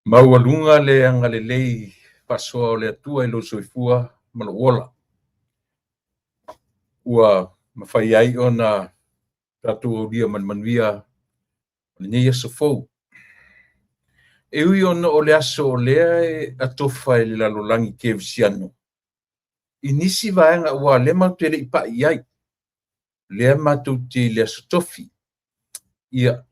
Maualuga le agalelei faasoa o le Atua i lou soifua ma lou ola, ua mafai ai ona tatou aulia ma le manuia lenei aso fou. E ui ona o le aso o lea e atofa e le lalolagi kerisiano i nisi vaega aua o lea matou te le i pai i ai, lea matou te i le aso Tofi. Ia,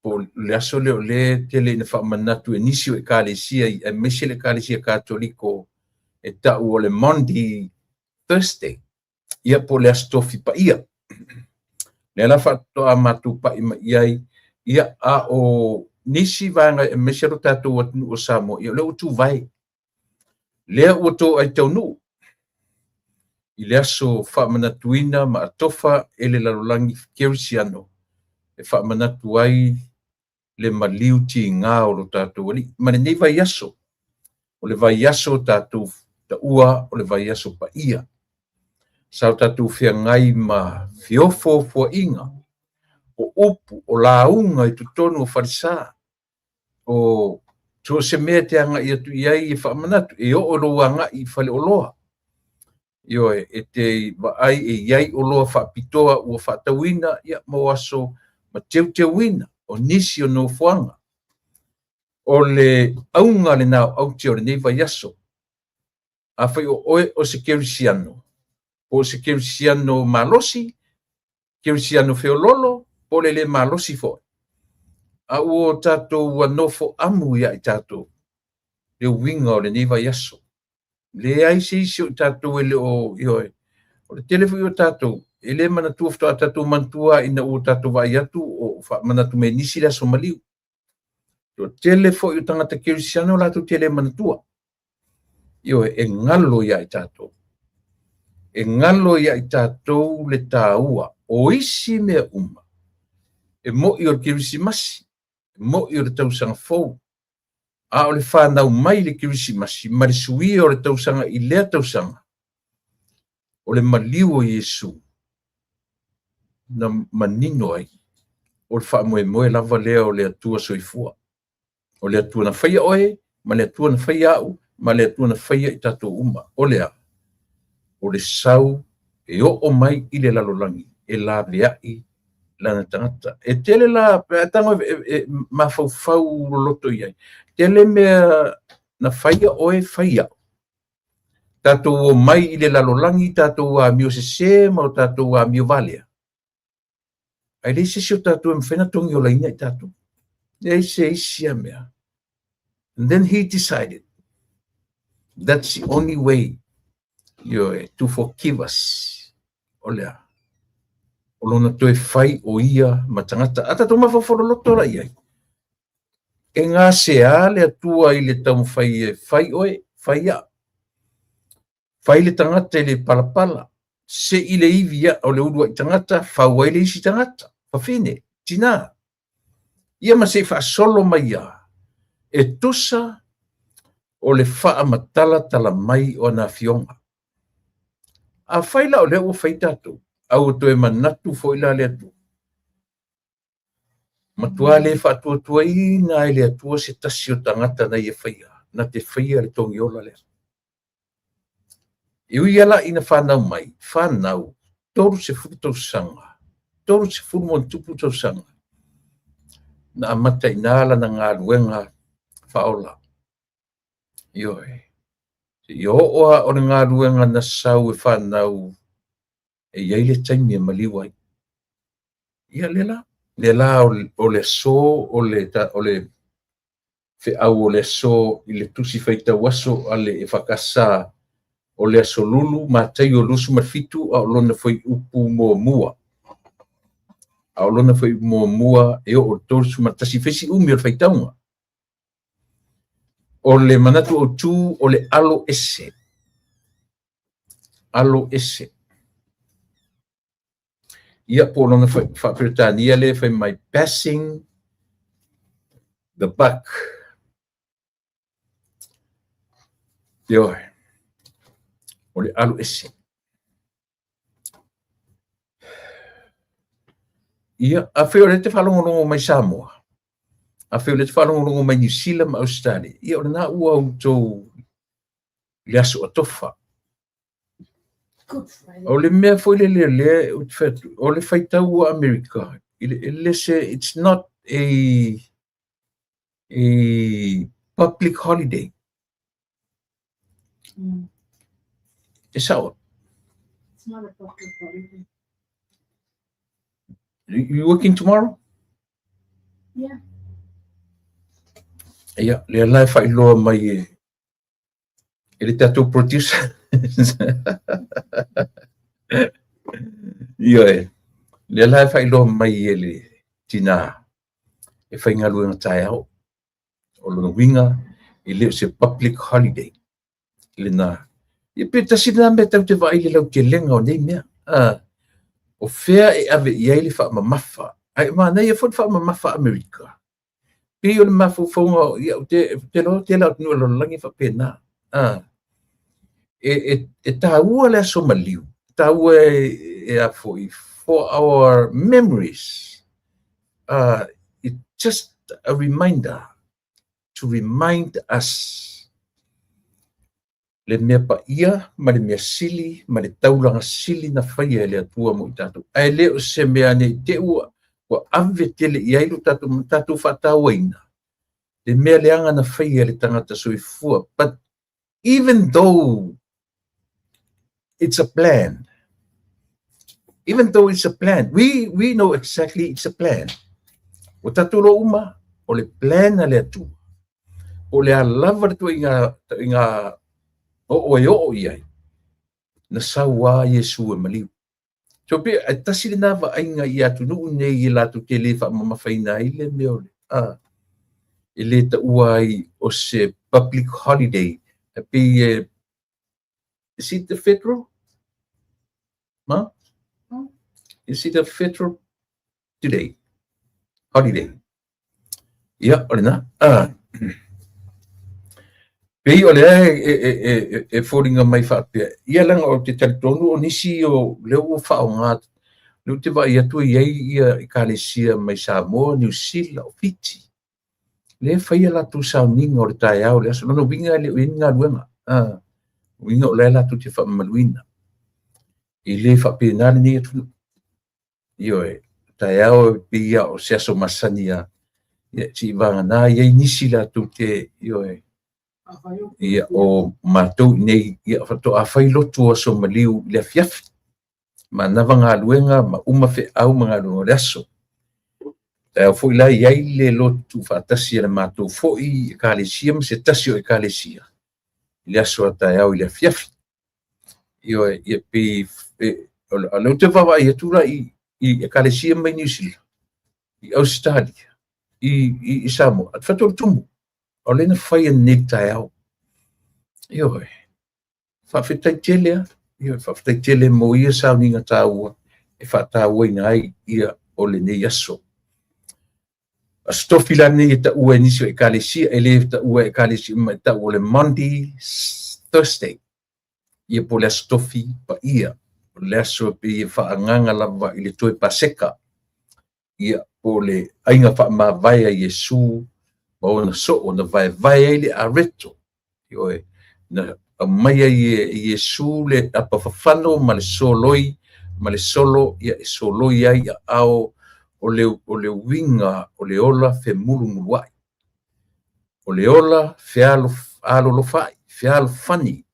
po o le aso lea o lea e tele ina faamanatu e nisi o ekalesia, aemaise le ekalesia Katoliko e tau o le Maundy Thursday, ia po o le aso Tofi paia. Lea la faatoa matou pai mai i ai, ia, a o nisi vaega aemaise lo tatou atunuu o Samoa, ia o lea ua tuvae, lea ua toai taunuu i le aso faamanatuina ma atofa e le lalolagi kerisiano e faamanatu ai le maliu tiga o lo tatou Alii. Ma lenei vaiaso, o le vaiaso tatou taua o le vaiaso paia, sa o tatou feagai ma feofoofoaiga, o upu, o lauga i totonu o falesa, o so o se mea e te agai atu i ai e faamanatu, e oo i lou agai i faleoloa. Ioe, e te vaai e i ai oloa faapitoa ua faatauina, ia, mo aso ma teuteuina o nisi o nofoaga. O le auga lena o aute o lenei vaiaso. Afai o oe o se kerisiano, po o se kerisiano malosi, kerisiano feoloolo, po o le le malosi foi, a ua tatou nofo amu ia i tatou le uiga o lenei vaiaso. Leai se isi o i tatou e le o, ioe, o le tele foi o tatou e le manatua, faatoa tatou manatua ina ua tatou vaai atu o faamanatu mai e nisi le aso maliu. O le tele foi o tagata kerisiano latou te le manatua. Ioe, e galo ia i tatou. E galo ia i tatou le taua o isi mea uma. E mo'i o le Kerisimasi, e mo'i o le tausaga fou, a o le fanau mai le Kerisimasi ma le suia o le tausaga i lea tausaga, o le maliu o Iesu na manino ai, o le faamoemoe lava lea o le Atua soifua. O le Atua na faia oe, ma le Atua na faia au, ma le Atua na faia i tatou uma. O le a? O le sau e oo mai i le lalolagi e laveai lana tagata. E tele la, pe a tago e mafaufau loloto i ai, tele mea na faia oe, faia au. Tatou omai i le lalolagi, tatou amio sese ma o tatou amio valea. Ae leai se isi o tatou e mafai ona togiolaina i tatou. Leai se isi a mea. And then he decided that's the only way, ioe, to forgive us. O le a? O lona toe fai o ia ma tagata. A tatou mafaufau loloto la i ai. E gasea le Atua i le taumafai e fai oe, fai au. Fai le tagata i le palapala, sei le ivi o le uluai tagata, fau ai le isi tagata, fafine, tina. Ia ma se i faasolo mai ia, e tusa o le faamatalatala mai o ana afioga. Afai la o lea ua fai tatou, a ua toe manatu foi la le Atua, matua le faatuatuaina ai le Atua se tasi o tagata na ia faia, na te faia le togiola lea. E ui lava ina fanau mai, fanau 30 tausaga, 30 ma ona tupu tausaga, na amata i ina lana galuega faaola. Ioe, seia oo lava o le galuega na sau e fanau e i ai le taimi e maliu ai. Ia lea la, lea la o le aso o le feau o le aso i le tusi faitau aso a le EFKS o le aso Lulu Mataio 27 a o lona fuaiupu muamua. A o lona fuaiupu muamua e oo i le 31, fai si umi o le faitauga. O le manatu autu o le alo ese. Alo ese. Ia po o lona faa-Peretania lea e fai mai, passing the buck. Ioe, o le alo ese. Ia, afai o lea e te faalogologo mai Samoa, Afai o lea e te faalogologo mai Niu Sila ma Ausetalia, ia o lena ua outou le aso atofa. O le mea foi lele lea ou te fai atu, o le faitau a Amerika, e le se, it's not a public holiday. E sao. It's not a public holiday. You working tomorrow? Yeah. Ia, lea la e faailoa mai e le tatou producer. Ioe, lea la e faailoa mai e le tina e faigaluega taeao. O lona uiga, e le o se public holiday lena. Ia pe tasi lena mea tatou te vaai i le lautelega o nei mea. O fea e ave i ai le faamamafa? Ae manaia foi le faamamafa Amerika. Pei o le mafaufauga, ia, ou te iloa tele atunuu o le lalolagi e faapena. E taua le aso maliu, taua e a foi, for our memories. It's just a reminder to remind us le mea paia ma le mea sili ma le taulaga sili na faia e le Atua mo i tatou. Ae le o se mea ne i te i ua ave tele i ai lo tatou faatauaina le mea leaga na faia e le tagata soifua. But even though it's a plan, even though it's a plan, we know exactly it's a plan. Ua tatou iloa uma o le plan a le Atua. O le a lava le tuuaiga oo e oo i ai, na sau a Iesu e maliu. So pe e tasi lena vaaiga i atunuu nei e latou te le faamamafaina ai le mea o le e le taua ai o se public holiday. E pei e, is it the federal? Ma? Is it a federal today? Holiday. Ia, o lena. Pei o lea e foliga mai faapea. Ia leaga ou te talitonu o nisi o lea ua faaaoga, lea ou te vaai atu e i ai ia ekalesia mai Samoa, Niu Sila, o Fiti. Lea e faia latou sauniga o le taeao le aso. Lona uiga e le o i ai ni galuega. Uiga o lea latou te faamamaluina. E le faapena lenei atunuu. Ioe, taeao e pei ia o se aso masani a. Ia, se i vagana i ai nisi latou te, ioe, ia, o matou nei, ia, faatoa fai lotu o aso maliu i le afiafi. Manava galuega ma uma feau ma galuega o le aso. Taeao foi la i ai le lotu faatasi a le matou foi ekalesia ma se tasi o ekalesia i le aso a taeao i le afiafi. Ioe, ia pei, o lea ou te vaavaai atu la i ekalesia mai Niu Sila, i Ausetalia, i Samoa, a te faatoa le tumu. O lea na fai nei taeao. Ioe, faafetai tele a. Ioe, faafetai tele mo ia sauniga taua e faatauaina ai ia o lenei aso. Aso Tofi la lenei e taua e nisi o ekalesia, e le taua e ekalesia uma e tau o le Maundy Thursday. Ia po le aso Tofi paia. O le aso e pei e faagaga lava i le toe Paseka. Ia po le aiga faamavae a Iesu ma ona soo na vaevae ai le areto. Ioe, na aumai ai e Iesu le apafafano ma le soloi ma le solo, ia e soloi ai aao o le uiga o le ola femulumuluai. O le ola fealolofai, fealofani.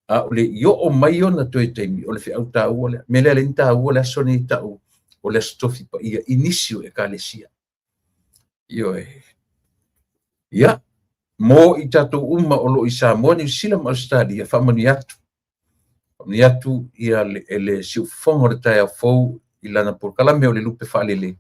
A o le i oo mai ona toe taimi o le feau taua lea. Mea lea le ni taua le aso nei tau o le aso Tofi paia i nisi o ekalesia. Ioe. Ia, mo i tatou uma o lo i Samoa, Niu Sila ma Australia, faamanuia atu. Faamanuia atu ia le siufofoga o le taeao fou i lana polokalame o le lupe faalele,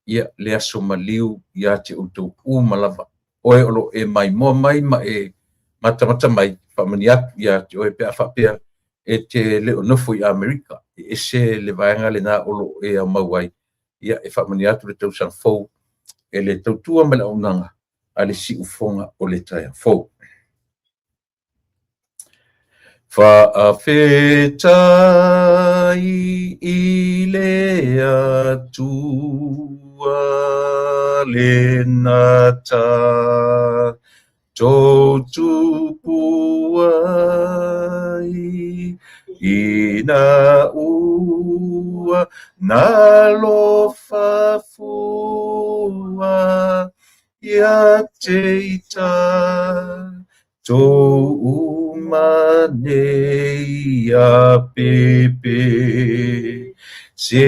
ia le aso maliu ia te outou uma lava. Oe o lo e maimoa mai ma e matamata mai, faamanuia atu ia te oe pe a faapea e te le o nofo i Amerika. E ese le vaega lena o lo e aumau ai. Ia e faamanuia atu le tausaga fou e le tautua ma le auaunaga a le siufofoga o le taeao fou. Faafetai i le Atua. le na tatou tupu ai ina ua nalofa fua ia te i tatou uma nei ia pepe se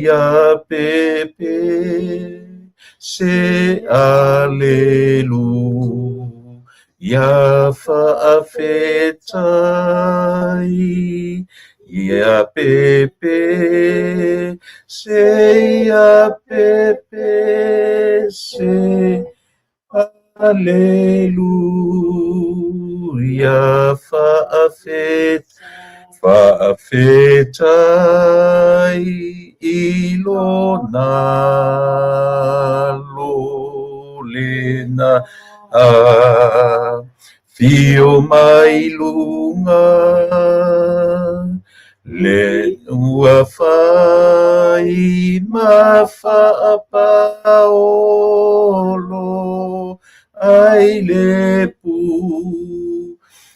ia pepe se alelu ia faafetai ia pepe se ia pepe se aleluia faafetai i lona alo lena afio mai luga le ua fai ma faapaolo ai le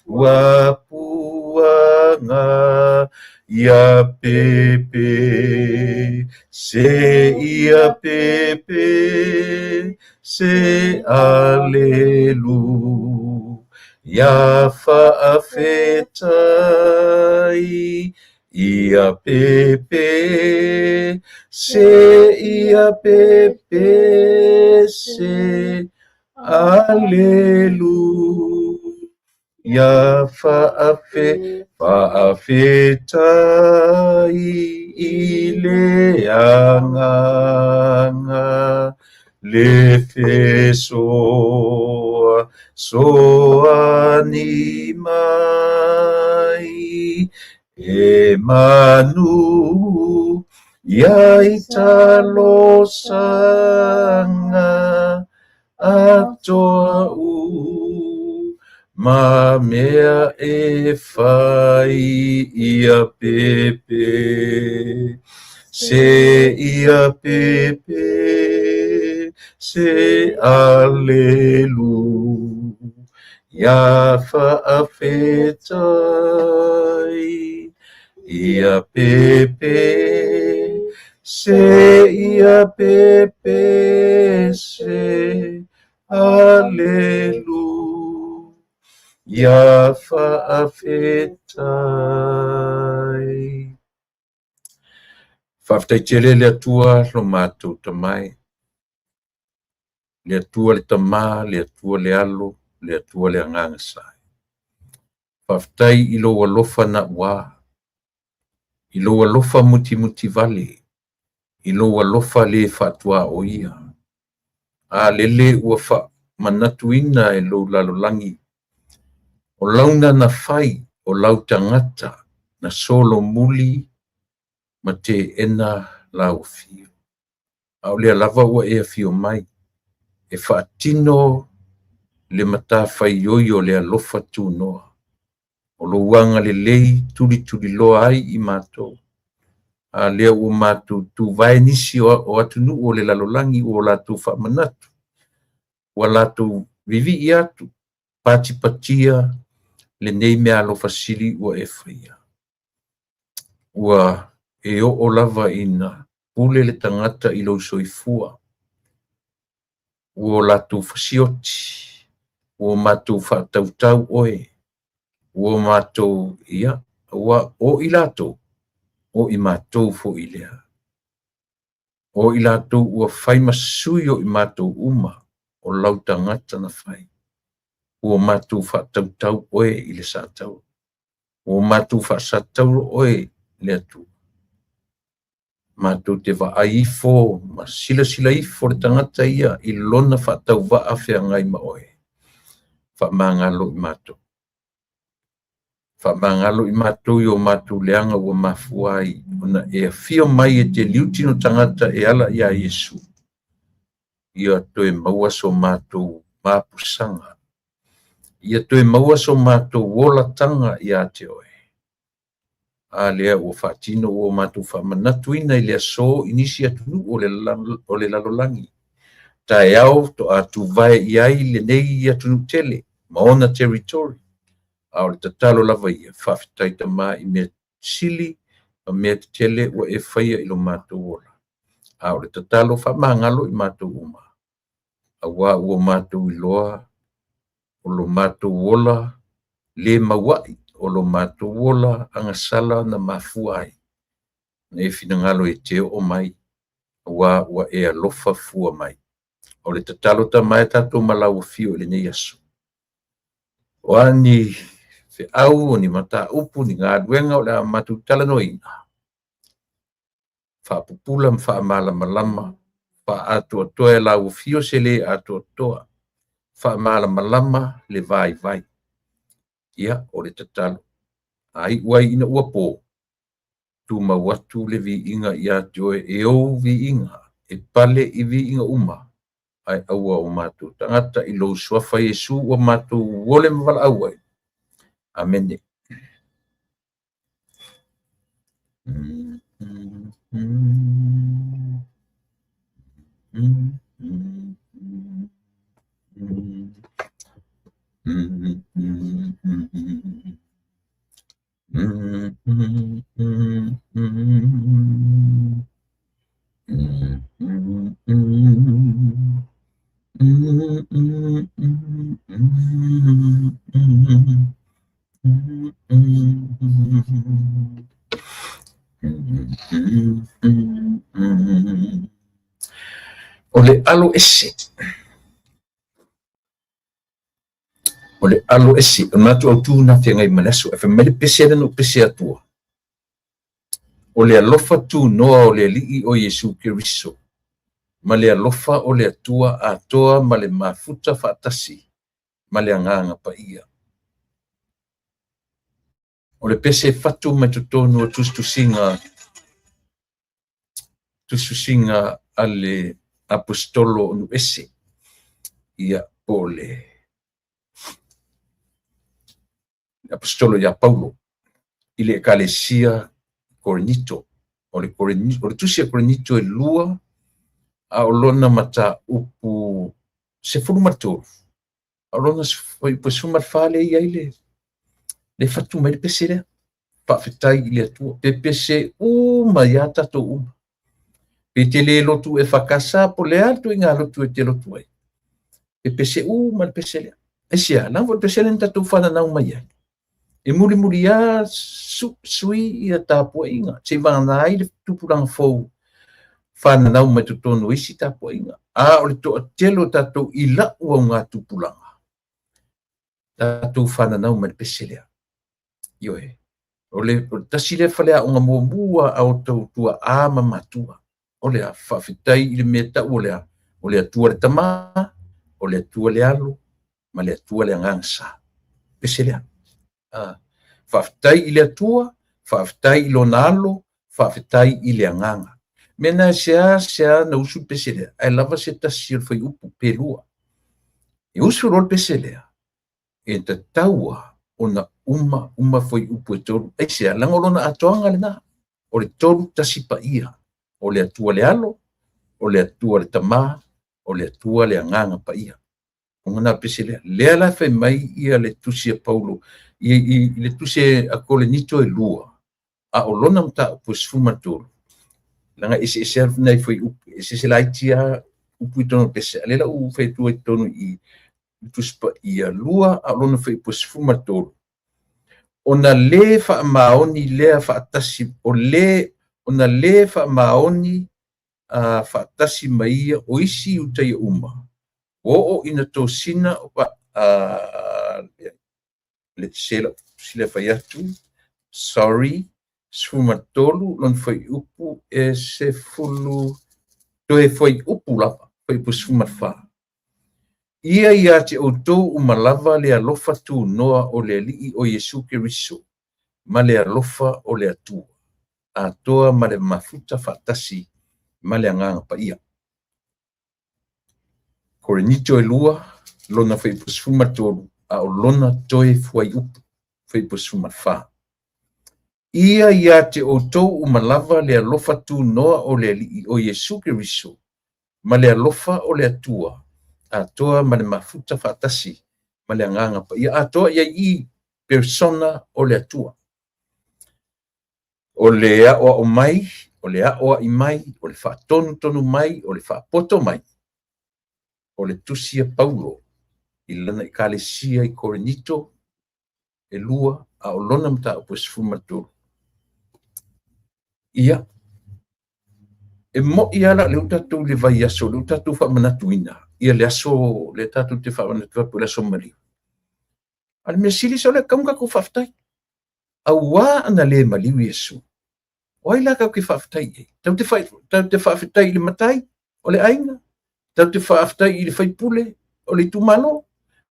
puapuaga ia pepe se ia pepe se alelu ia faafetai ia pepe se ia pepe se alelu ia faafetai i le agaga le fesoasoani mai e manu ia i talosaga atoa ma mea e fai ia pepe se ia pepe se alelu ia faafetai ia pepe se ia pepe se alelu ia faafetai. Faafetai tele le Atua lo matou tamai. Le Atua le Tama, le Atua le Alo, le Atua le Agaga Sai. Faafetai i lou alofa na ua, i lou alofa mutimuti vale, i lou alofa le faatua o ia. A lele ua faamanatuina e lou lalolagi, o launa na fai o lau tagata na solomuli ma teena lau afio. A o lea lava ua e afio mai, e faatino le matafaioi o le alofa tunoa. O lou agalelei tulituliloa ai i matou. A lea ua matou tuvae nisi o atunuu o le lalolagi ua latou faamanatu, ua latou vivii atu, patipatia lenei mea alofa sili ua e faia. Ua e oo lava ina pule le tagata i lou soifua. Ua latou fasioti, ua matou faatautau oe, ua matou ia, ua o i latou, o i matou foi lea. O i latou ua fai ma sui o i matou uma, o lau tagata na fai. Ua matou faatautau oe i le satauro. Ua matou faasatauro oe le Atua. Matou te vaai ifo ma silasila ifo le tagata ia i lona faatauvaa feagai ma oe. Faamagalo i matou. Faamagalo i matou i o matou leaga ua mafua ai ona e afio mai e te liutino tagata e ala ia Iesu. Ia toe maua so matou mapusaga. Ia toe maua so matou olataga ia te oe. A lea ua faatino ua matou faamanatuina i le aso i nisi atunuu o le lalolagi. Taeao faatoa tuvae i ai lenei atunuu tele ma ona territory. A o le tatalo lava ia, faafetai Tama i mea sili ma mea tetele ua e faia i lo matou ola. A o le tatalo faamagalo i matou uma, aua ua matou iloa o lo matou ola le mauai, o lo matou ola agasala na mafua ai ona e finagalo e te oo mai, aua ua e alofa fua mai. O le tatalo Tama e tatou ma lau afio i lenei aso. O a ni feau, o ni mataupu, ni galuega o le a matou talanoaina, faapupula ma faamalamalama, faaatoatoa e lau afio se le atoatoa, faamalamalama le vaivai. Ia, o le tatalo, a iu ai ina ua po, tumau atu le viiga ia te oe e ou viiga, e pale i viiga uma, ae aua o matou tagata i lou suafa Iesu ua matou ole ma valaau ai. Amene. O le alo ese. O le alo ese. O le manatu autu na feagai ma le aso. E fai mai le pese lea na ou pese atua. O le alofa tunoa o le Alii o Iesu Keriso, ma le alofa o le Atua atoa ma le mafuta faatasi ma le Agaga Paia. O le pese e fatu mai totonu o tusitusiga tusitusiga a le Aposetolo o Nuese, ia po o le Aposetolo ia Paulo i le Ekalesia Korinito. O le, o le tusi a Korinito e lua, a o lona mataupu 13, a o lona fuaiupu 14 lea e i ai le, le fatu mai le pese lea. Faafetai i le Atua. Pe pese uma ia tatou uma. Pe te le lotu EFKS po o le a le ituaiga lotu e te lotu ai. E pese uma le pese lea. Aisea? Leaga foi o le pese lea na tatou fananau mai ai. E mulimuli lava sui ia tapuaiga, seivagana ai le tupulaga fou fananau mai totonu o isi tapuaiga. A o le toatele o tatou i lau augatupulaga, tatou fananau mai le pese lea. Ioe. O le tasi lea faleaoga muamua a o outou tuaa ma matua. O le a? Faafetai i le mea tau o le a? O le Atua le Tama, o le Atua le Alo, ma le Atua le Agaga Sa. Pese lea. Faafetai i le Atua, faafetai i lona Alo, faafetai i le Agaga. Mea na e sea na usu le pese lea, ae lava se tasi o le fuaiupu pe lua. E usu loa le pese lea, e tatau lava ona uma uma fuaiupu e tolu. Aisea? Leaga o lona atoaga lena. O le tolu tasi paia. O le Atua le Alo, o le Atua le Tama, o le Atua le Agaga Paia. O lona pese lea. Lea la fai mai ia le tusi a Paulo i, i, i le tusi a Korinito e lua, a o lona mataupu e 13, leaga e eseese lava nai fuaiupu, eseese laiti lava upu i totonu o le pese, a o lea la ua fai atu ai i totonu i i le Tusi Paia lua, a o lona fuaiupu e 13, ona le faamaoni lea faatasi, o le, ona le faamaoni faatasi ma ia o isi Iutaia uma, ua oo ina tosina le sila fai atu, sorry, 13, lona fuaiupu e sefulu, toe fuaiupu lava, fuaiupu 14. Ia ia te outou uma lava le alofa tunoa o le Alii o Iesu Keriso, ma le alofa o le Atua, atoa ma le mafuta faatasi ma le Agaga Paia. Korinito e lua, lona fuaiupu 13, a o lona toe fuaiupu, fuaiupu 14. Ia ia te outou uma lava le alofa tunoa o le Alii o Iesu Keriso, ma le alofa o le Atua, atoa ma le mafuta faatasi ma le Agaga Paia. Atoa i ai i i persona o le Atua. O le aoao mai, o le aoai mai, o le faatonutonu mai, o le faapoto mai, o le tusi a Paulo i lana Ekalesia i Korinito e 2, a o lona mataupu e 13. Ia, e mo'i lava la o lea ua tatou i le vaiaso, o lea ua tatou faamanatuina ia le aso lea tatou te faamanatu atu o le aso maliu. A o le mea sili se o lea e tatau ona tatou faafetai. Auā ana le maliu Iesu. O ai la tatou te faafetai i ai? Tatou te faafetai i le matai o le aiga, tatou te faafetai i le faipule o le itumalo,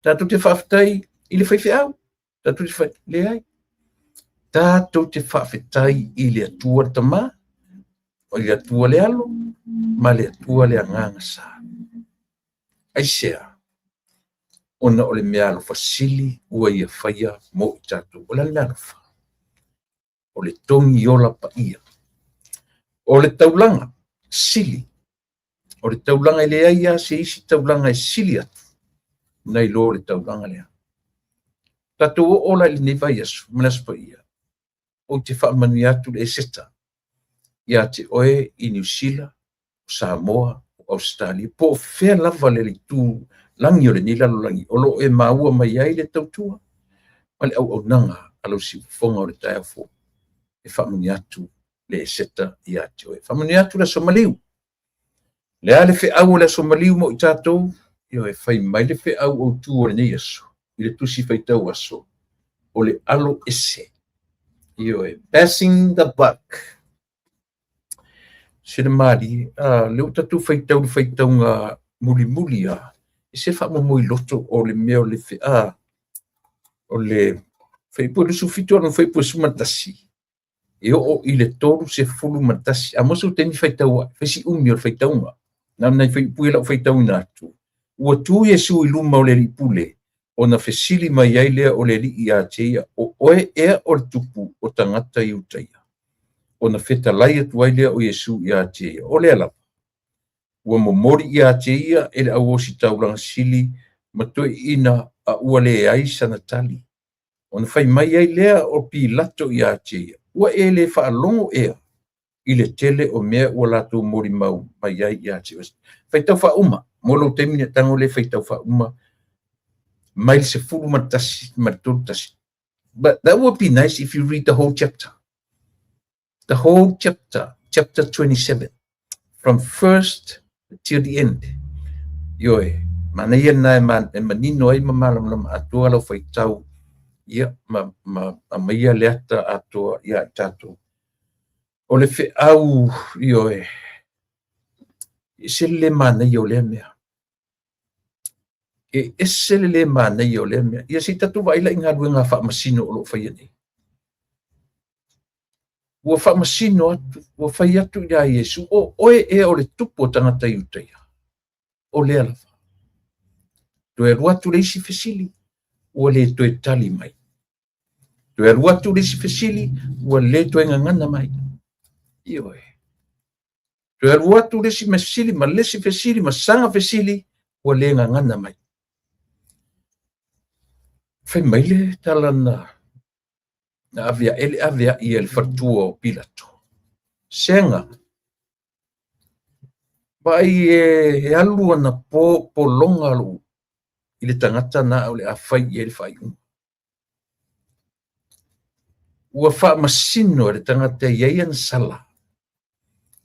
tatou te faafetai i le faifeau, tatou te fa... leai. Tatou te faafetai i le Atua le Tama, o le Atua le Alo, ma le Atua le Agaga Sa. Aisea? Ona o le meaalofa sili ua ia faia mo i tatou. O le a le meaalofa? O le togi ola paia. O le taulaga sili. O le taulaga e leai lava se isi taulaga e sili atu nai lo le taulaga lea. Tatou oo la i lenei vaiaso ma le Aso Paia, ou te faamanuia atu le Eseta ia te oe i Niu Sila, o Samoa, o Ausetalia, po o fea lava le itu lagi o lenei lalolagi o lo o e maua mai ai le tautua ma le auaunaga a lau siufofoga o le taeao fou. E faamanuia atu le Eseta ia te oe. Faamanuia atu le Aso Maliu. Le a le feau o le Aso Maliu mo i tatou? Ioe, fai mai le feau autu o lenei aso i le tusi faitau aso, o le alo ese. Ioe, passing the buck. Se le malie, a lea ua tatou faitau i le faitauga mulimuli a, e se faamomoe loto o le mea o le a, o le fuaiupu 27 a fuaiupu 11 e oo i le 31. A mo se taimi faitau ai, fai si umi o le faitauga. Na o nai fuaiupu ia lau faitauina atu. Ua tu Iesu i luma o le alii pule, ona fesili mai ai lea o le alii ia te ia, o oe ea o le tupu o tagata Iutaia? Ona fetalai atu ai lea o Iesu ia te ia, o lea lava. Ua momoli ia te ia e le auositaulaga sili ma toeaiina a ua leai sana tali. Ona fai mai ai lea o Pilato ia te ia, ua e le faalogo ea i le tele o mea ua latou molimau mai ai ia te oe. Faitau faauma, mo lou taimi nei tago lea faitau faauma mai le 11 ma le 31. But that would be nice if you read the whole chapter. The whole chapter, chapter 27, from first till the end. Ioe, manaia lena e manino ai ma malamalama atoa lau faitau, ia, ma aumaia le ata atoa ia i tatou. O le feau, ioe, e ese le le manaia o lea mea. E ese le le manaia o lea mea. Ia se i tatou vaai la i galuega a faamasino o lo o faia nei. Ua faamasino atu, ua fai atu ia Iesu, o oe ea o le tupu o tagata Iutaia? O lea lava. Toe alu atu le isi fesili, ua le toe tali mai. Toe alu atu le isi fesili, ua le toe gagana mai. Ioe. Toe alu atu le isi fesili ma le isi fesili ma saga fesili, ua le gagana mai. Fai mai le tala na na ave ae le ave ai e le faletua o Pilato. Sega, vaai e alu ana po pologa lou i le tagata na o le a fai i ai le faaiuga. Ua faamasino e le tagata e i ai ana sala,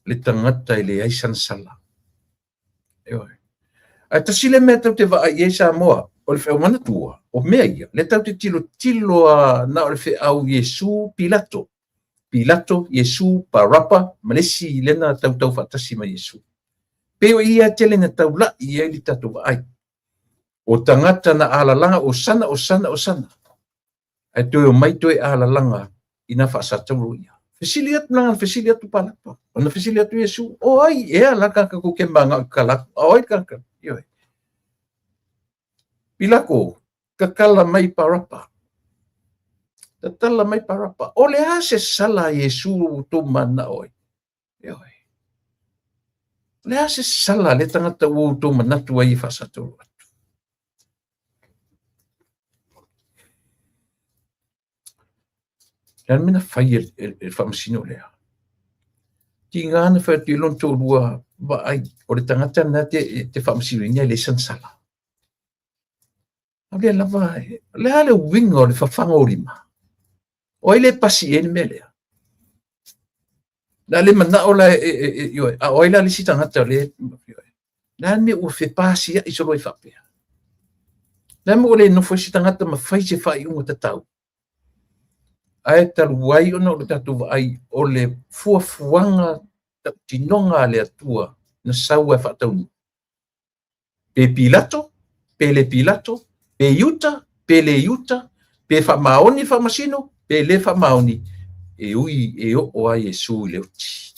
le tagata e leai sana sala. Ioe. Ae tasi le mea tatou te vaai i ai Samoa, o le feau manatua, o mea ia, lea tatou te tilotilo a na o le feau Iesu Pilato. Pilato, Iesu, Baraba, ma le isi lea na tautau faatasi ma Iesu. Pei o ia tele na taulai i ai le tatou vaai. O tagata na alalaga, Osana, Osana, Osana. Ae toe omai toe alalaga i nā faasatauro ia. Fesili atu langa, fesili atu Pilato. Ona fesili atu Iesu, o ai ea la tagata tou te manao e tatala atu? A o ai le tagata? Ioe. Pilato, tatala mai Parapa. Tatala mai Parapa. O le a se sala a Iesu ua outou manao ai? Ioe. O le a se sala a lea tagata ua outou manatu ai e faasatauro atu? Le a le mea na fai e le faamasino lea? Tiga na fai atu i lona toalua, vaai, o le tagata lena e te faamasinoina e leai sana sala. A o lea lava, o le a le uiga o le fafaga o lima? O ai le pasi i ai le mea lea? Le a le manao la e, a o ai la le isi tagata o lea, le a le mea ua fepasia'i solo ai faapea? Le a le mea ua le nofo ai se tagata ma fai se faaiuga tatau? Ae talu ai ona o le tatou vaai o le fuafuaga tautinoga a le Atua na sau ai faataunuu. Pe Pilato, pe le Pilato, pe Iuta, pe le Iuta, pe faamaoni le faamasino, pe le faamaoni, e ui e oo ai Iesu i le oti.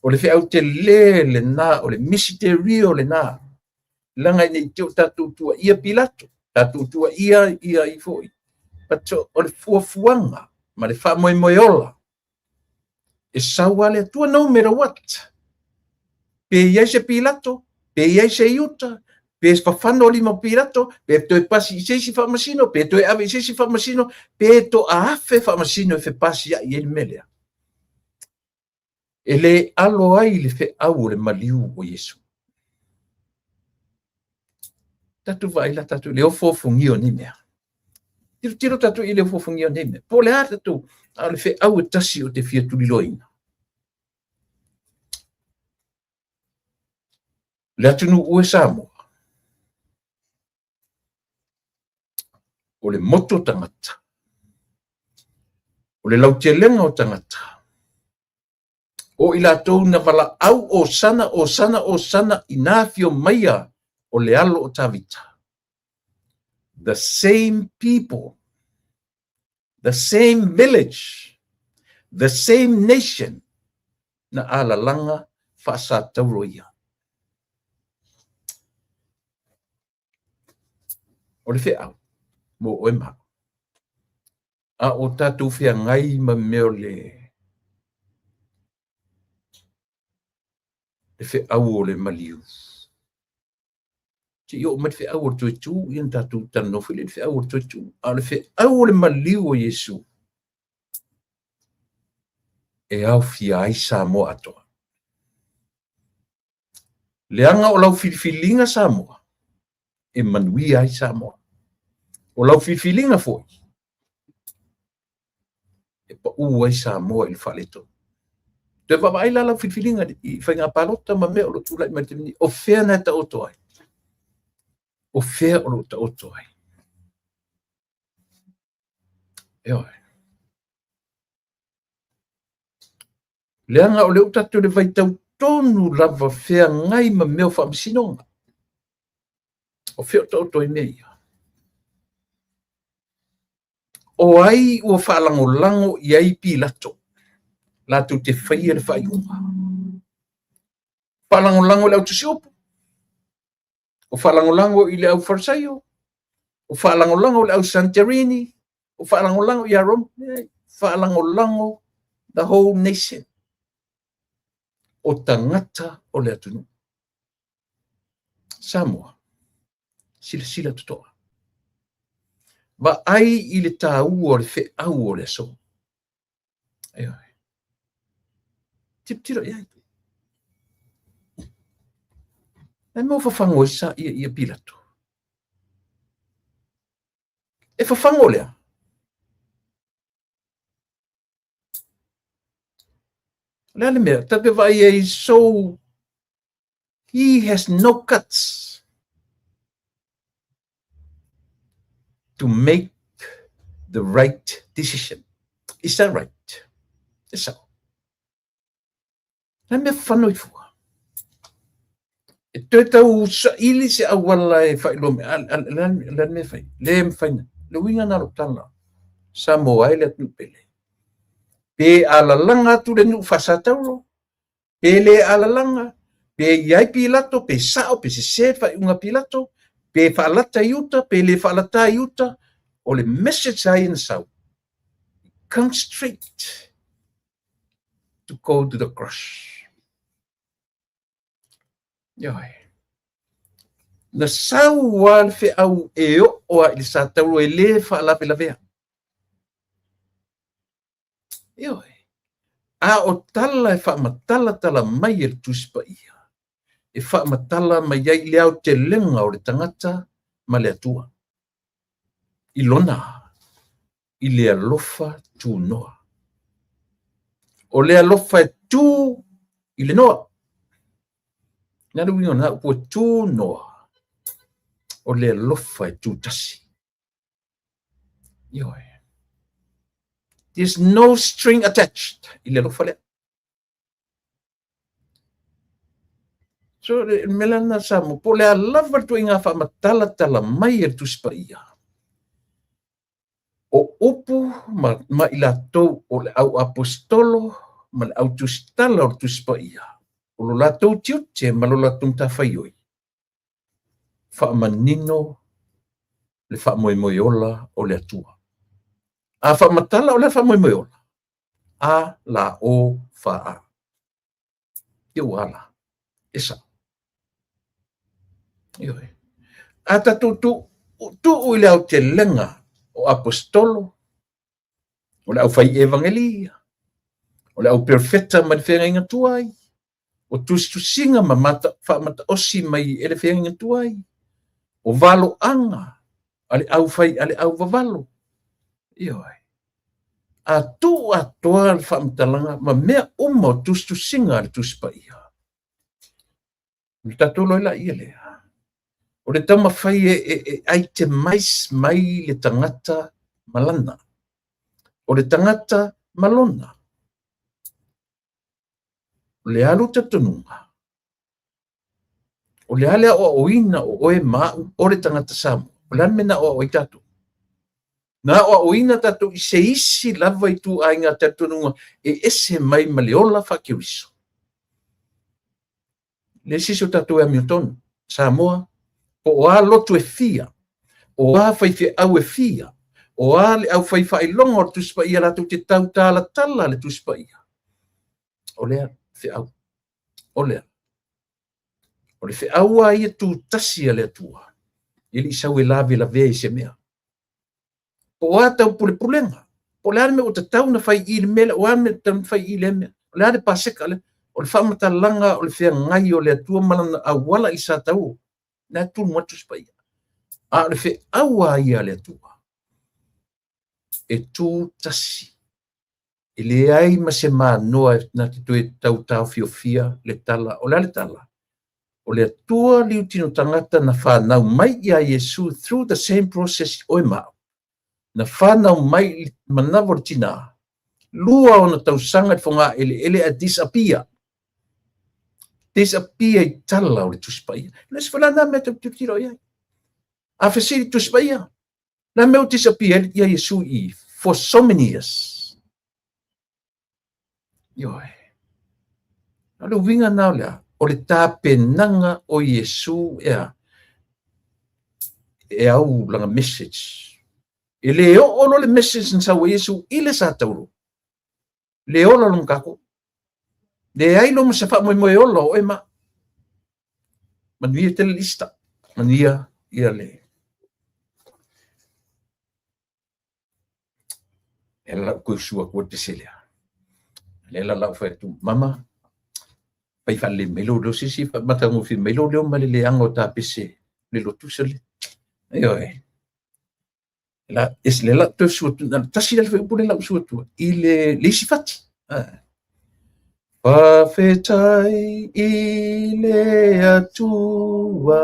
O le feau tele lena, o le misiterio lena, leaga ina ne i te i ua tatou tuuaia Pilato, tatou tuuaia ia ai foi. But o le fuafuaga ma le faamoemoe ola, e sau lava le Atua no matter what. Pe i ai se Pilato, pe i ai se Iuta, pe fafano lima o Pilato, pe toe pasi i se isi faamasino, pe toe ave i se isi faamasino, pe toaafe faamasino e fepasiai ai le mea lea. E le alo ai le feau o le maliu o Iesu. Tatou vaai la tatou i le ofoofogia o nei mea. Tilotilo tatou i le ofoofogia o nei mea. Po o le a tatou, a o le feau e tasi ou te fia tuliloaina. Le atunuu e Samoa, o le motu o tagata, o le lautelega o tagata, o i latou na valaau Osana, Osana, Osana i na afio maia o le alo o Tavita. The same people, the same village, the same nation na alalaga faasatauro ia. O le feau mo oe ma au. A o tatou feagai ma mea o le feau o le maliu. Se i oo mai le feau o le toe tu, ia na tatou talanoa foi lea i le feau o le toe tu. A o le feau o le maliu o Iesu, e aofia ai Samoa atoa. Leaga o lau filifiliga Samoa, e manuia ai Samoa. O lau filifiliga foi, e pau ai Samoa i le faaletonu. Toe vaavaai la lau filifiliga i faiga palota ma mea o lo o tulai mai le taimi nei. O fea na e taoto ai? O fea o lo o taoto ai? Ioe. Leaga o lea ua tatou i le vaitau tonu lava feagai ma mea o faamasinoga. O fea o taoto ai mea ia? O ai ua faalagolago i ai Pilato latou te faia le faaiuga? Faalagolago i le au tusiupu, o faalagolago i le au Farisaio, o faalagolago i le au Santerini, o faalagolago ia Roma, faalagolago the whole nation. O tagata o le atunuu. Samoa, silasila totoa. Vaai i le taua o le feau o le aso. Ioe. Tilotilo i ai. E mea fafago ai sa ia, ia Pilato. E fafago lea. O le a le mea, ta te vaai ai, so he has no guts to make the right decision. Is that right? E sao. Le mea fano i fua. E toe tau saili se auala e faailoa mai, le a le mea e fai? Le mafai na. Le uiga na o lou tala, Samoa e le atunuu pele. Pe alalaga atu le nuu faasatauro, pe le alalaga, pe i ai Pilato, pe sao, pe sese le faaiuga a Pilato, pe faalata i uta, pe le faalata i uta, o le message a ia na sau, come straight to go to the cross. Ioe. Na sau lava le feau e oo lava i le sa taulo e le faalavelavea. Ioe. A o tala e faamatalatala mai e le Tusi Paia, e faamatala mai ai le aotelega o le tagata ma le Atua i lona, i le alofa tunoa. O le alofa e tu i le noa. Na le uiga o lena upu e tunoa, o le alofa e tutasi. Ioe. There's no string attached i le alofa lea. So, le mea lena Samoa, po o le a lava le ituaiga faamatalatala mai e le Tusi Paia, o upu ma i latou o le au aposetolo ma le au tusitala o le Tusi Paia, o lo latou tiute ma lo latou matafaioi, faamanino le faamoemoe ola o le Atua. A faamatala o le faamoemoe ola, A la O fa A. Ia ua ala. E sao. Ioe. A tatou tuu i le aotelega o aposetolo, o le aufai evangelia, o le au perofeta mai le feagaiga tuai, o tusitusiga ma faamataosi mai e le feagaiga tuai, o valoaga a le aufai a le auvavalo. Ioe. A tuu atoa le faamatalaga ma mea uma o tusitusiga a le Tusi Paia, ona tatou iloa ai laia lea, o le taumafai e itemize mai le tagata ma lana, o le tagata ma lona. O le a lou talitonuga? O le a le aoaoina o oe ma au o le tagata Samoa? O le a le mea na aoao ai tatou? Na aoaoina tatou i se isi lava ituaiga talitonuga e ese mai ma le ola faa-Keriso? Le isi o tatou e amiotonu, Samoa, po o a lotu e fia, o a faifeau e fia, o a le aufai faailoga o le Tusi Paia latou te tautalatala le Tusi Paia, o lea feau, o lea. O le feau lava ia tutasi a le Atua, e le i sau e lavelavea i se mea. Po o a taupulepulega, po o le a le mea ua tatau ona fai i le mea lea, o a le mea ua tatau ona fai i lea mea, o le a le paseka lea, o le faamatalaga o le feagai o le Atua ma lana auala i sa tau, na e tulu atu Tusi Paia. A o le feau lava ia a le Atua, e tu tasi, e leai ma se manoa na te toe tautaofiofia le tala. O le a le tala? O le Atua liutino tagata na whanau mai ia Iesu through the same process oe ma au. Na whanau mai i manawa o le tina, lua ona tausaga i foga eleele a disappear. Disappear i tala o le Tusi Paia. Le se fala na mea te tilotilo i ai. A fesili Tusi Paia, na mea o disappear ia Iesu i for so many years. Ioe. O le uiga na o le a? O le tapenaga o Iesu ea e au lana message. E le oo loa le message na sau ai Iesu i le sa taulo. Le ola lona tatou. Leai loa ma se faamoemoe ola o oe ma. Manuia tele le Easter. Manuia ia le E la lau toe sua atu le pese lea. Lea la lau fai atu, mama, fai faalelei mai lou leo, sisi matagofie mai lou leo ma le leaga o ta pese le lotu se le. Ioe. La, es le lau toe sua atu, tasi le fuaiupu le lau sua atu i le isi fati. Faafetai i le Atua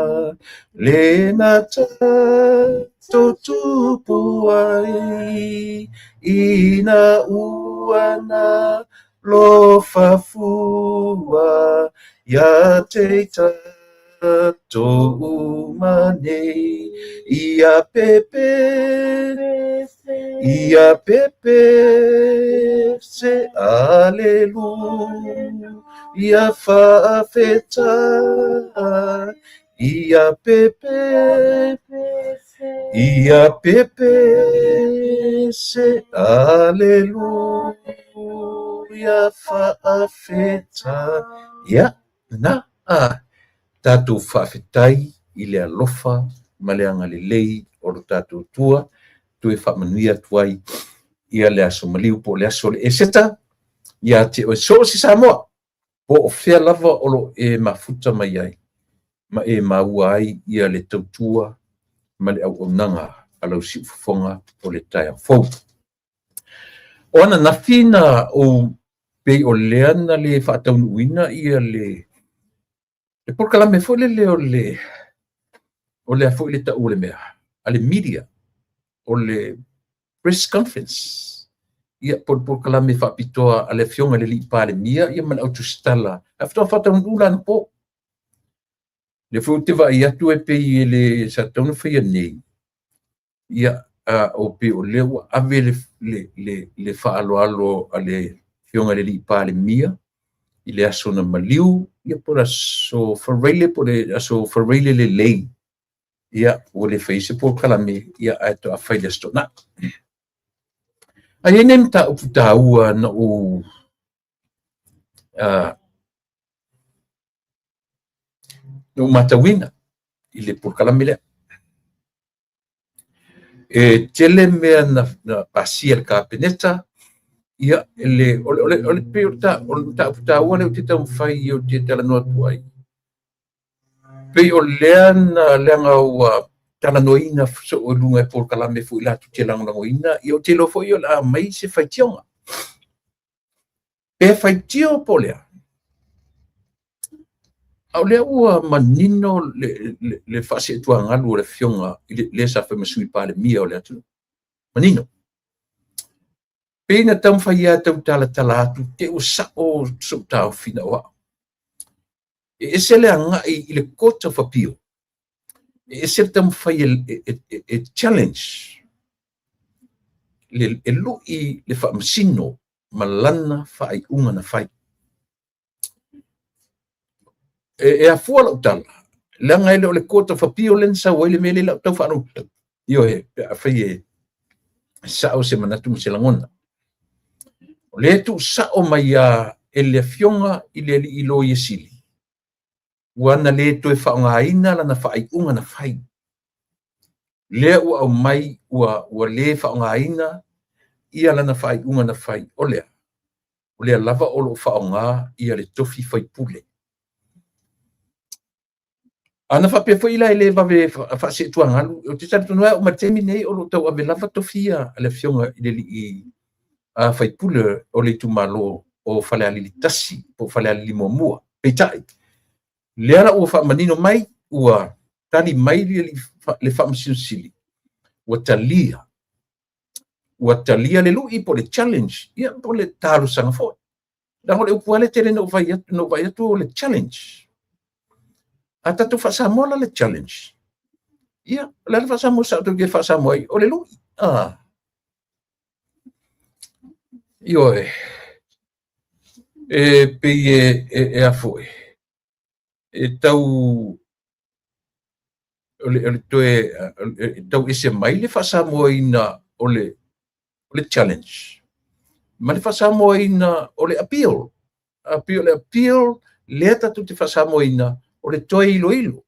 le na tatou tupu ai ina ua na lofa fua ia te tatou uma nei. Ia pepe, ia pepe se aleluia faafetai. Ia pepe, ia pepe se aleluia faafetai. Ia, lena. Tatou faafetai i le alofa ma le agalelei o lo tatou Atua, toe faamanuia atu ai ia le aso maliu po o le aso o le Eseta ia te oe so o se Samoa, po o fea lava o lo o e mafuta mai ai ma e maua ai ia le tautua ma le auaunaga a lau siufofoga o le taeao fou. O ananafi na ou pei o lea na le faataunuuina ia le polokalame foi lele o le o le a foi le tau o le mea a le media o le press conference ia po o le polokalame faapitoa a le Afioga i le Alii Palemia ia ma le au tusitala ae faatoa faataunuu la anapo. Lea foi ou te vaai atu e pei e le sa tatau ona faia nei, ia o pei o lea ua ave le faaaloalo a le Afioga i le Alii Palemia i le aso na maliu, ia po o le aso Faraile po o le aso Faraile lelei, ia ua le faia se polokalame, ia ae faatoa fai i le Aso Toonai. Ae i ai nai mataupu taua na ou matauina i le polokalame lea. E tele mea na pasia e le Kapeneta, ia le o le o le o le pei o le mataupu taua lea ou te taumafai ou te talanoa atu ai. Pei o lea na leaga ua talanoaina soo i luga e polokalame foi latou te lagolagoina, ia ou te iloa foi o le a aumai se faitioga. Pe faitio po o le a? A o lea ua manino le faaseetuagalu o le Afioga i le sa fai ma Sui Palemia o le atunuu. Manino. Pei na taumafai lava e tau talatala atu te ua sao sou taofi na o au. E ese le agai i le Court of Appeal, e ese le taumafai e challenge e lui le faamasino ma lana faaiuga na fai. E afua lau tala, leaga e le o le Court of Appeal lea na sau ai le mea lea i lau tau faalogo. Ioe, pe afai e sao se manatu ma se lagona. O lea e tuusao mai lava e le Afioga i le Alii Loia Sili, ua na le toe faaaogaina lana faaiuga na fai. Lea ua aumai ua le faaaogaina ia lana faaiuga na fai. O lea lava o lo o faaaoga ia le tofi faipule. Ana faapea foi la e le vave faaseetuagalu, ou te talitonu lava oo mai le taimi nei o lo o tauave lava tofi ia a le Afioga i le Alii faipule o le itumalo o Falealili 1 po o Falealili 1. Peitai, lea la ua faamanino mai, ua tali mai le Faamasino Sili, ua talia le lui po o le challenge, ia po o le talosaga foi. Leaga o le upu lava lea e tele na ou vaai atu o le challenge. A tatou faasamoa la le challenge, ia, o le a le faasamoa sao tou te faasamoa ai, o le lui. Ioe, e pei e a foi, e tau o le toe tau ese mai le faasamoaina o le challenge ma le faasamoaina o le appeal. Appeal, le appeal lea tatou te faasamoaina o le toe iloilo.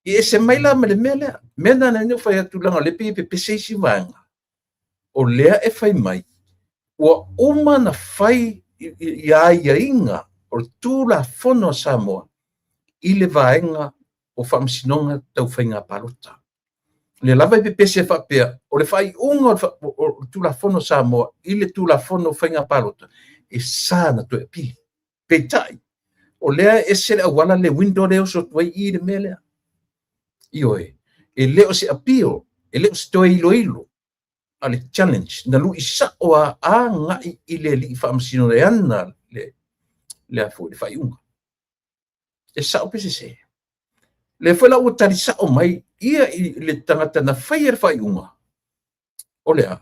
E ese mai la ma le mea lea. Mea na na fai atu leaga o lea pei e pepese isi vaega. O lea e fai mai ua uma na fai i aiaiga o le Tulafono a Samoa i le vaega o faamasinoga tau faiga palota. O lea lava e pepese faapea o le faaiuga o le Tulafono a Samoa i le Tulafono o faiga palota e sa na toe apili. Peitai, o lea e ese le auala le window lea oso atu ai i le mea lea. Ioe, e le o se appeal, e le o se toe iloilo, a le challenge, na lui sao a agai i le alii faamasino e ana le a foi le faaiuga. E sao pe sese. Le foi la ua tali sao mai ia i le tagata na faia le faaiuga, o lea,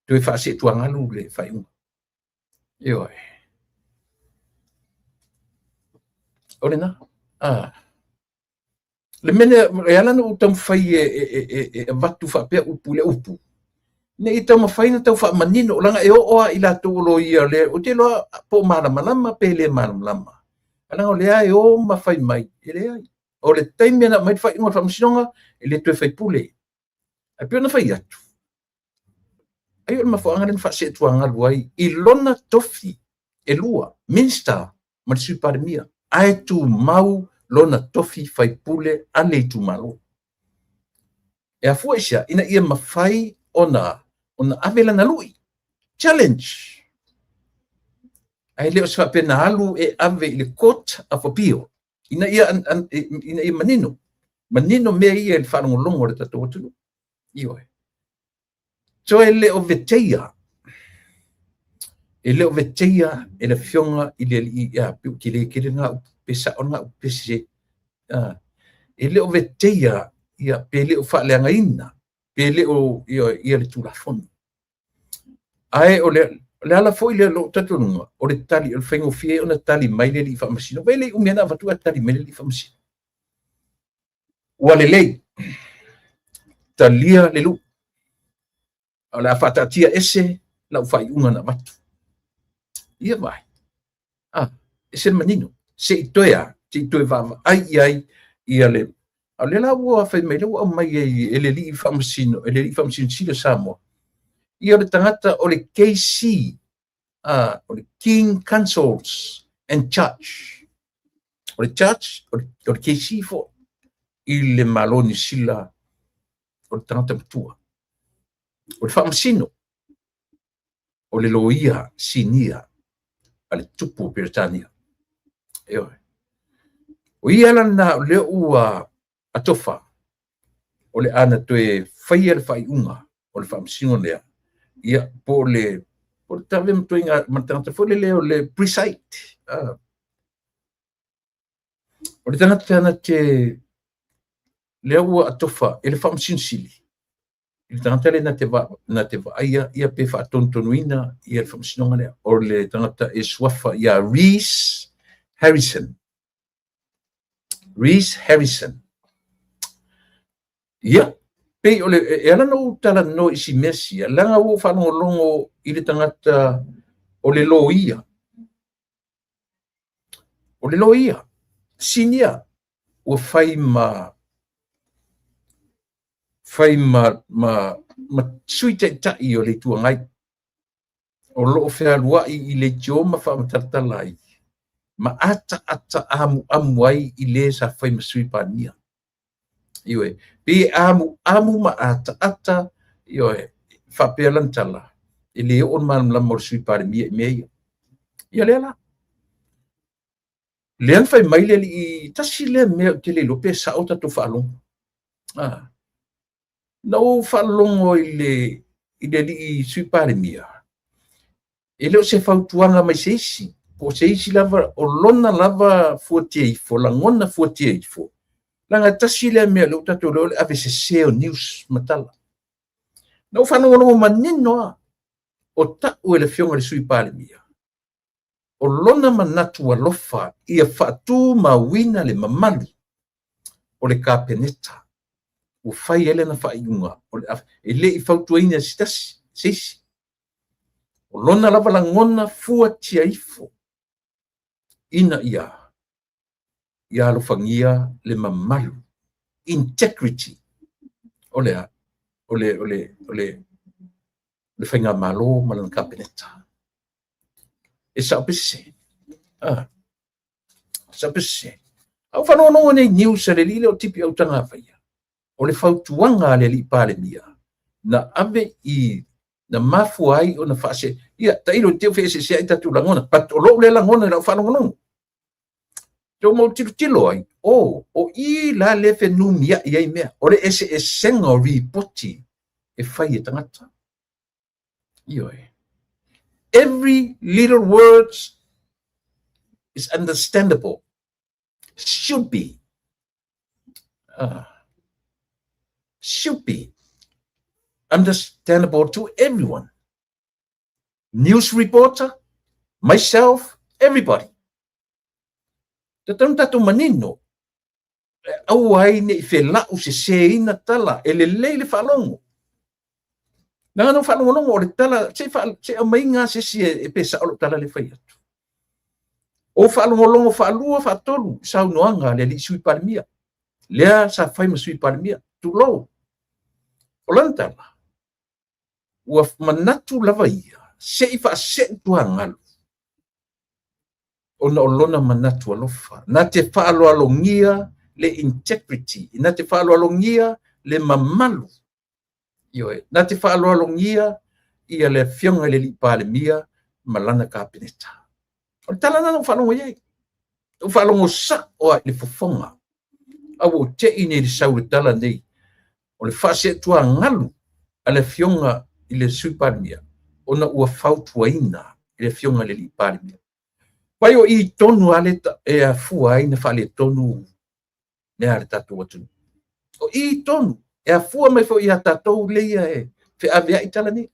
toe faaseetuagalu le faaiuga. Ioe. O lena. Le mea lea, e ala na ou taumafai e avatu faapea upu i le upu, ne i taumafai na tau faamanino, leaga e oo lava i latou o loia lea, ou te iloa po o malamalama pe le malamalama. Ae leaga o lea e o ma fai mai, e leai. O le taimi na aumai le faaiuga o le faamasinoga, e le toe faipule. Ae pei ona fai atu, ai o le mafuaaga lea na faaseetuagalu ai i lona tofi e lua, Minister ma le Sui Palemia, ae tumau lona tofi faipule a le itumalo. E afua i se a? Ina ia mafai ona ave lana lui, challenge. Ae le o se faapea na alu e ave i le Court of Appeal, ina ia manino, manino mea ia i le faalogologo a le tatou atunuu. Ioe. Toe le o veteia, e le o veteia e le afioga i le alii, ia, pe ua tele tele lena upu, pe sao lena upu, pe sese. E le o veteia, ia, pe le o faaleagaina, pe le o, ia, ia le Tulafono. Ae o le ala foi lea o lou talitonuga, o le tali, o le faigofie ona tali mai le alii faamasino. Vaai le umi na avatu ae tali mai le alii faamasino. Ua lelei, talia le lui, o le a faataatia ese lau faaiuga na avatu. Ia vaai, ese le manino, se i toe a, se i toe vaavaai i ai ia le... A o lea la ua fai mai, lea ua aumai ai e le alii faamasino, e le alii faamasino sili o Samoa, ia o le tagata o le KC, o le King Councils and Church. O le Church, o le KC foi, i le Malo Niu Sila, o le tagata matua. O le faamasino, o le loia sinia a le tupu o Peretania. Ioe. O ia la lena o lea ua atofa, o le a na toe faia le faaiuga o le faamasino lea, ia, po o le tave ma le tagata foi lele o le preside. O le tagata na te lea ua atofa e le faamasino sili, i le tagata lea na te vaaia ia pe faatonutonuina ia le faamasinoga lea. O le tagata e suafa ia Rees Harrison. Rees Harrison. Ia, pei o le, e ala ona ou talanoa i si mea sia, leaga ua ou faalogologo i le tagata o le loia. O le loia, sinia, ua fai ma sui taitai o le Itu Agai, o loo fealuai i le itioma faamatalatala ai, ma ataata amuamu ai i le sa fai ma Sui Palemia. Ioe, pe amuamu ma ataata, ioe, faapea lana tala, e le oo le malamalama o le Sui Palemia i mea ia. Ia lea la. Lea na fai mai le alii, tasi lea mea ou te le iloa pe sao tatou faalogo. Na ou faalogo i le alii Sui Palemia, e le o se fautuaga mai se isi, po o se isi lava, o lona lava fuatia ifo, lagona fuatia ifo, leaga tasi lea mea lea ua tatou iloa o le avesese o news ma tala. Na ou faalogologo manino lava, o tau e le afioga i le Sui Palemia, o lona manatu alofa ia faatumauina le mamalu o le Kapeneta. Ua fai ai lana faaiuga, e le i fautuaina se tasi, se isi. O lona lava lagona fuatia ifo, ina ia alofagia le mamalu, integrity, o le faigamalo ma lana Kapeneta. E sao pe sese. Sao pe sese. A o faalogologo nei news a le alii lea o Tipi Autagavaia, o le fautuaga a le alii Palemia, na ave i, na mafua ai ona faase, ia, tailo i te feeseeseai ai tatou lagona, but o lou lea lagona i lau faalogologo. Te o mau tilotilo ai, o i la le fenumiai ai mea, o le eseesega o ripoti e fai e tagata. Ioe. Every little words is understandable. Should be. Should be understandable to everyone. News reporter, myself, everybody. Tatau tatou manino, aua ai ne i felau seseina tala, e lelei le faalogo. Leaga na ou faalogologo o le tala, se aumai ngā se isi e pe sao lou tala le fai atu. O faalogologo faalua faatolu i saunoaga a le alii Sui Palemia, lea sa fai ma Sui Palemia, tulou. O lana tala, ua manatu lava ia se i faasee tuagalu ona o lona manatu alofa, na te faaaloalogia le integrity, na te faaaloalogia le mamalu, ioe, na te faaaloalogia ia le afioga i le alii Palemia ma lana Kapeneta. O le tala lena na ou faalogo i ai. Na ou faalogo sao lava i le fofoga, a ua ou te i nei i le sau o le tala nei, o le faaseetuagalu a le afioga i le Sui Palemia ona ua fautuaina e le afioga i le alii Palemia. Vai o i tonu lava le e afua ai ona faaletonu mea a le tatou atunuu. O i tonu e afua mai foi ia tatou lea e feaveai tala nei.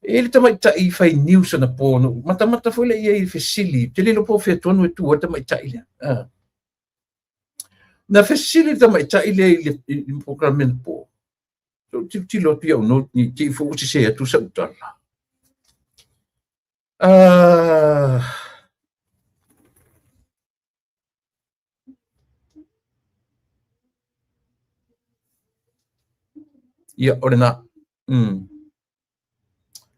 E i ai le tamaitai fai news anapo, na ou matamata foi lea i ai i le fesili, ou te le iloa po o fea tonu e tu ai le tamaitai lea. Na fesili le tamaitai lea i le polokalame anapo, se i ou tilotilo atu i au note ne i te i foi ua sese atu sau tala. Ia, o lena.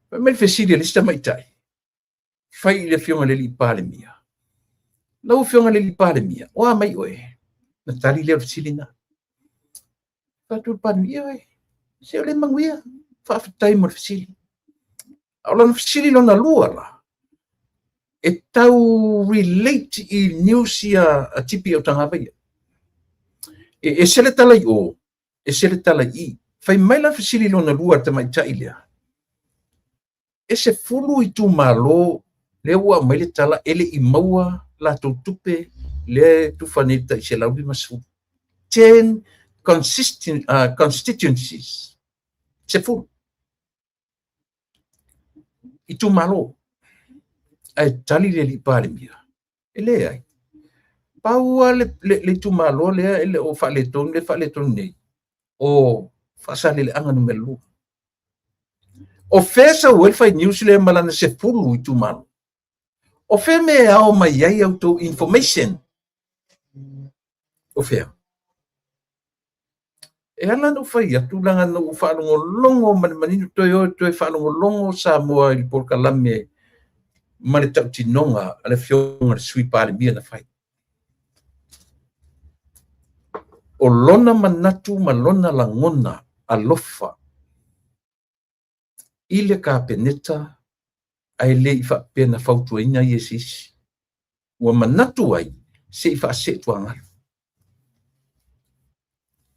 Fai mai le fesili a le isi tamaitai, fai i le afioga i le alii Palemia. Lau afioga i le alii Palemia, o a mai oe? Na tali lea o le fesili lena. Fai atu le Palemia, ioe, se o lea e manuia, faafetai mo le fesili. A o lana fesili lona lua la, e tau relate i news ia a Tipi Autagavaia. E ese le tala i o, ese le tala i i. Fai mai la fesili lona lua a le tamaitai lea, e 10 itumalo lea ua aumai le tala e le i maua latou tupe lea e tufa nei tai 150. 10 constituencies, 10 itumalo. Ae tali le alii Palemia, e leai. Pau lava le itumalo lea e le o faaletonu, le faaletonu nei, o Faasaleleaga numera 2. O fea sau ai le fai news lea ma lana 10 itumalo? O fea mea e ao mai ai a outou information? O fea? E ala ona ou fai atu, leaga na ou faalogologo ma le manino, toe o toe faalogologo Samoa i le polokalame ma le tautinoga a le afioga i le Sui Palemia na fai. O lona manatu ma lona lagona alofa i le Kapeneta ae le i faapea na fautuaina ia e se isi. Ua manatu ai se i faaseetuagalu.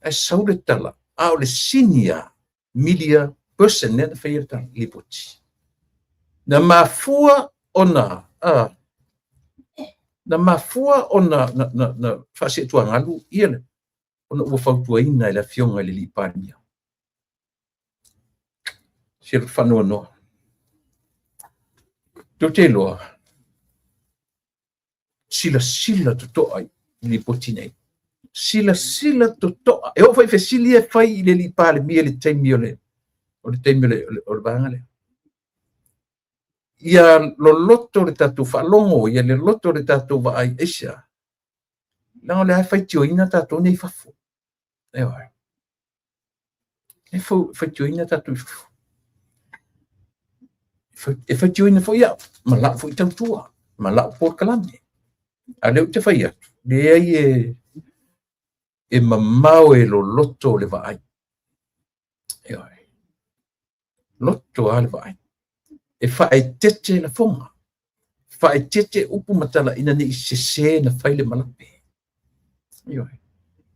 Ae sau le tala, a o le senior media person lea na faia le tala, lipoti. Na mafua ona na faaseetuagalu ia le, ona ua fautuaina e le afioga i le alii Palemia. Se faanoanoa. Tou te iloa, silasila totoa i lipoti nei. Silasila totoa. E oo foi i fesili e fai i le alii Palemia i le taimi o le, o le taimi o le, o le vaega lea. Ia loloto le tatou faalogo, ia loloto le tatou vaai, aisea? Leaga o lea e faitioina tatou nei i fafo. Ioe. E faitioina tatou i fafo. E faitioina foi au, ma lau foi tautua, ma lau polokalame. A o lea ou te fai atu, leai e mamao e loloto le vaai. Ioe. Loto lava le vaai. E faaeteete lafoga, faaeteete upu ma tala ina ne i sese na fai le malape. Ioe.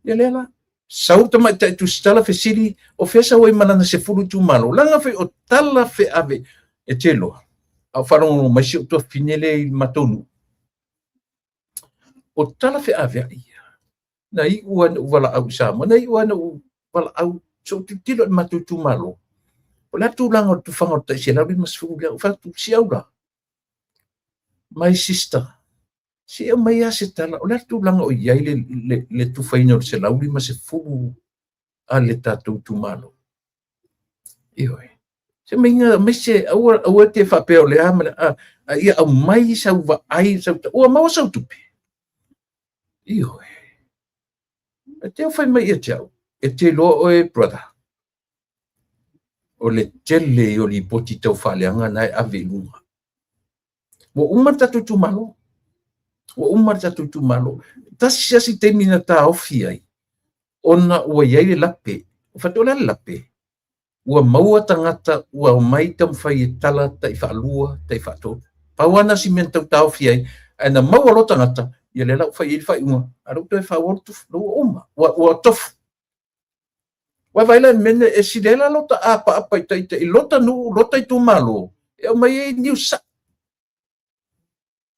Ia lea la, sau tamaitai tusitala fesili, o fea sau ai ma lana 10 itumalo, leaga foi o tala feave, e te iloa, a o faalogologo mai si ou tuafafine lea i le matou nuu, o tala feaveai ia, na iu lava ina ou valaau i Samoa, na iu lava ina ou valaau, se i ou tilotilo i le matou itumalo, o le a le tulaga o le tufaga o le tai 150 lea, ou fai atu, siau la, my sister, se i aumai lava se tala, o le a le tulaga o i ai le tufaina o le 150 a le tatou itumalo. Ioe. Se maiga, aumai se, aua, aua te faapea o le a ma le a, A ia aumai sau vaai, sau ua maua sau tupe. Ioe. E te fai mai ia te au, e te iloa oe, brother, o le tele o lipoti tau faaleaga na e ave i luga. Ua uma le tatou itumalo. Ua uma le tatou itumalo. Tasi asi taimi na taofi ai, ona ua i ai le lape. Fai atu o le a le lape? Ua maua tagata ua omai taumafai e tala tai faalua, tai faatolu. Pau lava na si mea na tau taofi ai, ae na maua loa tagata, ia lea la ua fai i ai le faaiuga, a o lea ua toe faaauau le tufu, lea ua uma, ua tofu. Ua vaai la i le mea e sili ai la lota apaapa i ita i lota nuu, lota itumalo, e aumai ai news sao.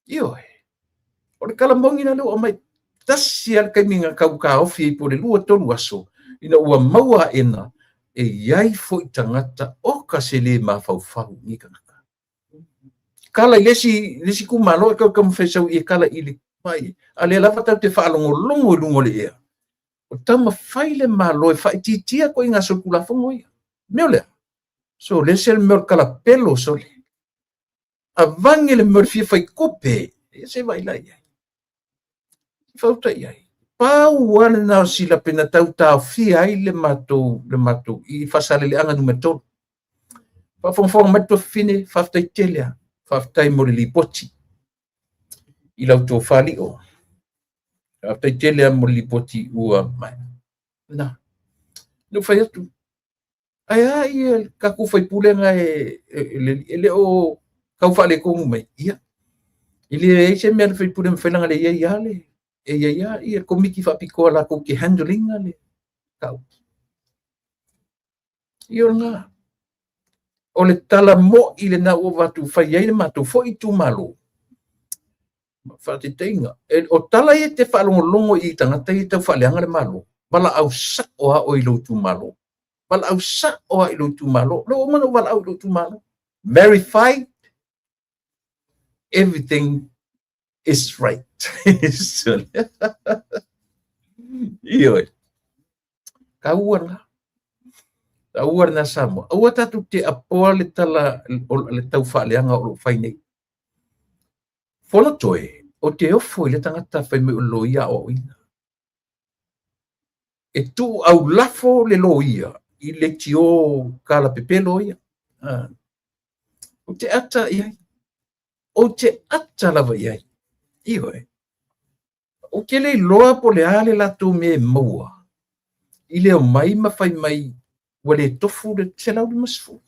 Ioe. O le tala moni la lea ua aumai. Tasi lava le taimi na tau taofi ai po o le 2, 3 aso, ina ua maua aena, e i ai foi tagata oka se le mafaufau i tagata. Kala i le isi itumalo e tau taumafai sau i e kala i le mai. A lea lava tatou te faalogologo i luga o le ea. O taumafai le Malo e faaitiitia ituaiga solitulafono ia. Mea o lea, so le ese le mea o le kalapelo sole. Avage le mea o le fia faitupe. Ia se vaai la i ai. Fauta i ai. Pau lava lena o si lape na tau taofia ai le matou i Faasaleleaga Nu.3. Faafogafoga mai le tuafafine, faafetai tele lava. Faafetai mo le lipoti i lau tofa lio. Faafetai tele lava mo le lipoti ua mai. Na, na fai atu, ae a ia tatou faipule na e le o tau faaletonu mai. Ia, e leai se mea le faipule mafai lana le iai lava le, e iai lava ia komiti faapitoa latou te handle ina le tau. Ia o lena. O le tala mo'i lena ua avatu fai ai le matou foi itumalo. Faataitaiga, o tala ia te faalogologo i tagata ia tau faaleaga le Malo, valaau sao lava oe i lou itumalo. Valaau sao lava i lou itumalo. Lea ua uma ona ou valaau i lou itumalo. Verify everything is right. Ioe. Taua lena. Taua lena Samoa. Aua tatou te apoa le tala o le tau faaleaga o lo o fai nei. Fono toe, o te ofo i le tagata fai mai o le loia aoaoina. E tuu aulafo le loia i le tio kala pepelo ia. O te ata i ai. O te ata lava i ai. Ioe. O te le iloa po le a le latou mea e maua i le omai ma fai mai ua le tofu le 150.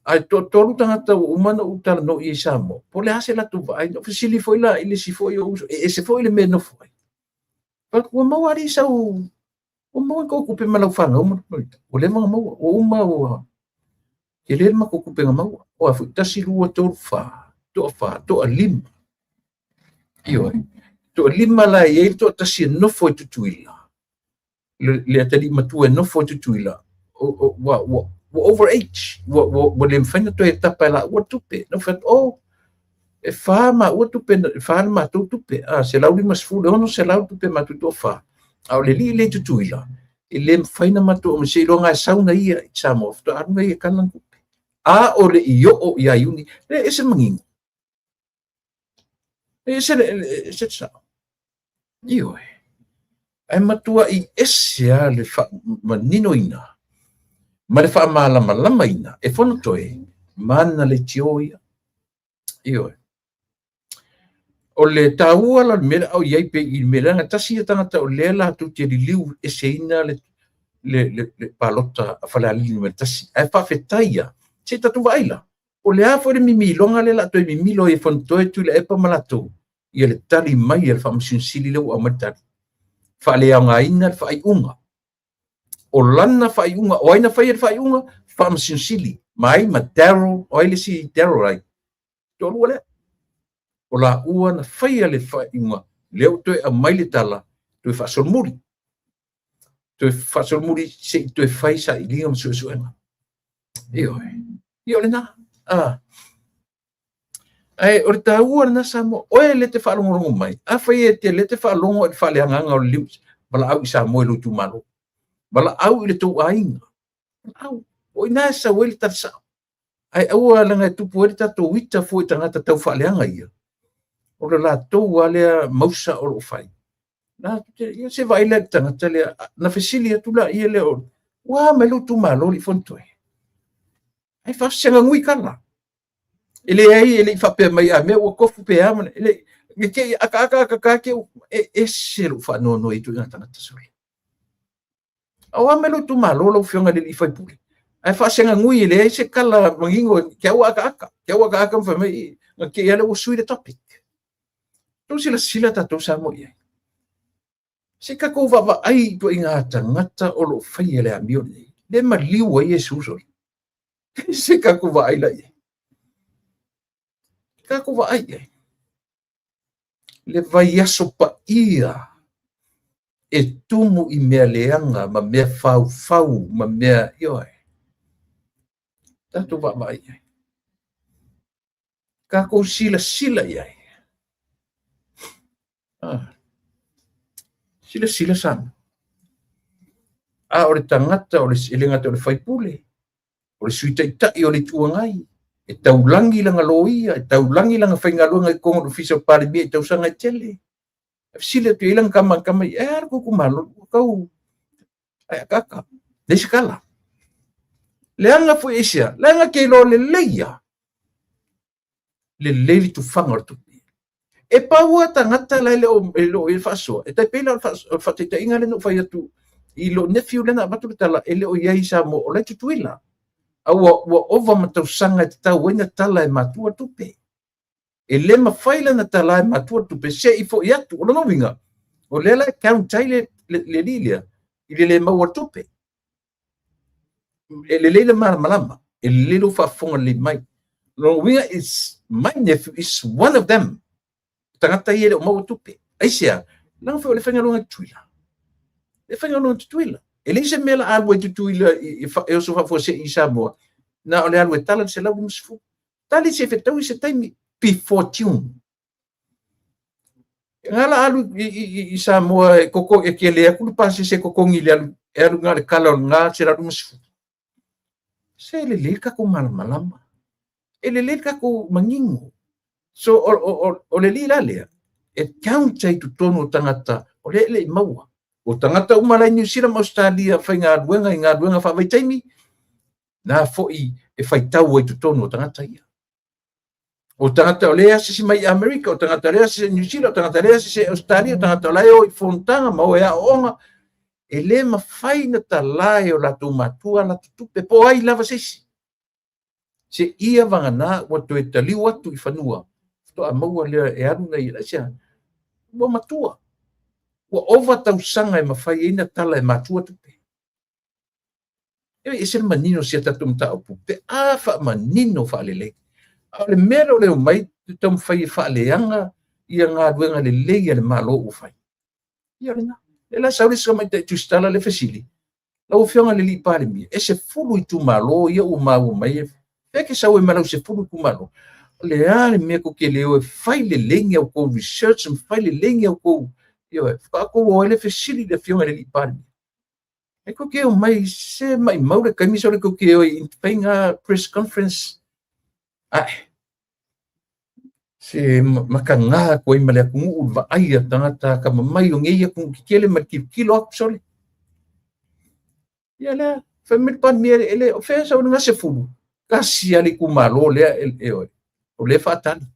Ae toatolu tagata ua uma ona ou talanoa i ai Samoa, po o le a se latou vaai. Na fesili foi la i le isi foi o uso, e ese foi le mea e nofo ai. Ua maua alii sau, ua maua kou tupe ma lau fanau ma ua leva ona maua, ua uma ua tele le matou tupe na maua. O a foi, 1, 2, 3, 4, toa 4, toa 5. Ioe. Toa 5 la e i ai le toatasi e nofo i Tutuila. Le atalii matua e nofo i Tutuila, ua over age, ua le mafai ona toe tapa e laua tupe. Na fai atu, oh, e 4 maua tupe, e 4 le matou tupe, 150, le 600 tupe matou toa 4. A o le alii le i Tutuila, e le mafai na matou, seiloga e sau na ia i Samoa, faatoa alu na ia e kala tupe. A o le i oo ia Iuni, le ese manino. E ese le sao. Ioe. Ae matua i ese lava le faamaninoina ma le faamalamalamaina e fono toe mana le tio ia. Ioe. O le taua la o le mea lea au i ai pe i le mea leaga tasi ia tagata o lea latou te liliu eseina le palota a Falealili Nu.1. Ae faafetai ia, se i tatou vaai la. O le a foi le mimiloga lea o le a toe mimilo ai e Fonotoe Tuilaepa ma latou, ia le tali mai a le Faamasino Sili lea ua aumai le tali. Faaleaogaina le faaiuga. O lana faaiuga, o ai na faia le faaiuga? Faamasino Sili. Ma ai ma Daryl, o ai le isi Daryl ai? Toalua lea. O laua na faia le faaiuga, lea ua toe aumai le tala, toe faasolomuli. Toe faasolomuli se i toe fai sailiga ma suesuega. Ioe. Ia o lena. Ae o le taua lena Samoa, oe le te faalogologo mai, afai e te le te faalogo i le faaleagaga o le liu, valaau i Samoa i lou itumalo. Valaau i le tou aiga. Valaau. O i ina e sau ai le tala sao. Ae aua leaga e tupu ai le tatou ita fua i tagata taufaaleaga ia, o le latou lava lea mausa o lo o fai. Na, ia se vaai lea i le tagata lea, na fesili atu laia lea, ua a mai lou itumalo alii Fonotoe? Ae faasegagui tala. E leai, e le i faapea mai a mea ua tofu pe a, e le i te i akaaka akaka te e ese lou faanoanoa i ituaiga tagata sole. A o a mai lou itumalo lau Afioga i le alii faipule? Ae faasegagui e leai se tala manino te au akaaka, te au akaaka ma fai mai, na te i lava lea ua sui le topic. Tou silasila tatou Samoa i ai. Se i tatou vaavaai i ituaiga tagata o lo o faia le amio lenei. Le maliu ai Iesu sole. Se i tatou vaai la i ai. Tatou vaai i ai. Le vaiaso paia e tumu i mea leaga ma mea faufau ma mea, ioe. Tatou vaavaai i ai. Tatou silasila i ai. Ah. Silasila Samoa. A o le tagata o le, e le gata o le faipule, o le Sui Taitai o le Itu Agai, e taulagi lana loia, e taulagi lana faigaluega i totonu o le Ofisa o le Palemia i tausaga e tele. E fesili atu i ai lana tama, tama e a le tou itumalo, ua tau ai akaaka, leai se tala. Leaga foi aisea? Leaga te iloa lelei lava lelei le tufaga o le tupe. E pau lava tagata la e le o e le o i ai faasoa, e tai pei la o le faataitaiga lea na ou fai atu i lou nephew lea na avatu le tala e le o i ai i Samoa, o la e i Tutuila. A ua ova ma tausaga e tatau ai ona tala e matua tupe. E le mafai la ona tala e matua tupe se i foi atu. O lona uiga, o lea la e count ai le alii lea i le le maua o le tupe. E lelei le malamalama, e lelei lou faafofoga lelei mai. O lona uiga, is, my nephew is one of them. Tagata ia e le o maua tupe. Aisea? Leaga foi o le faigaluega i Tutuila. Le faigaluega i Tutuila. E leai se mea la alu ai Tutuila e oso faafuasei i Samoa, na o le alu e tala le 150. Tali se fetaui se taimi before June. Nga la alu i Samoa e koko e kele atu le pasese e totogi le alu e alu na le tala o lena 150. Se lelei le tatou malamalama. E lelei le tatou manino. So o le alii la lea e count ai i totonu o tagata o lea e le i maua. O tagata uma la i Niu Sila ma Ausetalia faigaluega i galuega faavaitaimi, na foi e faitau ai i totonu o tagata ia. O tagata o lea e asiasi mai i Amerika, o tagata o lea e asiasi i Niu Sila, o tagata o lea e asiasi i Ausetalia, o tagata o la e o i fonotaga ma o e aooga, e le mafai ona tala e o latou matua latou tupe, po o ai lava se isi. Seia vagana ua toe taliu atu i fanua, faatoa maua lea e alu nai aisea, ua matua, ua ova tausaga e mafai ai ona tala e matua tupe. E ese le manino o si a tatou mataupu pe a faamanino faalelei. A o le mea lea o le omai taumafai e faaleaga ia galuega lelei a le Malo ua fai. Ia o lena. Lea la sau le isi tamaitai tusitala le fesili, lau Afioga i le alii Palemia, e 10 itumalo ia ua maua mai e fea e te sau ai ma lau 10 itumalo? O le a le mea tou te le o e fai lelei ni a outou research ma fai lelei ni a outou, ioe, faatoa outou o ai le fesili i le Afioga i le alii Palemia. E tou te omai se maimau le taimi sole tou te o i fai press conference. Ae, se mataga atu ai ma le atunuu le vaai a tagata atamamai o nei atunuu tetele ma le tilotilo atu sole. Ia lea, fai mai le Palemia, e le, o fea sau lena 10, tasi lava le itumalo lea, e, o lea e faatali.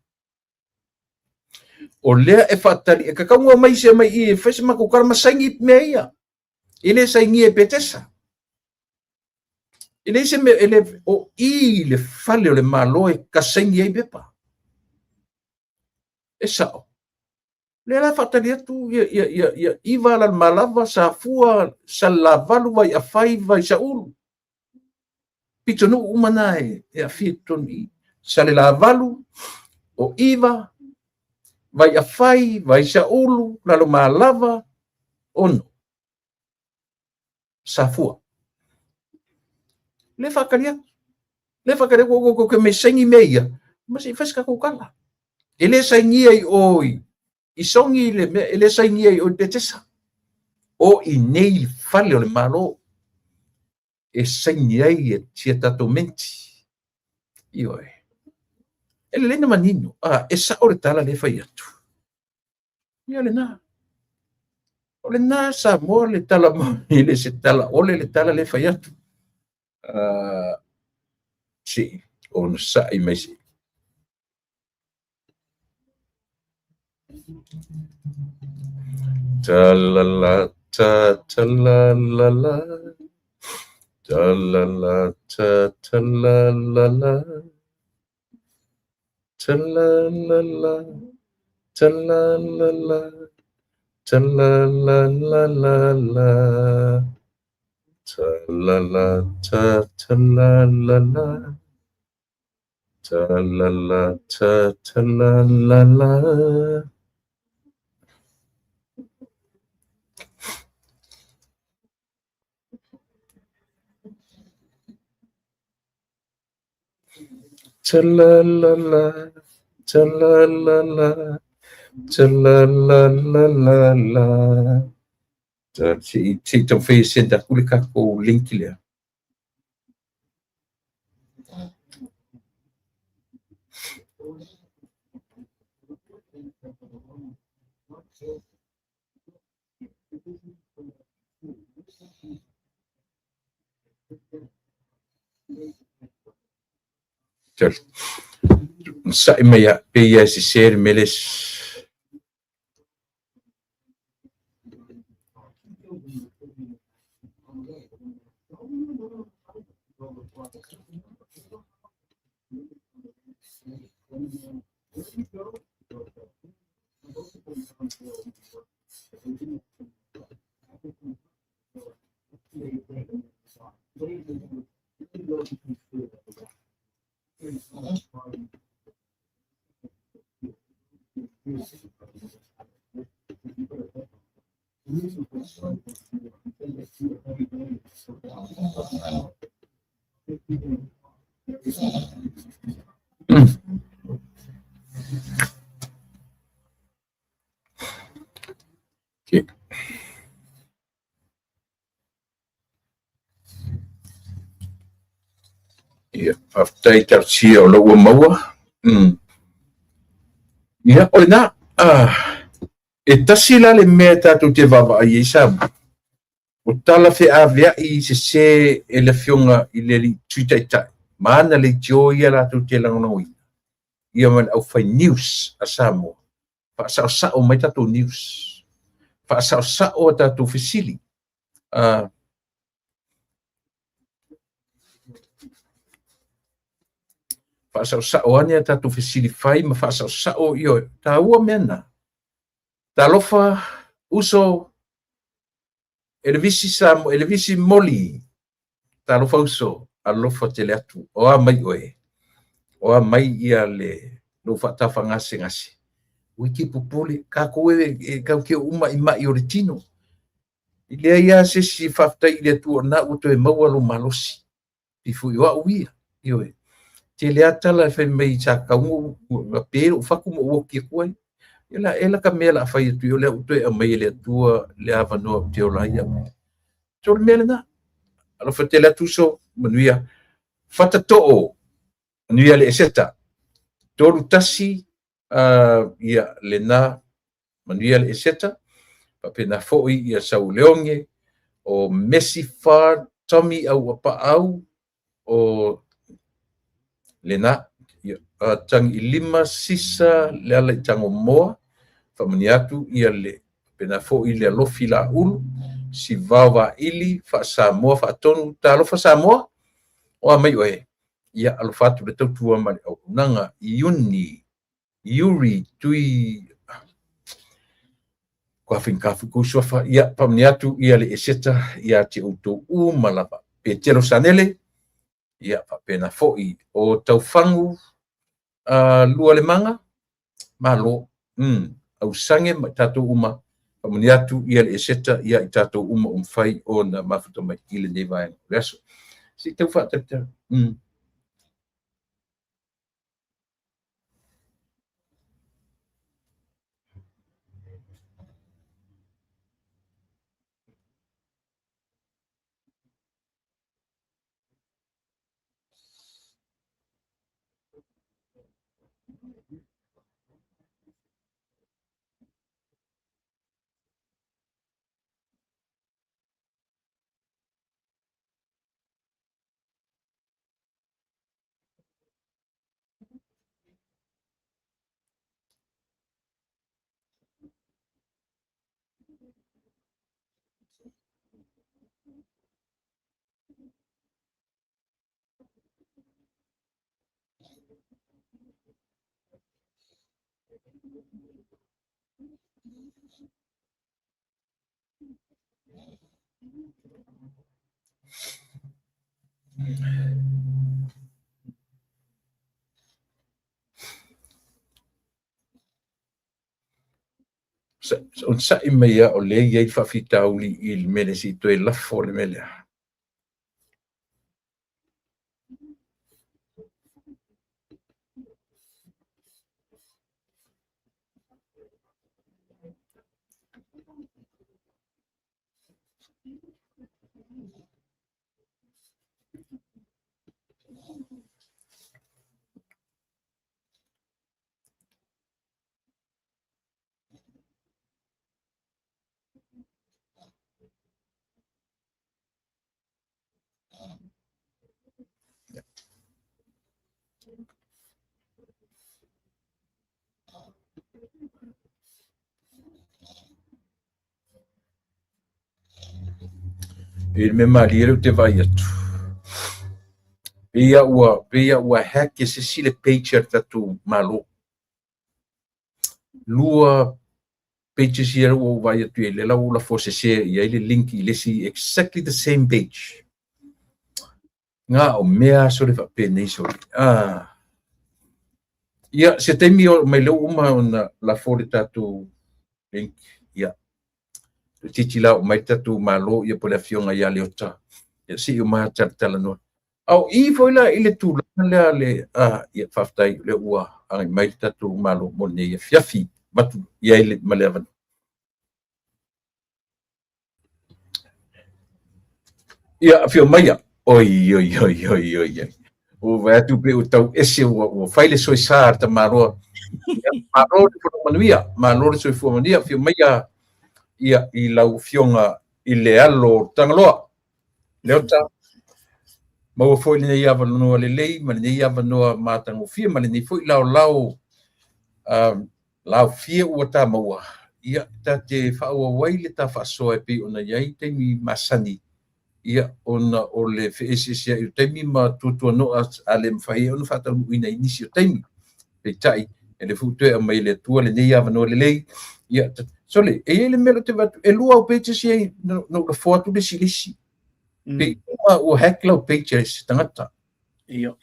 O lea e faatali, e tatau ona omai se mai i e fai se matou tala ma saini mea ia. E le sainia e Petesa. E leai se mea, e le, o i le fale o le Malo e kasaini ai pepa. E sao. Lea la faatali atu ia, ia, ia, ia Iva Lalomalava, Safua, Salelavalu, Vaiafai, Vaisaulu. Pitonuu uma na e aafia i totonu i i. Salelavalu, o Iva, Vaiafai, Vaisaulu, Lalomalava, Ono. Safua. Le faatali atu. Le faatali atu, o ke me saini mea ia, ma se i fai se tatou tala. E le sainia i o i Sogi le mea, e le sainia i o i Petesa. O i nei le fale o le Malo e saini ai e sia tatou menti. Ioe. E lelei na manino, e sa'o le tala lea e fai atu. Ia lena. O lena Samoa le tala moni, e le se tala ole le tala lea e fai atu. Se i onosai mai se. Ta la la ta ta la la la. Ta la la ta ta la la la. Ta la la la. Ta la la la. Ta la la la la la. Ta la la ta ta la la la. Ta la la ta ta la la la. Ta la la la, ta la la la, ta la la la la la. Ta se i taumafai e send atu le tatou link lea. Onosai mai lava pei lava e sese le mea lea. Okay. Ia, faafetai talosia o lou ua maua. Ia, o lena, e tasi la le mea tatou te vaavaai ai Samoa, o tala feaveai sese e le afioga i le alii Sui Taitai, ma ana leitio ia latou te lagolagoina, ia ma le aufai news a Samoa, faasaosao mai tatou news, faasaosao a tatou fesili. Faasaosao ane a tatou fesili fai ma faasaosao, ioe, taua mea na. Talofa, uso, Elevisi Samoa, Elevisi Moli, talofa uso, alofa tele atu, o a mai oe, o a mai ia le lou faatafagasegase. Ua te popole, tatou e tatou te oo uma i mai o le tino. E leai lava se isi e faafetai i le Atua o lena ua toe maua lou malosi. I foi o au ia, ioe. Tele lava tala e fai mai sa tatau ona pe lou fatu ma ou oti atu ai. Ia la ela ka mea o le a fai atu ai, o lea ua toe aumai e le Atua le avanoa ou te ola ai au. So o le mea lena. Alofa tele atu uso, manuia. Fatatoo, manuia le Eseta. 31, ia lena, manuia le Eseta. Faapena foi ia Sauleoge, o Messi Far, Tommy Auapaau, o lena, ia, Tagilima Sisa, le ala i Tagomoa, faamanuia atu ia le faapena foi le alofi Laulu, Sivao Vaili, Faasamoa Faatonu, Talofa Samoa, o a mai oe, ia alofa atu le tautua ma le auaunaga, Iuni, Yuri, Tui, kua faigata foi kou suafa, ia faamanuia atu ia le Eseta ia te outou uma lava. Petelo Sanele, ia faapena foi o Taufagu lua le maga, malo, ausage ma tatou uma, faamanuia atu ia le Eseta ia i tatou uma ua mafai ona mafuta mai i lenei vaega o le aso. Se i tau faatalitali. Onosai mai lava o lea e i ai le faafitauli i le mea lea se i toe lafo le mea lea. I le mea malie lea ou te vaai atu, pei lava ua, pei lava ua hack e se isi le page a le tatou Malo. 2 pages ia ua ou vaai atu i ai, lea la ua ou lafo sese i ai le link i le isi exactly the same page. Ngā o mea sole faapenei sole. Ah. Ia, se taimi o mai lea ua uma ona lafo le tatou link. Ia, toeitiiti la oo mai le tatou Malo ia po o le Afioga ia Leota. Ia se i uma talatalanoa. A o i foi la i le tulaga lea le a ia faafetai o lea ua agai mai le tatou Malo mo lenei afiafi avatu i ai le, ma le avanoa. Ia, afio maia. Oi, oi, oi, oi, oi, oi. Ua vaai atu pe ua tau ese ua, ua fai le soesa a le tamaloa. Ia, malo le fono manuia, malo le soifua manuia. Afio maia ia, i lau afioga i le alo o Tagaloa. Leota, maua foi lenei avanoa lelei ma lenei avanoa matagofie ma lenei foi laolao laofie ua ta maua, ia, ta te faaauau ai le ta faasoa e pei ona i ai taimi masani, ia, ona o le feeseeseai o taimi ma tuatuanoa a le mafai ai ona faataunuuina i nisi o taimi. Peitai, e le foi ua toe aumai e le Atua lenei avanoa lelei, ia, sole, e i ai le mea lea ou te vaai atu, e 2 au pages ia na ou lafo atu le isi i le isi. Pei uma ua hack lau page e se tagata. Ia.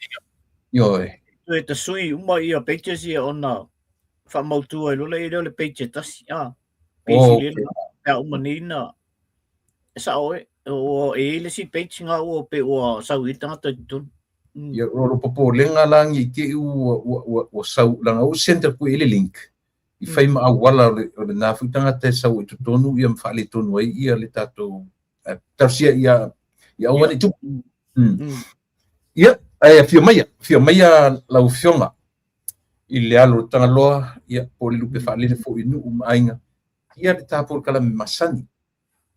Ioe. Toe tasui uma ia pages ia ona faamautu ai loa lea o le page e tasi. Ah, page Oh, le okay. na uma nei na e sao e o e i le isi page nga ua pe ua sau i tagata i totonu. Ia, o lo popolega la ngi te i ua, ua, ua, ua sau, langa ua send atu i le link, i fai ma auala o le, o le nā foi tagata e sau i totonu ia ma faaletonu ai ia le tatou talosia ia, ia aua ne i tupu. Ia, ae afio maia, afio maia lau afioga i le alo o le Tagaloa, ia, po o le lupe faalele foi i nuu ma aiga, ia le ta polokalame masani,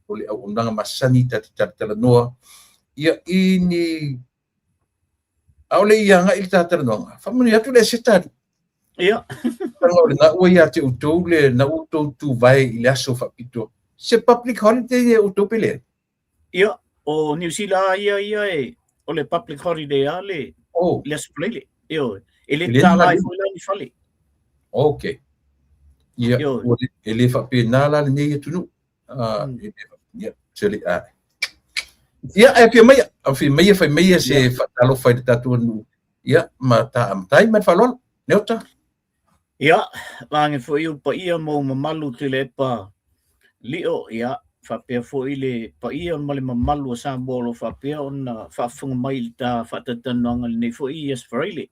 o le auaunaga masani ta te talatalanoa, ia, i ni ʻaʻole i agai le ta talanoaga, faamanuia atu le Eseta alii. Ia. Leaga o lena ua ia te outou le na ua outou tuvae i le aso faapitoa. Se public holiday ia outou pe leai? Ia, o Niu Sila lava ia ia e o le public holiday lava le, Oh. le Aso Faraile. Ioe. E le E le tatala ai galuega. foi la ni fale. Okay. Ia, Ioe. ua le, e le faapena la lenei atunuu. Ah, e le, ia, se le, ah. Ia, ae afio maia, afio maia, fai maia se faatalofa i le tatou atunuu. Ia, ma ta amatai ma le faaaloalo. Leota. Ia, vaeane foi ou paia ma ou mamalu Tuilaepa Lio, ia, faapea foi le paia ma le mamalu o Samoa o lo o faapea ona faafofoga mai i le ta faatalatalanoaga i lenei foi Aso Faraile.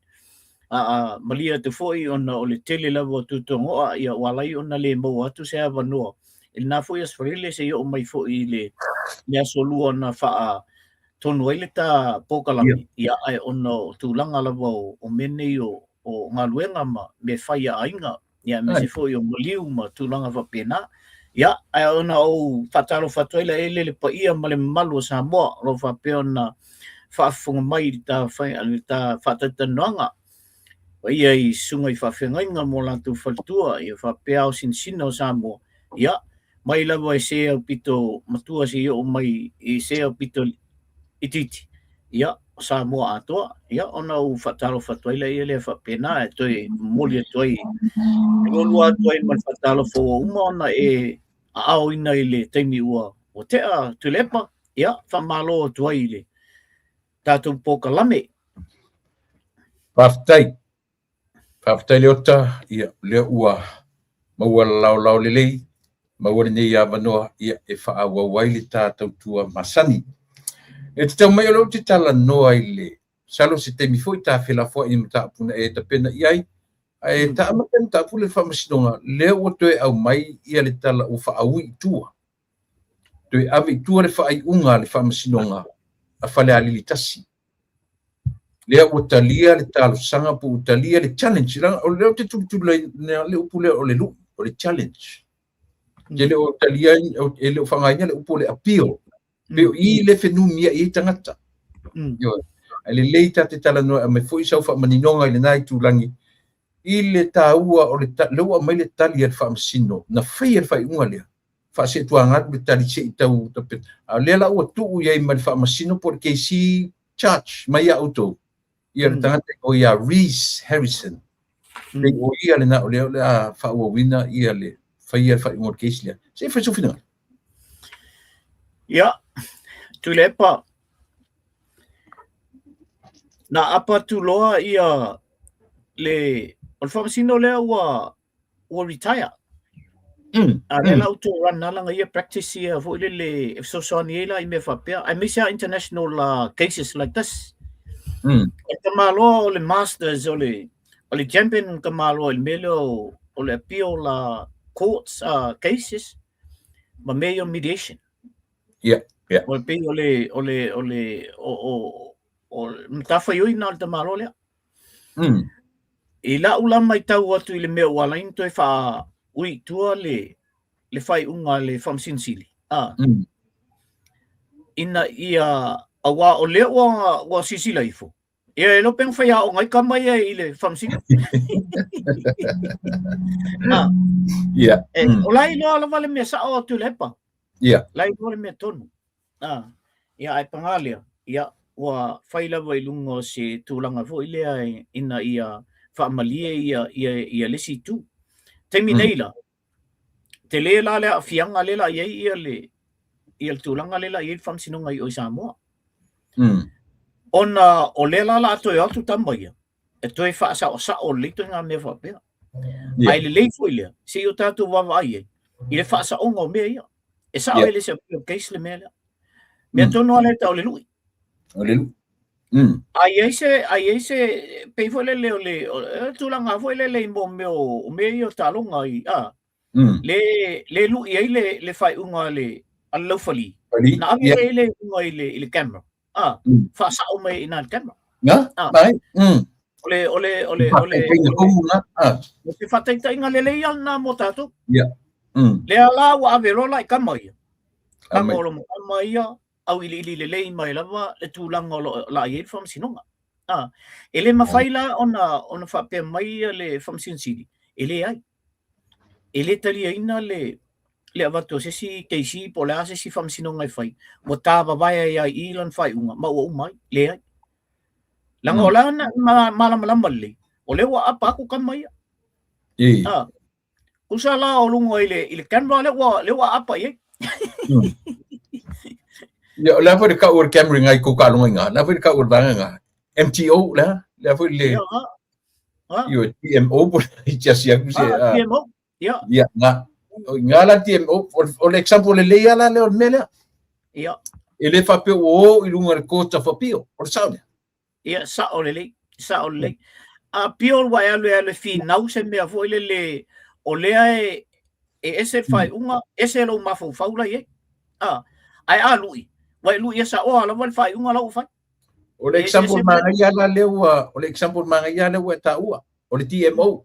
A malie atu foi ona o le tele lava o tuatuanoa, ia ua ala ai ona le maua atu se avanoa i lena foi Aso Faraile se i oo mai foi i le, le aso lua na faatonu ai le ta polokalame, ia, ae ona o tulaga lava o, o mea nei o, o galuega ma mea fai a aiga, ia, aemaise foi o maliu ma tulaga faapena. Ia, ae ona ou faatalofa atu ai laele le paia ma le mamalu o Samoa o lo o faapea ona faafofoga mai i le ta, le ta faatalatalanoaga. Paia i susuga i faafeagaiga ma o latou faletua, ia faapea ao sinasina o Samoa. Ia, mai lava i se aupito matua seia oo mai i se aupito itiiti. Ia, o Samoa atoa. Ia, ona ou faatalofa atu ai lea lea faapena e toe momoli atu ai, e lualua atu ai ma le faatalofa ua uma ona e aaoina i le taimi ua ua tea Tuilaepa. Ia, faamalo atu ai i le tatou polokalame. Faafetai. Faafetai Leota, ia, lea ua maua le laolao lelei, maua lenei avanoa ia, e faaauau ai le ta tautua masani. E tatau mai o lea ou te talanoa i le masalo se taimi foi ta felafoai i mataupu na e tapena i ai, ae ta amata i le mataupu lea i le faamasinoga, lea ua toe aumai ia le tala ua faaui i tua. Toe ave i tua le faaiuga a le faamasinoga a Falealili 1. Lea ua talia le talosaga po ua talia le challenge. Leaga o lea ou te tulituli le upu lea o le lui, o le challenge. E le o talia, e le o faaaogaina le upu o le appeal. Pei o i le fenumiai ai tagata. Ioe. Ae lelei ta te talanoa e aumai foi sau faamaninoga i lena itulagi i le taua o le lea ua aumai le tali a le faamasino na faia le faaiuga lea faasetuagalu le tali se i tau tapena. A o lea la ua tuu i ai ma le faamasino po o le KC charge mai ia outou ia le tagata o ia Reece Harrison. Pei o ia lena o lea o le a faaauauina ia le faia le faaiuga o le case lea. Se i fai sou finagalo. Ia, Tuilaepa, na apa atu loa ia le, o le faamasino lea ua ua retire. A lea la ua toe run lana ia practice ia foi lele e fesoasoani ai la i mea faapea, aemaise lava international cases like this. O le tamaloa o le masters o le o le champion tamaloa i le mea lea o le appeal courts cases ma mea ia o mediation. Yeah. O le pei o le o le o le o o o le matafaioi lena o le tamaloa lea. I lau la matau atu i le mea ua ala ai ona toe faaui i tua le le faaiuga a le Faamasino Sili, a, ina ia, aua o lea ua ua silasila ifo, ia e le iloa pe na faiaoga ai tama ia i le Faamasino. A, e, o la e iloa lava le mea sao a Tuilaepa. La e iloa le mea tonu. A, ia ae paga lea, ia ua fai lava i luga o se tulaga foi lea ina ia faamalie ia ia ia le isi itu. Taimi nei la, tele la le aafiaga lea la i ai ia le ia le tulaga lea la i ai le faamasinoga i o i Samoa. Ona o lea la la toe o atu tama ia, e toe faasaosao lelei ituaiga mea faapea. Ae lelei foi lea, se i o tatou vaavaai ai i le faasaoga o mea ia. E sao e le se appeal case le mea lea. Mea tonu lava lea e tau o le lui. O le lui. A i ai se, a i ai se, pei foi lele o le, o le tulaga foi lele i mo mea o, o mea ia o taaloga i, a, le, le lui ai le, le faaiuga a le, a le laufali. Fali. Na ave yeah. le iuga i le, i le camera. A, faasao mai i ina i le camera. Na, mai. O le, o le, o le, o le, o se faataitaiga lelei lava lena mo tatou. Yeah. Lea la ua ave loa la i tama ia. Tago o lo tama ia, auiliili lelei mai lava le tulaga o lo o la i ai le faamasinoga. A, e le mafai la ona, ona faapea mai ia le Faamasino Sili, e leai. E le taliaina le, le avatu o se isi KC po o le a se isi faamasinoga e fai, ua tavavae ai lava i i lana faaiuga ma ua uma ai. Leai. Leaga o la na malamalama lelei, o lea ua apa atu tama ia. A, tusa la o luga i le, i le camera lea ua, lea ua apa i ai. Ia, o le a foi le kau o le camera i ngai kou taaloga i ina, o le a foi le kau o le vaega i ina? MTO, le a? Le a foi le... Ia, a. Ioe, TMO po o le siasi atu se... A, TMO, ia. Ia, na. O i ina la TMO, o le example lelei lava la lea o le mea lea. Ia. E le faapea ua o i luga o le Court of Appeal, o le sao lea. Ia, sao lelei, sao lelei. A pio ua e alu e alu e finau se mea foi lele, o lea e, e ese le faaiuga, ese lou mafaufau la i ai. A, ae a lui, ua e lui e saoa lava le faaiuga la ua fai. O le example manaia la lea ua, o le example manaia lea ua e taua, o le TMO.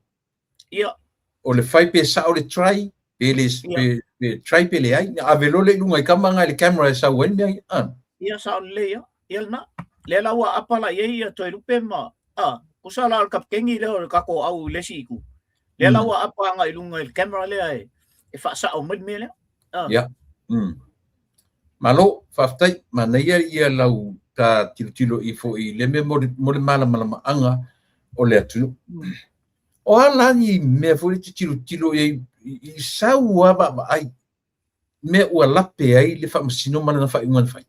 Ia. O le fai pe sao le try, pe le, pe, pe try pe leai, na ave loa le i luga i tama na i le camera e sau ai le mea ia. Ah. Ia, sao lelei ia. Ia lena. Lea la ua apa la i ai ia Toelupe ma, ah, tusa la o le kapiteni lea o le tatou au i le isi itu. Lea la ua apa agai i luga i le camera lea e, e faasao mai le mea lea. Ah. Ia. Malo, faafetai, manaia ia lau ta tilotilo ifo i le mea mo le malamalamaaga o le atunuu. O a la ni mea foi le te tilotilo i ai i sau lava vaavaai mea ua lape ai le Faamasino ma lana faaiuga na fai?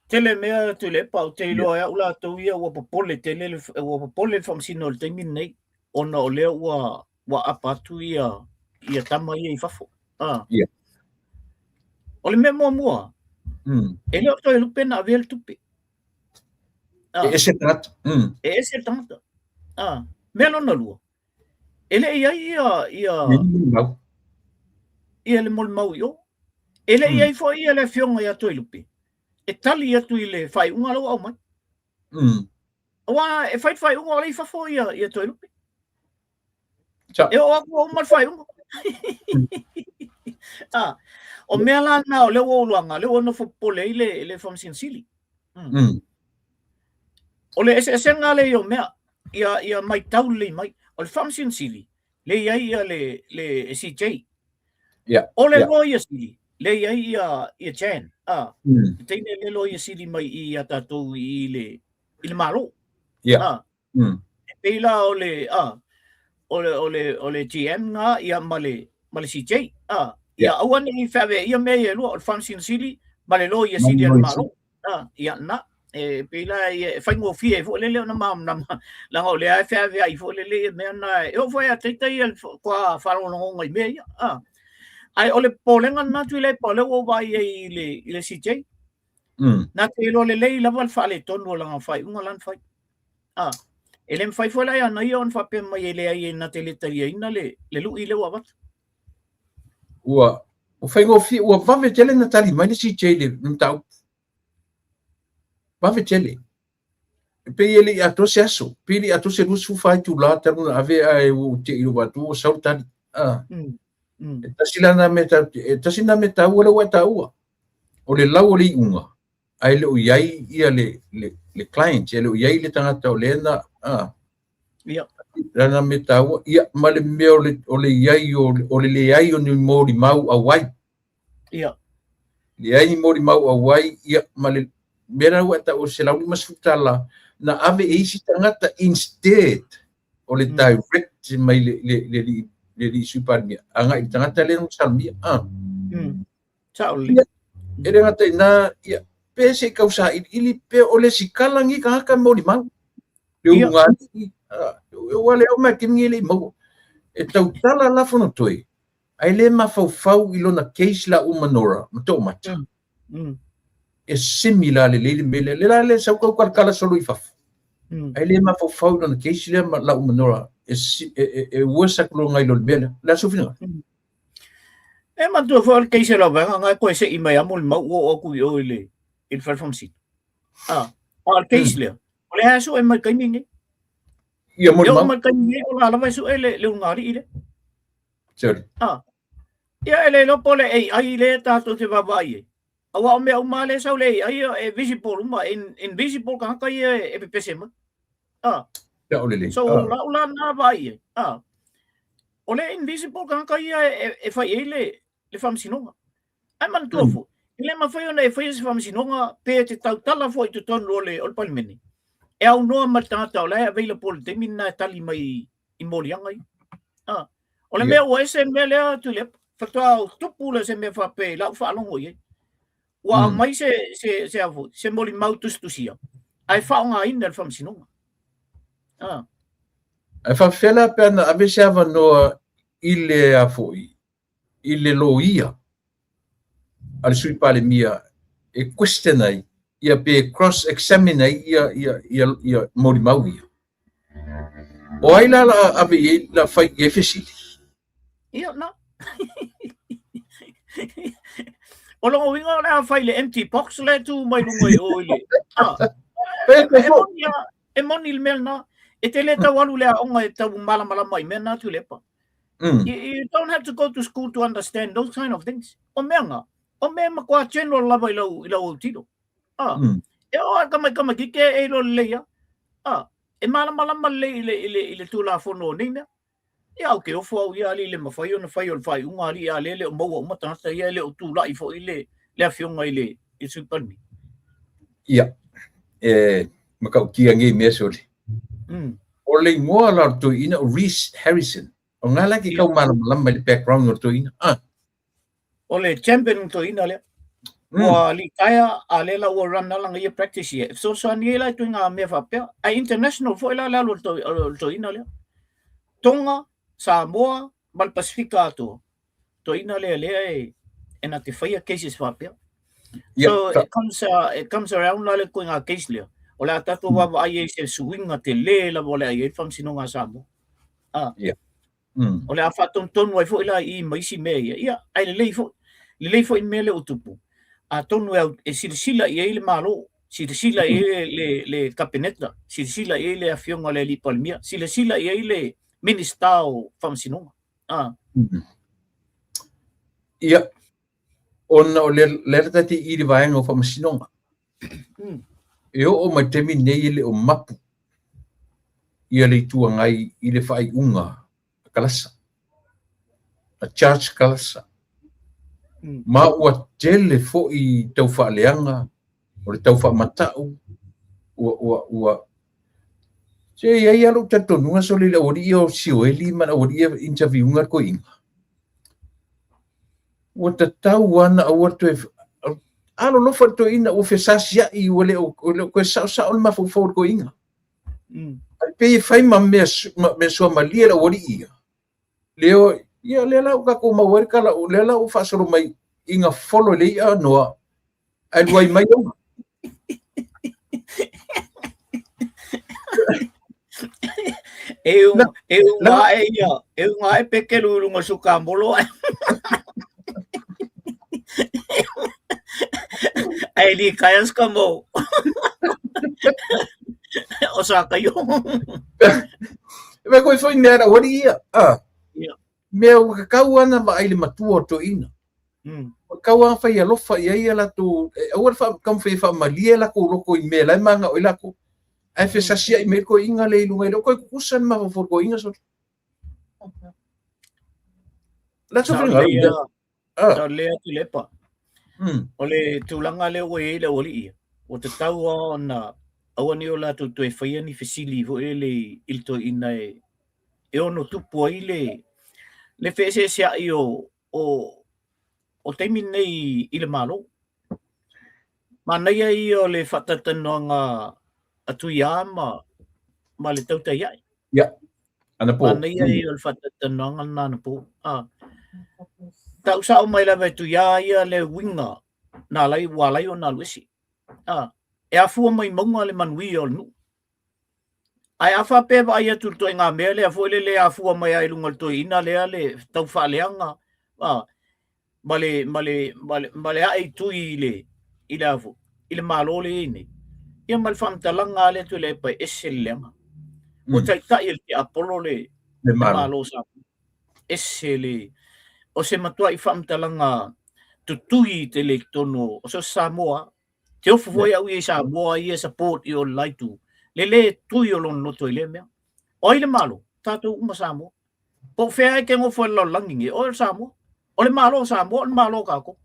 Tele mea Tuilaepa, ou te iloa e au latou ia ua popole tele le, ua popole le Faamasino i le taimi lenei ona o lea ua apa atu ia tama ia i fafo. Ah. Yeah. O le mea muamua, e le o Toelupe na avea le tupe. Ah. E ese le tagata. E ese le tagata. Ah. Mea lona lua, e le i ai ia le molimau i o. E le i ai foi ia le afioga ia Toelupe e tali atu i le faaiuga la ua aumai. Aua e fai le faaiuga o lea i fafo ia Toelupe. E oo atu ua uma le faaiuga. Ah, o mea la na o lea ua ou iloaga, lea ua nofo popole ai le Faamasino Sili. O le eseesega lea o mea, ia maitau lelei mai. O le Faamasino Sili, lea i ai ia le CJ. O le Loia Sili, lea i ai ia Jan. Ah, le teine le Loia Sili mai i ia tatou i le Malo. Ah, E pei la o le, ah, o le GM nga ia ma le CJ. Ah, ia aua ne i feaveaia mea ia e lua, o le Faamasino Sili ma le Loia Sili a le Malo. Ah, ia na, e pei la ia e faigofie ai foi lele ona malamalama, leaga o lea e feaveai foi lele ia mea na, e oo foi ia te ia faatoa faalogologoga i mea ia. Ah. Ae o le popolega lena Tuilaepa, o lea ua ou vaai ai i le CJ. Na te iloa lelei lava le faaletonu o lana faaiuga lana fai. Ah, e le mafai foi la ia na ia ona faapea mai e leai e na te le taliaina le lui lea ua avatu. Ua faigofie, ua vave tele na tali mai le CJ le mataupu. Vave tele. E pei e le i atoa se aso, pei e le i atoa se 24 itula talu na ave ae ua ou te i lou atu ua sau le tali. Ah. E tasi la na mea e tasi na mea taua lea ua e taua. O le lau o le iuga, ae le o i ai ia le client, e le o i ai le tagata o lea na, ah. Ia. La na mea taua, ia, ma le mea o le i ai o le leai o ni molimau auai. Leai ni molimau auai, ia, ma le mea la ua e taua $150 na ave e isi tagata instead o le direct mai le Sui Palemia agai i le tagata lea na salmia. Ah. Sao lelei. E le gata i na, ia, pe se i tausailiili pe o le sikala ni tagata molimau. Le ulugalii, ua le au mai taimi e le i maua. E tautala la Fonotoe, ae le mafaufau i lona case la ua ma Nora ma Toomata. E simi la lelei le mea lea. Le la le sau tau solo i fafo. Ae le mafaufau i lona case lea ma la ua ma Nora. E worse atu loa nai lo le mea lea. Le aso finagalo. E manatua foi o le case o lau vaega na e toe sei mai lava molimau ua oo atu i o i le fale faamasino. Ah, a o le case lea, o lea e sue mai le taimi lenei. Ia E oo molimau. mai le taimi lenei o la lava e sue le ulugalii lea. Sorry. Ah. Ia e le iloa po o le AI lea tatou te vaavaai ai. Aua o mea uma lea e sau le AI e visible uma, invisible tagata ia e pepese mai. Ah. Ia o lelei. So, lau la na vaai ai. Ah. O le invisible tagata ia e fai ai le faamasinoga. Ae manatua foi, e le mafai ona e faia se faamasinoga pe te tautala foi i totonu o le Palemene. E aunoa ma le tagata o la e available i le taimi lena e tali mai i moliaga ia. Ah. O le mea ua ese le mea lea Tuilaepa, faatoa tupu le se mea faapea i lau faalogo i ai. Ua aumai se a foi, se molimau tusitusia, ae faaaogaina e le faamasinoga. Ah. Ae faapefea la pe ana ave se avanoa i le a foi, i le loia a le Sui Palemia e question ai, ia pe cross examine ai ia molimau ia. O ai la la ave i ai la fai i ai fesili? Ia, na. O lona uiga o le a fai le empty box le tu mai luga i o i le... Ah. E moni le mea lena. E te le tau alu le aoga e tau malamalama i mea na Tuilaepa. You don't have to go to school to understand those kind of things. O mea nga, o mea matua general lava i lau autilo. Ah. E o a kama kama ki ke e iloa lelei ia. Ah. E malamalama lelei i le tulafono o nei mea. Ia au ke ofo au ia ali le mafai ona fai o le faaiuga ali a lele o maua uma tagata ia e le o tulai foi le afioga i le Sui Palemia. Ia, e matautia nei mea sole. O le igoa la o le toeaina o Reece Harrison. O lena la e te tau malamalama i le background o le toeaina. Ah. O le champion toeaina lea. Ua litaea a lea la ua run lana ia practice ia. E fesoasoani ai la i ituaiga mea faapea. Ae international foi la le alu o le toeaina lea. Tonga, Samoa ma le Pasifika atoa. Toeaina lea lea e e na te faia cases faapea. So it comes around la le ituaiga case lea. O le a tatou vaavaai ai i se suiga tele lava o le a i ai le Faamasinoga a Samoa. Ah. Yeah. O le a faatonutonu ai foi la i i ma isi mea ia. Ia, ae lelei foi. Lelei foi le mea lea ua tupu. Atonu e, e silasila i ai le Malo, silasila i ai le, le, le Kapeneta, silasila i ai le Afioga i le Alii Palemia, silasila i ai le Minisita o Faamasinoga. Ah. Ia, ona o le lea la tatou i le vaega o Faamasinoga. E oo mai taimi nei e le o mapu ia le Itu Agai i le faaiuga a Kalasa, a Judge Kalasa. Ma ua tele foi tau faaleaga, o le tau faamatau, ua, ua, ua, Se i ai lava lou talitonuga sole i le aualii ia o Sioeli ma le aualii ia interviewga le toeaina. Ua tatau lava ona aua le toe alolofa le toeaina ua fesasiai ua le o toe saosao le mafaufau o le toeaina. Ae pei e fai ma mea, ma mea suamalie le aualii ia. Leo, ia lea la ua tatou maua ai le tala, lea la ua faasolo mai ina folo i le i'a noa, ae luai mai ona. E u, e u ae ia, e u ae pekelu i luga o sukamolo ae. Ae li kaya ska mo. O sa kayo. E mea koe foi mea ra wari ia. Ah. Yeah. Mea ua kakau ana ma ai le matua o toeaina. Ua kakau ana whai alofa i ai ia latou, e aua le wha, taumafai e faamalie lakou loko i mea la e magao ai lakou. Ae fesasiai mai le toeaina lea i luga i le, o toe tutusa le mafaufau o le toeaina sole. La Sao finagalo lelei mea. a, Ah. sao lelei a Tuilaepa. O le tulaga lea ua i ai le aualii ia, ua tatau lava ona aua ne i o latou toe faia ni fesili foi lele i le toeaina e, e ono tupu ai le, le feeseeseai o, o, o taimi nei i le Malo. Manaia ia o le faatalatalanoaga a Tuiā ma, ma le tautai ae. Ia, anapo. Manaia ia o le faatalatalanoaga lena anapo. Ah. Tau sao mai lava e Tuiā ia le uiga na alai, ua alai ona alu ese. Ah. E afua mai mauga le manuia o le nuu. Ae a faapea e vaai atu i le ituaiga mea lea foi lele e afua mai lava i luga o le toeaina lea le tau faaleaga a, ma le, ma le, ma le, ma le ae i tui i le, i le a foi, i le Malo lea e i ai nei. Ia ma le faamatalaga lava lea Tuilaepa e ese le leaga. Ua taitai e le tiapolo le, Le le Malo. Malo o Samoa. Ese le, o se matuai faamatalaga tutui tele i totonu o so o se Samoa. Te ofo foi au ia i Samoa ia support i o le la itu. Le le tui o lona loto i lea mea. O ai le Malo? Tatou uma Samoa. Po o fea e te nofo i le lalolagi nei, o le Samoa. O le Malo o Samoa, o le Malo o tatou.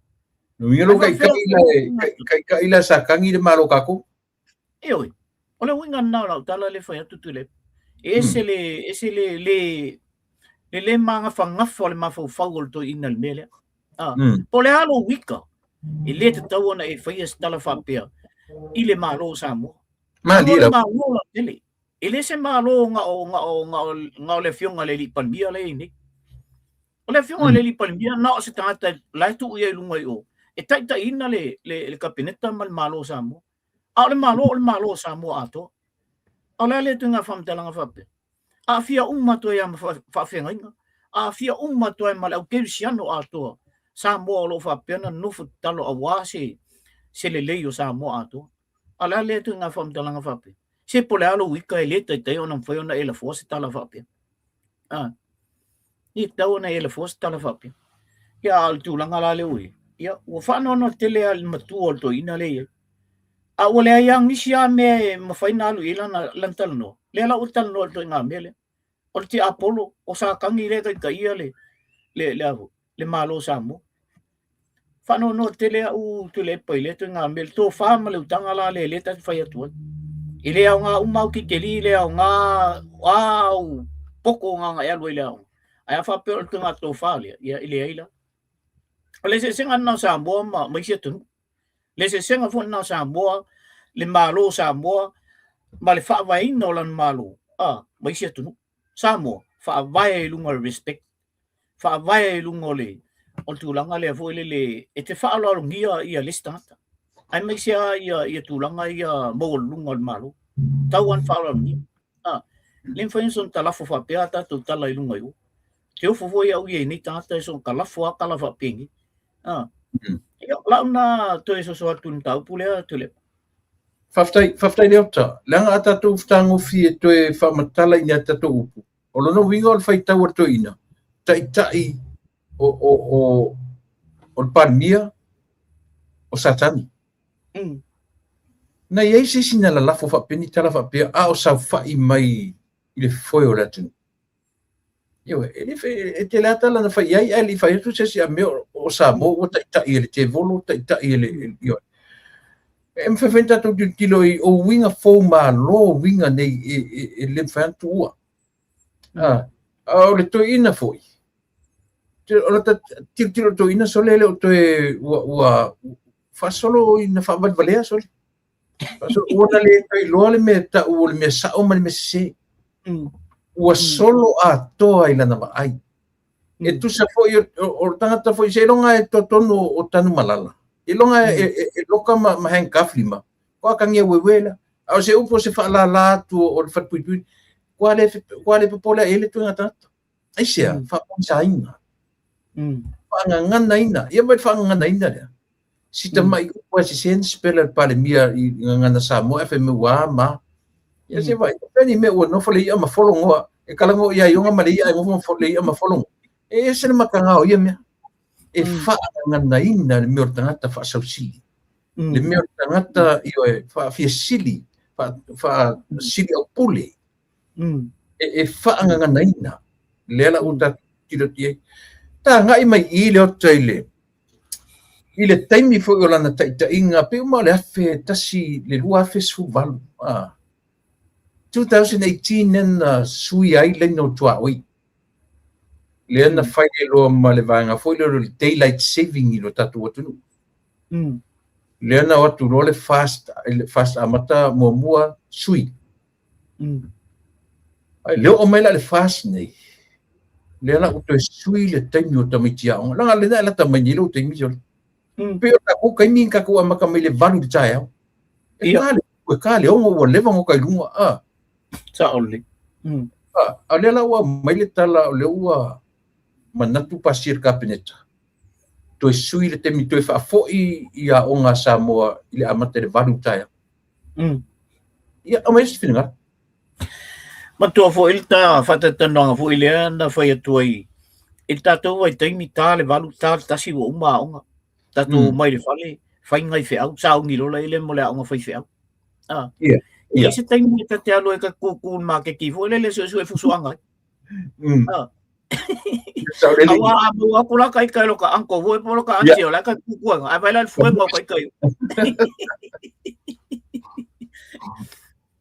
Uiga lou taitai la e, taitai la sa tagi le Malo o tatou. Ioe, o le uiga lena o lau tala lea e fai atu Tuilaepa. E ese le, ese le, le, le le magafagafa o le mafaufau o le toeaina i le mea lea. Ah, Po o le a lou uika, e le tatau ona e faia se tala faapea i le Malo o Samoa. Malie O le lau. Malo lautele. E le se Malo na o, na o, na o, na o le Afioga i le Alii Palemia lea e i ai nei. O le Afioga i le Alii Palemia, na o se tagata la e tuu i ai i luga i o, e taitaiina le, le, le Kapeneta ma le Malo o Samoa. A o le Malo, o le Malo o Samoa atoa. A o le a lea ituaiga faamatalaga faapea? Aafia uma atu ai lava ma faafeagaiga, aafia uma atu ai ma le au kerisiano atoa Samoa o lo o faapea ona nonofo tatalo aua se, se lelei o Samoa atoa. A o le a lea ituaiga faamatalaga faapea? Se po o le a lou ika e le taitai ona mafai ona e lafoa se tala faapea. Ah. E tatau ona e lafoa se tala faapea. Ia, a o le tulaga la lea ua i ai, ia, ua faanoanoa tele lava i le matua o le toeaina lea e i ai. A ua leai lava nisi lava mea e mafai ona alu i ai lana, lana talanoa. Lea la ua talanoa i le ituaiga mea lea. O le tiapolo, o Satani lea e taitaia le, le, le, a foi, le Malo o Samoa. Faanoanoa tele au Tuilaepa i lea ituaiga mea, le tofa ma le utaga la lea lea ta te fai atu ai. E le aoga uma au titeli, e le aoga a au poto gagae alu ai i le aoga. Ae a faapea o le ituaiga tofa lea, ia e leai la. O le eseesega lena o Samoa ma, ma isi atunuu. Le eseesega foi lena o Samoa, le Malo o Samoa ma le faavaeina o lana Malo a, ma isi atunuu. Samoa, faavae i luga o le respect, faavae i luga o le, o le tulaga lea foi lele e te faaaloalogia ia le isi tagata, aemaise lava ia, ia tulaga ia maualuluga o le Malo. Tau lava ona faaaloalogia. A, le mafai ona soona talafo faapea a tatou tala i luga i o. Te ofo foi au ia i nei tagata e soona talafo lava tala faapenei. A, ia, o lau lena toe soso atu i le mataupu lea, Tuilaepa. Faafetai, faafetai Leota. Leaga a tatou fetagofie e toe faamatala i ni a tatou upu, o lona uiga o le faitau a le toeaina, taitai o, o, o, o le Palemia, o Satani. Na i ai se isi na lalafo faapea ni tala faapea, a o saofai mai i le foe o le atunuu. Ioe, e le e tele lava tala na fai i ai, ae le i fai atu se isi a mea o Samoa ua taitai e le tevolo, taitai e le, ioe. E mafai foi ona tatou tilotilo i o uiga fou malo uiga nei e, e, e le mafai ona tuua. A, a o le toeaina foi, o le tilotilo toeaina sole e le o toe ua, ua faasolo ina faavalevalea sole. Ua na le toe iloa le mea tau o le mea sao ma le mea sese. Ua solo atoa i lana vaai. E tusa foi o le tagata foi seiloga e totonu o Tanumalala. Iloga e, e, e loka ma, ma handcuff lima. Kua kangia wewe la. A o se upu o se faalala atu o le falepuipui. Kua le, kua le popole ai le tuiga tagata. Aisea, faapogisaina. Faagaganaina. Ia ma le faagaganaina lea. Si tamai upu a sese na sipela le Palemia i gagana Samoa e fai mai ua ma. Ia se vai, pea ni mea ua nofo le ia ma fologoa. E kalago ia ionga ma le ia e nofo ma le ia ma fologo. E ese le mataga o ia mea. E faagaganaina le mea o le tagata faasausili. Le mea o le tagata ioe faafiasili, faasili au pule. E, e faagaganaina. Lea la ua tatou tilotilo i ai. Tagai mai i le ota i le i le taimi foi o lana taitaiga, pei uma o le 1000, le 2018, a, 2018 lea na sui ai laina o tuaoi. Lea na fai ai loa ma le vaega foi lea o le daylight saving i lo tatou atunuu. Lea na o atu loa le FAST, le FAST amata muamua sui. Ai, le oo mai la le FAST nei, lea la ua toe sui le taimi o tamaiti aoga. Leaga lena e lata mai nei lou taimi sole. Pei o tatou taimi na tatou amata mai le 8 i le taeao. E ka le, e ka le 6 ua leva ona oka i luga. A. Sao lelei. A, a lea la ua aumai le tala o lea ua manatu pasia le Kapeneta. Toe sui le taimi, toe faafoi i aoga a Samoa i le amata i le 8 i le taeao. Ia, aumai se finagalo. Matua foi le ta faataitanoaga foi lea na fai atu ai i le tatou vaitaimi ta le 8 ta le 1 ua uma aoga. Tatou omai i le fale fai nai feau, sauni loa la i le mo le aoga faifeau. Ah. Ia. E leai se taimi e ta te alu ai ta kūkū i le maketi foi lele suesue fusoaga ai. Ah. Aua a maua atu la ka ika i lo ka uncle foi po lo ka auntie o la ka kūkū ai. Ai vai la le fuenga o ka ika i.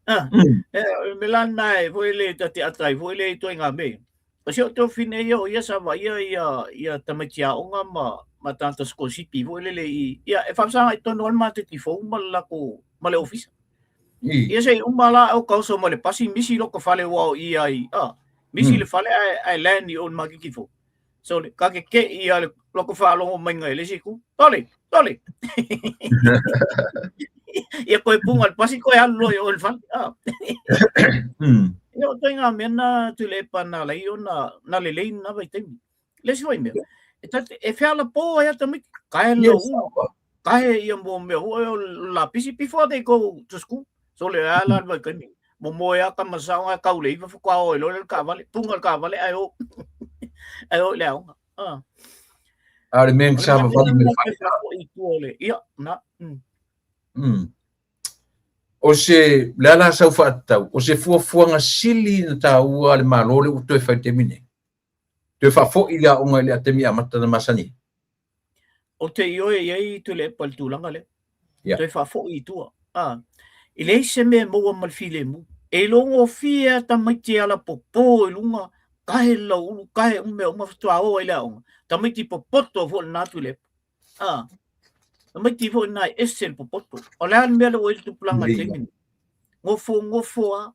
Ah, e me la na e foi le ta te ata i foi le toi ngā me. O se o tō whine ia o ia sa va ia ia ia tamaiti aoga ma ma tanta skosipi foi lele i ia e whasanga i tonu al ma te tifou ma le lako ma le ofisa. Ia se uma la o kauso ma le pasi misi loko fale wa o ia i ah misi le fale ai ai land i o ma ki fou. So le ka ke ke ia le loko whaalogo mai ngai le si ku. Tole, tole. Ia koe punga le pasi koe alu loa i o le fale. Ah. Ia o toi ngā mea na Tuilaepa na lei o na, na lelei na vaitaimi. Le isi foi mea, e, tate, e wheala pō ai a tamaiti, kae lo u, kae ia mō mea hua o la pisi before they go to school. So le a la le vaitaimi. Mo moe a ka masao ai kau le iwa whakua o e loa le kaawale, punga le kaawale ai o, ai o i le aoga. Ah. A o le mea sa vavali me le fale. Ia, na. O se, le ala sau faatatau, o se fuafuaga sili na taua a le Malo lea ua toe fai i le taimi nei. Toe faafoi le aoga i le taimi amata na masani. Ou te ioe i ai Tuilaepa i le tulaga lea. Yeah. Toe faafoi i tua. Ah, e leai se mea e maua ma le filemu. E iloagofie lava tamaiti e alapopō i luga, kahe le lauulu, kahe uma mea uma faatoa o ai i le aoga. Tamaiti popoto foi lena Tuilaepa. Ah, tamaiti foi lena e ese le popoto. O le a le mea lea ua i ai le tupulaga i le taimi lenei? Gofo gofo a.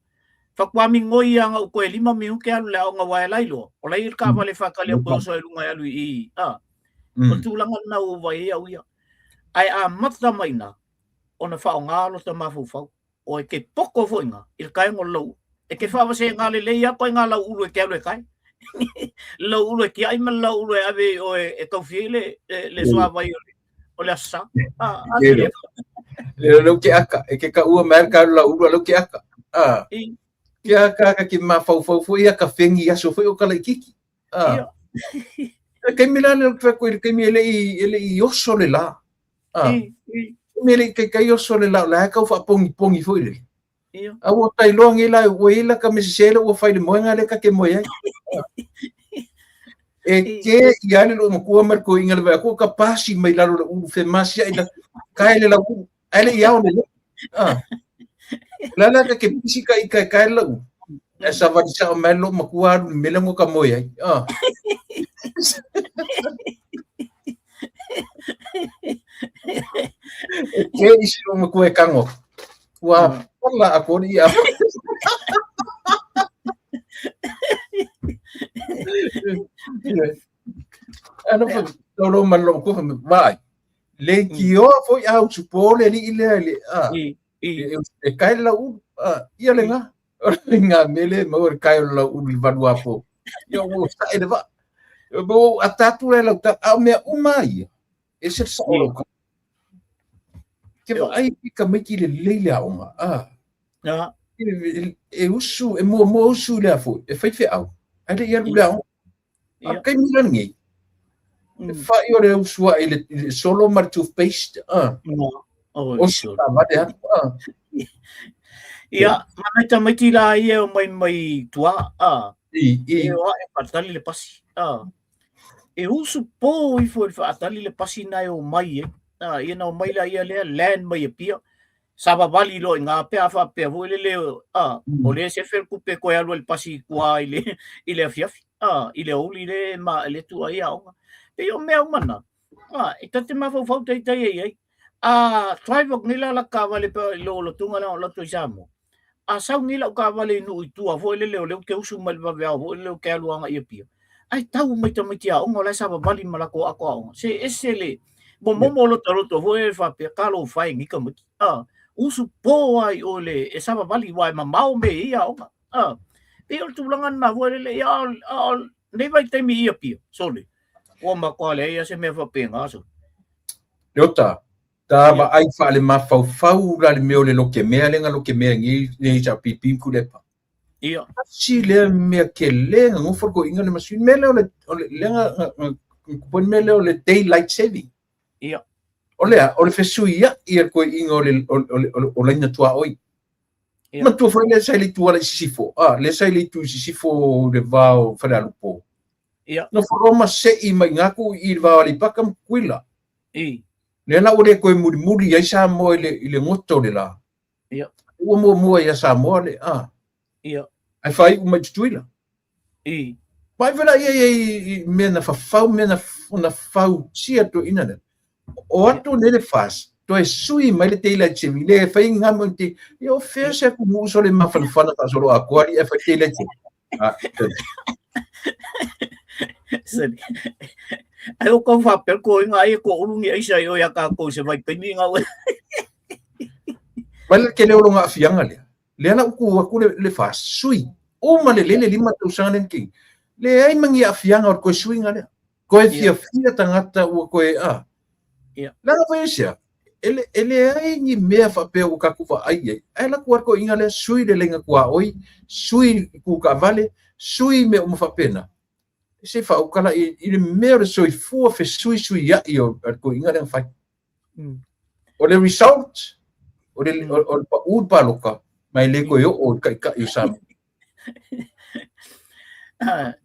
Faatoa migoi lava na o toe 5 minute alu i le aoga aua e la iloa, o la e i ai le taavale e faatali atu e oso ai i luga e alu i i. Ah, o le tulaga lena ua ou vaai ai au ia. Ae amata mai i ina ona faaaoga lota mafaufau. O e te poto foi ina i le kaega o le lauulu. E te faavasegaina lelei lava ituaiga lauulu e te alu e kae. Le lauulu e tiai ma le lauulu e ave i oe e taufia ai le suavai o le Aso Sa. Ah, a le Le leu ke aka, e ke ka ua mai ka lauulu a leu ke aka. Ah. Ke aka ka ke mafaufau foi ia ka fengi aso foi o ka laititi. Ah. Le taimi la le fai le taimi e le i e le i oso le la. Ah. Me le kai kai oso le la la ka fa pongi pongi foi le. A ua tai loa ngi la ua i la ka me se le ua fai le moenga le ka ke moe ai. E ke i ale lo makua mar ko inga le va ko ka pasi mai lalo le ulu fe masi ai la kai le la ulu ai le iao le. Ah. La la ka ke pisi ka i kai kai la ulu. E savali sao mai lo makua alu le mele ngo ka moe ai. Ah. E ke isi o makua e kango. Ua pala a kori ia. Ano fa tolo man lo ko vai. Le kio foi au supo le li le le a. E kai la u ia le nga. O le nga mele ma o le kai o la u li valu apo. Ia o sa e le va. Bo atatu le lau ta au mea uma ia. E se sa o ka. Ke va ai ki ka miki le lei le aonga. Ah. E usu, e mua mua usu le afo, e whai whe au. Ai le ia le aonga. A kai mira nei. E whai o le usua i le solo ma le toothpaste. Ah. O sa vale atu. Ah. Ia, ma nai tamaiti la ia o mai mai tua. Ah. I, i. E oa e whaatali le pasi. Ah. E usu pō ifo i le whaatali le pasi na e o mai e. Ah, ia na o mai la ia lea land mai e pia. Savavali loa i ngā pea faapea foi lele, a, o lea sefe le tupe koe alu ai le pasi i tua i le, i le afiafi, a, i le aoauli le ma le tua i aoga. Pei o mea uma na, a, e ta te mafaufau taitai ai ai. A drive atu nei la la taavale pe i lou lotuga lea o alu atu i Samoa. A sau nei lau taavale i nuu i tua foi lele o lea ou te usu mai le vaveao foi lele ou te alu agai i Apia. Ae tau mai tamaiti aoga o la e savavali ma latou ato aoga. Se ese le momomo o lota loto foi e faapea talofa e nei tamaiti. A, usu po lava i o le e savavali aua e mamao mea i ia aoga. A, pei o le tulaga lena foi lele, ia a o lenei vaitaimi i Apia, sole, ua matua leai lava se mea faapena, sole. Leota, ta vaai faale-mafaufau la le mea o le lokemea lea na lokemea nei nei HRPP ma Tuilaepa. Ia. Tasi lea mea tele na nofo le toeaina le masini mea lea o le o le lea na na mea lea o le daylight saving. Ia. O le a, o le fesuiai a le toeaina o le o le o le o laina tuaoi. Ia. Matua foi lea sa i le itu ala i sisifo, a, lea sa i le itu i sisifo i le va o Falealupo. Ia. Nofo loa ma sei mai i ngā ku i le va o Aleipata ma Tutuila. I. Lea la ua le toe mulimuli ai Samoa i le i le goto o le la. Ia. Ua muamua ia Samoa le, a. Ia. Ae faaiu mai Tutuila. I. Mai vela ia ia i mea na fafau, mea na, na fautia toeaina lea. O atu nei le FAS, toe sui mai le daylight saving, le fai ngā mo te, ia o fea se atunuu sole mafanafana faasolo atoa li e fai daylight saving. Ah, Sali. Ai o kau faapea ko inga ai ko ulu ni aisa i o ia kākou se vaitaimi ngā ue. Mai le tele o longa aafiaga lea. Lea la uku atu le, le FAS, sui. Uma lelei le 5 tausaga lea na kei. Leai ma ni aafiaga o le toe suiga lea. Toe fiafia tagata ua toe a. Leaga foi aisea, e, le, e leai ni mea faapea ua tatou vaai ai. Ae alu atu lava le toeaina lea, sui le laina tuaoi, sui tu taavale, sui mea uma faapena. Se faauta la i, i le mea o le soifua fesuisuiai o le toeaina lea na fai. O le result, o le, o, o le paʻu le paloka, ma e le toe oo i le taitai o Samoa.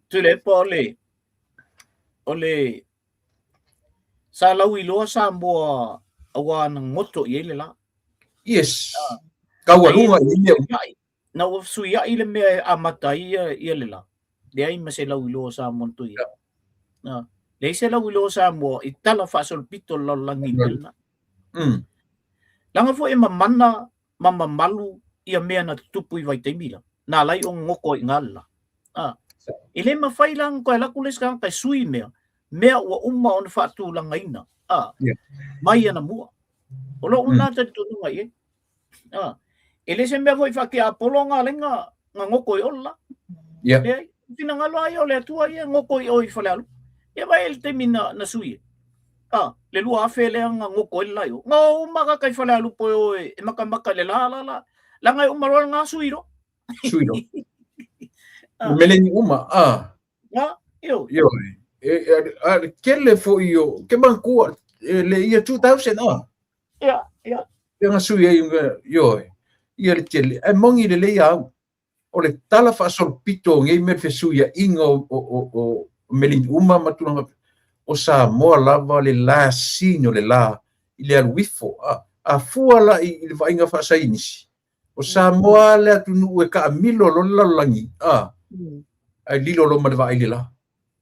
Tuilaepa o le, o le, Sa lauiloa Samoa auā na goto i ai le lā. Yes. Taualuga i mea uma. Na ua fesuiaʻi le mea e amata ai ia, ia le lā. Leai ma se lauiloa o Samoa na toe i ai. Ah, leai se lauiloa o Samoa i tala faasolopito le lalolagi i le mea lena. Leaga foi e mamana ma mamalu ia mea na tutupu i vaitaimi la, na alai ona goto ai i ina le la. Ah, e le mafai la ona toe alu atu le isi tagata e sui mea, mea ua uma ona faatulagaina, ah, mai anamua. O lou lena talitonuga i ai. Ah, e le se mea foi faatiapolo na alai na goto i o le la. Leai, finagalo lava ia o le Atua ia e goto i o i Falealupo. Ia vaai i le taimi na sui ai. Ah, le 2000 lea na goto ai le la i o. Na o uma tagata i Falealupo e o e matamata i le la la la. Leaga e uma loa lena sui loa. Sui loa. Ah. Meleni uma, ah. Ah, ioe. Ioe. E, e, a, le tele foi o, ke manatua, e, le ia 2000, ah. Ia, ia. Ia na sui ai, ioe. Ia le tele. Ae moni lelei au. O le tala faasolopito o nei mea le fesuiaiga o, o, o, o meleni uma ma tulaga o Samoa lava le lasini o le la i le alu ifo. A, a fua la i, i le vaaiga faasaienisi, o Samoa le atunuu e taamilo loa le lalolagi, a, ae lilo loa ma le vaai i le la.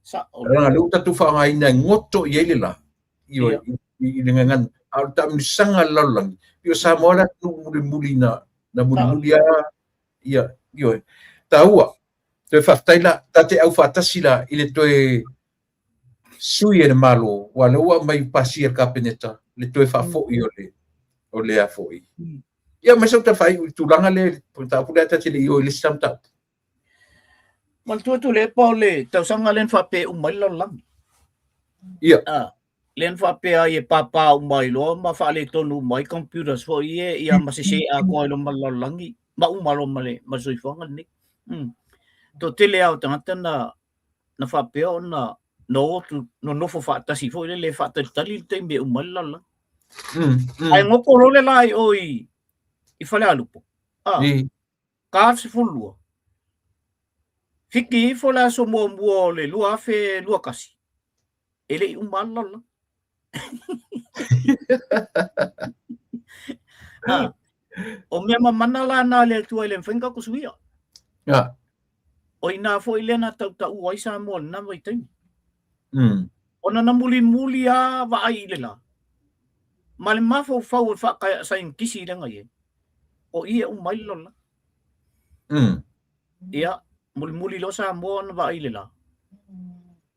Sa'o. Leaga lea ua tatou faaaogaina e goto i ai le la, ioe, i le gagana. A o le taamilosaga a le lalolagi, pei o Samoa le atunuu mulimuli na, na mulimuli lava, ia, ioe. Taua, toe faafetai la, ta te aufaatasi la i le toe sui e le Malo, aua o lea ua aumai pasia e le Kapeneta le toe faafoi o le, o le a foi. Ia, aumai sau tala faaiu i le tulaga lea, le mataupu lea ta te le i o i le isi mataupu. Manatua Tuilaepa o le tausaga lea na faapea uma ai le lalolagi. Ia. Ah, lea na faapea ai e pāpā uma ai loa ma faaletonu uma ai computers foi ia, ia ma sese atoa ai loa ma le lalolagi, ma uma loa ma le, ma le soifuaga lenei. Mm. Toatele lava o tagata na, na faapea ona na o atu nonofo faatasi foi lele e faatalitali le taimi e uma ai le lalolagi. Ae goto loa le la i o i, i Falealupo. Ah. Ka 12. Fiki ifo le aso muamua o le 2021, e le i uma lava le lalolagi. Ah, o mea mamana la na a le Atua e le mafai ona tatou suia. O i ina foi lea na tautaua ai Samoa i lena vaitaimi. Ona na mulimuli lava vaai i le la, ma le mafaufau o le faasaienitisi lea na i ai, o i e uma ai le lalolagi. Ia, mulimuli loa Samoa ona vaai i le la,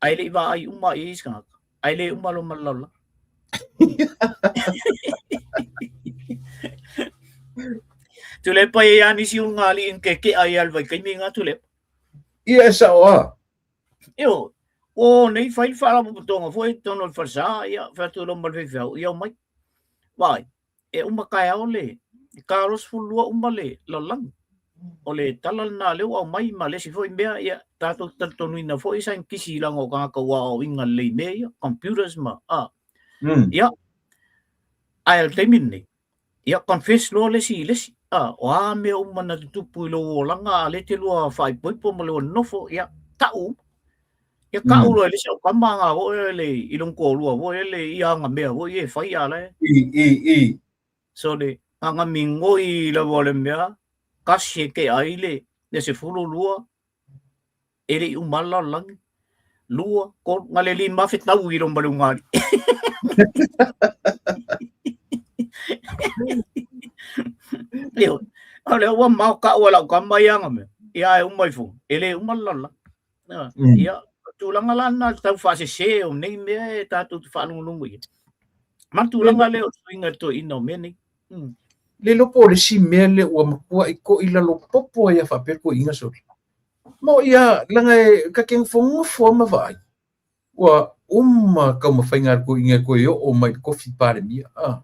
ae le i vaai uma i ai isi tagata, ae le uma loa ma le lalolagi. Tuilaepa e i ai lava nisi ulugalii na keke'a ai lava i le vaitaimi lena Tuilaepa. Ia, e sa'o lava. Ioe, ua o nei fai le faalapotopotoga foi i totonu o le falesa, ia, fai atu loa ma le faifeau, ia omai. Vaai, e uma taeao le ta 22 uma le lalolagi. O le tala lena lea ua aumai ma le isi foi mea, ia, tatou te talitonuina foi saienitisi leaga o tagata ua aoaoina lelei i mea ia, computers ma, a. Ia, ae o le taimi lenei, Ia confess loa le isi i le isi, a, o a mea uma na tutupu i lou olaga a lea e te lua faaipoipo ma lua nonofo, ia tau uma. Ia tau loa e le isi au tama na foi le i lona toalua foi le ia ana mea foi ia e fai a la e. I, i, i. So le gagamigoi lava o le mea, tasi e tea ai le 12 e le i uma lava le lalolagi, lua, tolu, na le 5,000 tau i loma le ugāli. Ioe, o lea ua mao tau e lau tama ia ana mea, ia ae uma ifo, e le uma le lalolagi. Ia, o le tulaga la lena o le tau faasese o nei mea e tatou te faalogologo i ai. Ma le tulaga lea o le suiga i le toeaina o mea nei. Le iloa po o le isi mea lea ua matuai toilalo popo ai a faapea toeaiina sole. Mo ia, leaga e ta te nofonofo lava ma vaai, ua uma taumafaiga a le toeaina e toe oo mai i le tofi Palemia. A,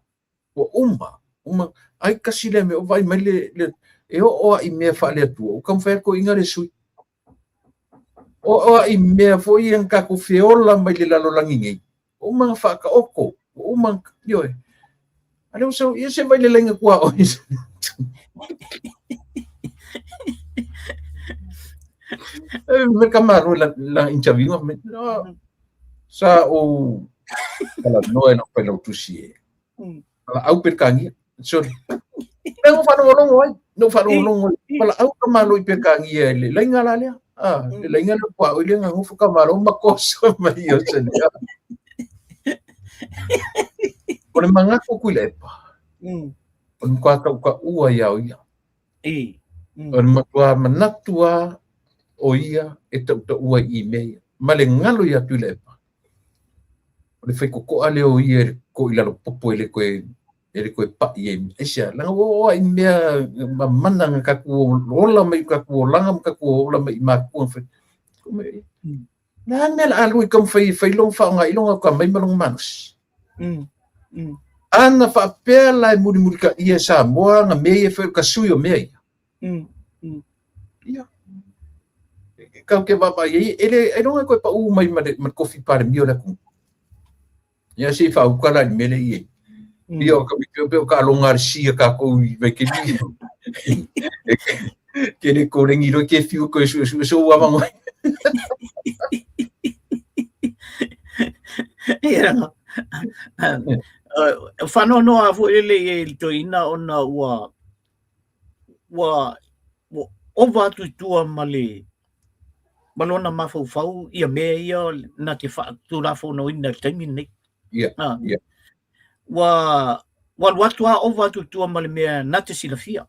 ua uma, uma, ai tasi lea mea, o vaai mai le, le, e oo lava i mea faale-Atua, ua taumafai lava le toeaina lea e sui. O oo lava i mea foi ia na tatou feola mai le lalolagi nei, ua uma ona faataoto, ua uma, ioe. A lea ua sau, ia se vaai le laina tuaoi. E me ka malo la, la interview me, no, sa ou Talanoa e lau failautusi e. Valaau Peretania. Sorry. Na ou faalogologo ai, na ou faalogologo ai. Valaau ka Malo i Peretania i le laiga la lea. Ah, le laiga lea puaoi lea gagofo ka Malo ma koso mai o se lea. O le manatu Tuilaepa. O le matua tautaua ia o ia. O le matua manatu lava o ia e tautaua i mea ia. Ma le galo ia Tuilaepa. O le faitotoa lea o ia i le toilalo popo e le toe e le toe pai ai. Aisea? Leaga ua oo lava i mea mamana na tatou ola mai i tatou olaga ma tatou ola mai i matua na fai. Le a le mea o le a alu ai taumafai e fai lona faaaoga i lona atamai ma lona malosi? Ana faapea la e mulimulitaia e Samoa ana mea ia e fai o le tasui o mea ia. Ia. Tatou te vaavaai i ai, e le, ailoga e toe pau mai ma le tofi Palemia o le atunuu. Ia se i faauka la i le mea lea i ai. Ia o ka pei o taaloga a le si a tatou i vaitaimi. Ke le kolegi loa ke fiu koe suesue so ua mangoi. Ia, faanoanoa foi lele i le toeaina ona ua ua ua ova atu i tua ma le ma lona mafaufau ia mea ia na te faatulafonoina i le taimi lenei. Ia, ia. Ua ua alu atu lava ova atu i tua ma le mea na te silafia.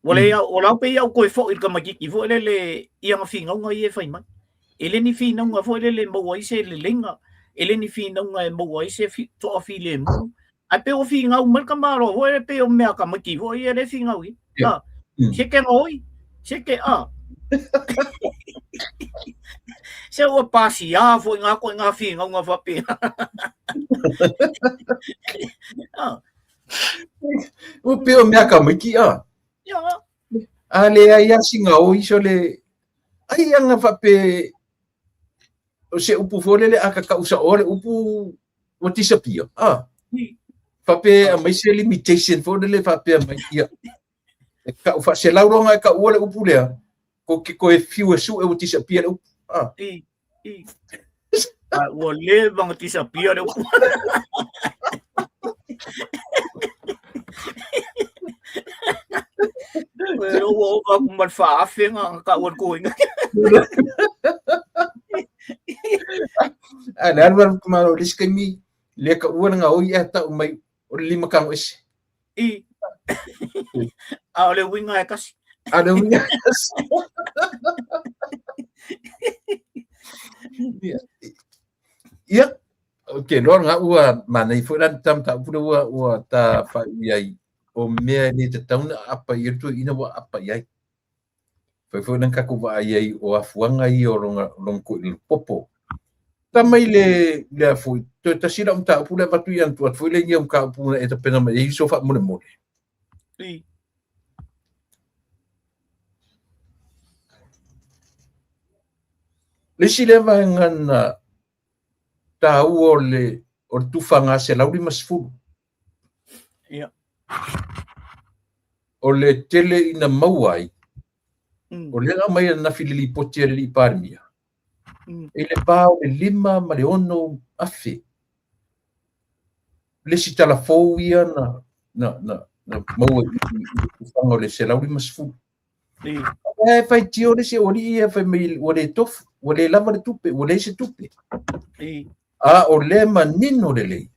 Ua le ua lau pei au toe foi i le tamaitiiti foi lele i ana finauga ia e fai mai. E le ni finauga foi lele e maua ai se leleiga, e le ni finauga e maua ai se toafilemu, Ae pei ua finau mai le tamaloa foi lea pei o mea tamaiti foi ia lea e finau i ai. Yeah. Ah, se ke gaoi, se ke a. Se ua pasia foi ngā koe ngā finauga faapea. Ah. Ua pei o mea tamaiti a. Ia. A leai lava si gaoi so le ai ana faapea o se upu foi lele a ka tau saoa le upu ua disappear. Ah. Faapea aumai se limitation foi lele faapea mai ia e tau faaselau loga e taua le upu lea ko ke toe fiu e sue ua disappear le upu. Ah. I, i. Ah, ua leva ona disappear le upu. Ua ova atu ma le 4,000 na taua le toeaina. A le alu alu kumalo le isi taimi le taua le gaoi ae tau mai o le lima tago ese. I. A o le uiga e tasi. A o le uiga e tasi. Ia, ou te iloa lena ua manaia foi la le ta mataupu lea ua ua ta faaiu i ai, o mea e le tatau ona aapa i ai le toeaina ua aapa i ai. Fai foi lena tatou vaai ai o afuaga ia o lona lona toeaina popo. Ta mai le lea foi, toe tasi lau mataupu lea avatu i atu atu foi lea i mataupu na e tapena mai ai so faamolemole. I. Le isi lea vaega na taua o le o le tufaga 150. Ia. O le tele ina maua ai, o lea na aumai ananafi i le lipoti a le alii Palemia, i le va o le 5 ma le 6 afe. Le isi tala fou ia na, na, na, na maua i, i, i le tufaga o le 150. E faitio le isi aualii ia fai mai ua le tofu, ua le lava le tupe, ua leai se tupe. A o lea e manino lelei,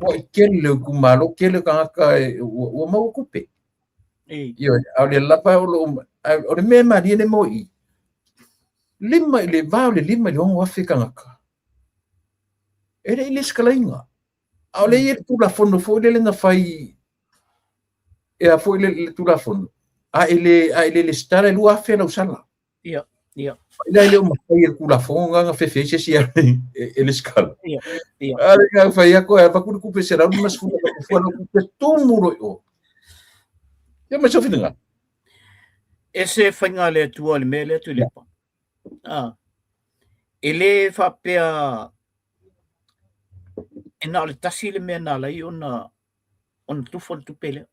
ua tele le itumalo, tele tagata e, ua, ua maua tupe. Ioe, a o le lava o loo, o le mea e malie le moe i, lima i le va o le 5 i le 6 afe tagata. E le i lesitalaina. A o le i ai le Tulafono foi lele na fai e a foi le, le Tulafono, a e le, a e le lesitala e 2,000 lau sala. Ia, ia. Ina e le o mafai e le Tulafono na na fefe ai se isi e, e lesitala. Ia, ia. A le nga fai atu e avatu le tupe 150 avatu fua lau tupe tumu loa i o. Ia ma sou finagalo. E se faiga a le Atua i le mea lea Tuilaepa. Ah. E le faapea e na o le tasi le mea na ala ai ona ona tufa le tupe lea.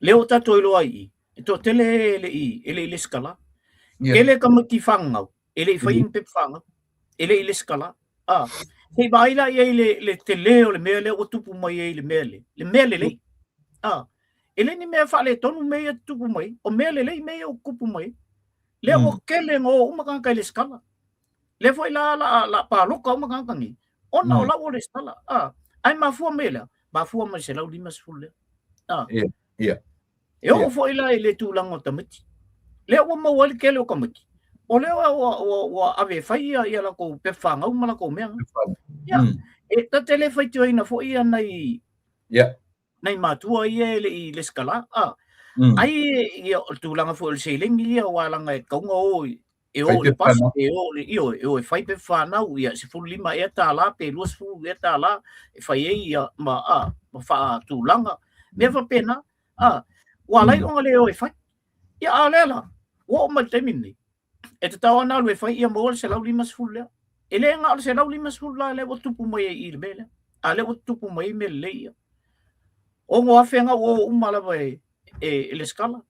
Lea ua tatou iloa ai i i, e toatele e le i e le i lesitala. Ia. Tele tamaiti fanau e le i faia ni pepa fanau, e le i lesitala. Ah. Se i vaai la i ai le tele o le mea lea ua tupu mai ai le mea le, le mea lelei. Ah, e le ni mea faaletonu mea ia tupu mai, o mea lelei mea ia ua tupu mai. Lea ua tele na o uma tagata i lesitala. Lea foi la la la paloka uma tagata nei, ona o la ua lesitala. Ah, ae mafua mai lea, mafua mai 150 lea. Ah. Yeah, yeah. E oo foi la i le tulaga o tamaiti. Lea ua maua ai le tele o tamaiti. O lea ua, ua, ua, ua ave e fai ia, ia latou pepa fanau ma latou mea. Ia, e ta te le faitioina foi ia nai nai matua ia e le i lesitala. Ah. Ai ia o le tulaga foi o le seleni ia aua leaga e tatau ona o e o i le pasi, e o i le ioe, e o e fai pepa fanau, ia 15 ea tala pe 20 ea tala e fai ai ia ma a ma faatulaga mea faapena. A ua ala ai ona le o e fai. Ia a o lea la, ua oo mai i le taimi lenei, e tatau lava ona alu e fai ia maua le 150 lea. E le na o le 150 la lea ua tupu mai ai i le mea lea. A lea ua tupu mai ai mea lelei ia. 6,000 na ua o uma lava e lesitala.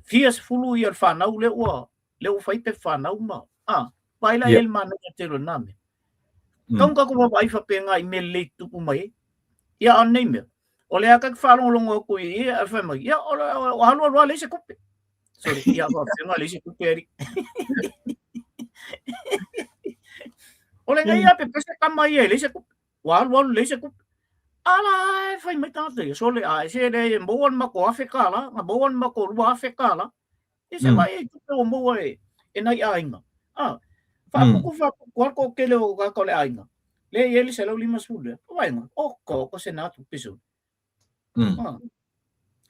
Fia sefulu ia le fanau lea ua lea ua fai pepa fanau ma a vaai la i ai le manaia tele o lena mea. Tatau ona tatou vaavaai faapena i mea lelei tutupu mai ai. Ia a o lenei mea, o lea ta te faalogologo atu i i ae fai mai, ia o alu alu lava leai se tupe. Sorry, ia faapena leai se tupe alii. O lenei lava pepese tama ia e leai se tupe. Ua alu alu leai se tupe. A la e fai mai tagata ia, sole a se leai e maua le matou $1,000, na maua le matou $2,000. Ia se vaai ai i tupe ua maua e, e nai aiga. A, faaputu faaputu lava le toatele o tagata o le aiga. Lea e i ai le 150 lea. O vaega, oka oka se na tupe sole. Ah.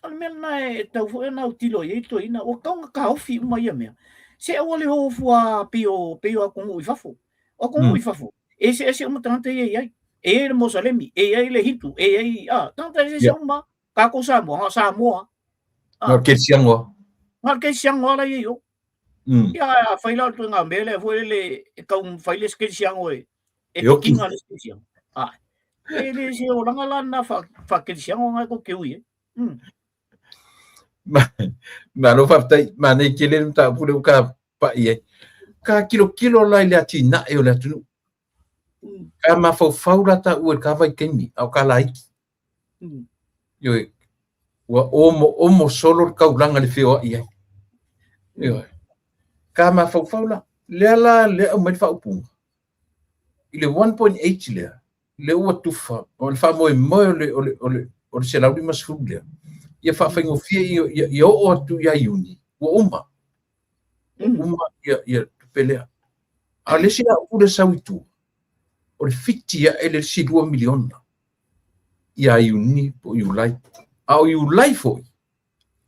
O le mea lena e tatau foi ona autilo i ai toeaiina, ua tatau ona taofi uma ia mea. Se aua le o fua pei o, pei o atunuu i fafo. O atunuu i fafo, e eseese uma tagata ia e i ai. E i ai le Mosalemi, e i ai le Hindu, e i ai, ah, tagata eseese uma. Tatou Samoa, na o Samoa. Na o le kerisiano. Na o le kerisiano la e i ai o. Ia, afai la o le ituaiga mea lea foi lele e tau fai le isi kerisiano e, e tikiga le isi kerisiano. Ah, e le se olaga la lena faa-kerisiano na e tou te ui ai. Malo faafetai, manaia tele le mataupu lea ua ta pai ai. Ka tilotilo la i le atinae o le atunuu. Ka mafaufau la taua i le ta vaitaimi, a o ka laiti. Ioe, ua omoomo solo le taulaga i le feoai ai. Ioe. Ka mafaufau la, lea la lea aumai le faaupuga. I le 1.8 lea, lea ua tufa, o le faamoemoe o le, o le, o le, o le 150 lea, ia faafaigofie ia, ia, ia oo atu ia Iuni, ua uma. Ua uma ia, ia tupe lea. A o le isi la upu lea sau i tua, o le fiti ae le isi 2 miliona ia Iuni po o Iulai. A o Iulai foi,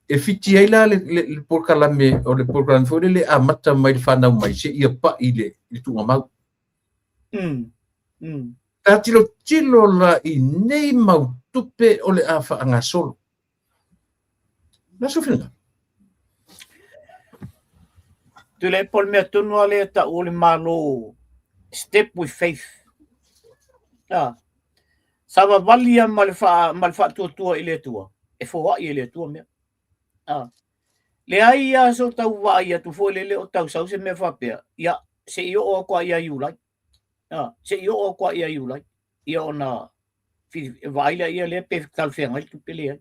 e fiti ai la le, le, le polokalame, o le polokalame foi lele e amata mai le fanau mai seia pai le, le tuugamau. Ta tilotilo la i nei mau tupe o le a faagasolo. Na sou finagalo. Tuilaepa o le mea tonu lava lea e tau o le Malo step with faith. Ah. Savavali ia ma le, faa, ma le faatuatua i le Atua, e foai e le Atua mea. Ah. Leai ia so tau vaai atu foi lele o tau sau se mea faapea, ia se i oo atu a ia Iulai. Ah, se i oo atu a ia Iulai. Ia ona vaai lea ia lea pe talafeagai le tupe leai.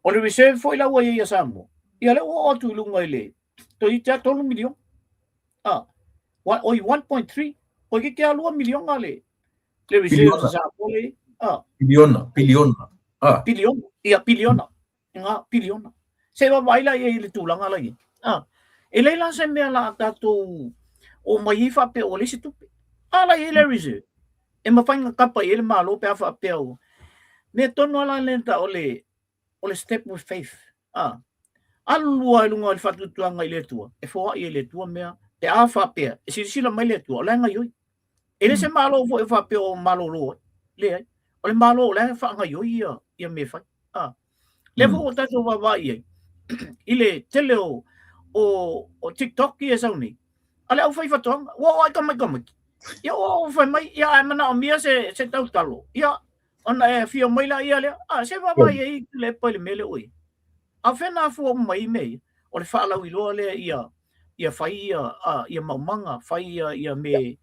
O le reserve foi la ua i ai ia Samoa, ia lea ua oo atu i luga i le toeitiiti lava 3 miliona. Ah, oi 1.3, toeitiiti lava 2 miliona le, le reserve sa Samoa le Ah. Piliona, piliona. Ah. Piliona, ia piliona. Nga piliona. Se vaavaai la i ai i le tulaga la i ai. Ah. E leai la se mea la a tatou o mai ai faapea ua leai se tupe. A la i ai le reserve. E mafai ona kapa i ai le Malo pe a faapea ua. Mea tonu lava la lea o le o le step with faith. Ah. Alu lua i luga o le faatuatuaga i le Atua, e foai e le Atua mea pe a faapea e silasila mai le Atua, o la e gaioi. E le se Malo foi e faapea o malolo ai. Leai. O le Malo o la e faagaioi ia, ia mea e fai. Ah. Lea foi ua tatou vaavaai i ai i le tele o, o, o TikTok ia e sau nei. A le aufaifaatoaga, ua oo ai tamaiti. Ia ua oo fai mai, ia a e manaomia se, se tautalo. Ia, ona e afio mai la ia lea. A, se vaavaai i ai le epa i le mea lea ua i ai. A o fea na afua uma mai ai mea ia? O le faalauiloa lea ia, ia fai ia, a, ia maumaga, fai ia, ia mea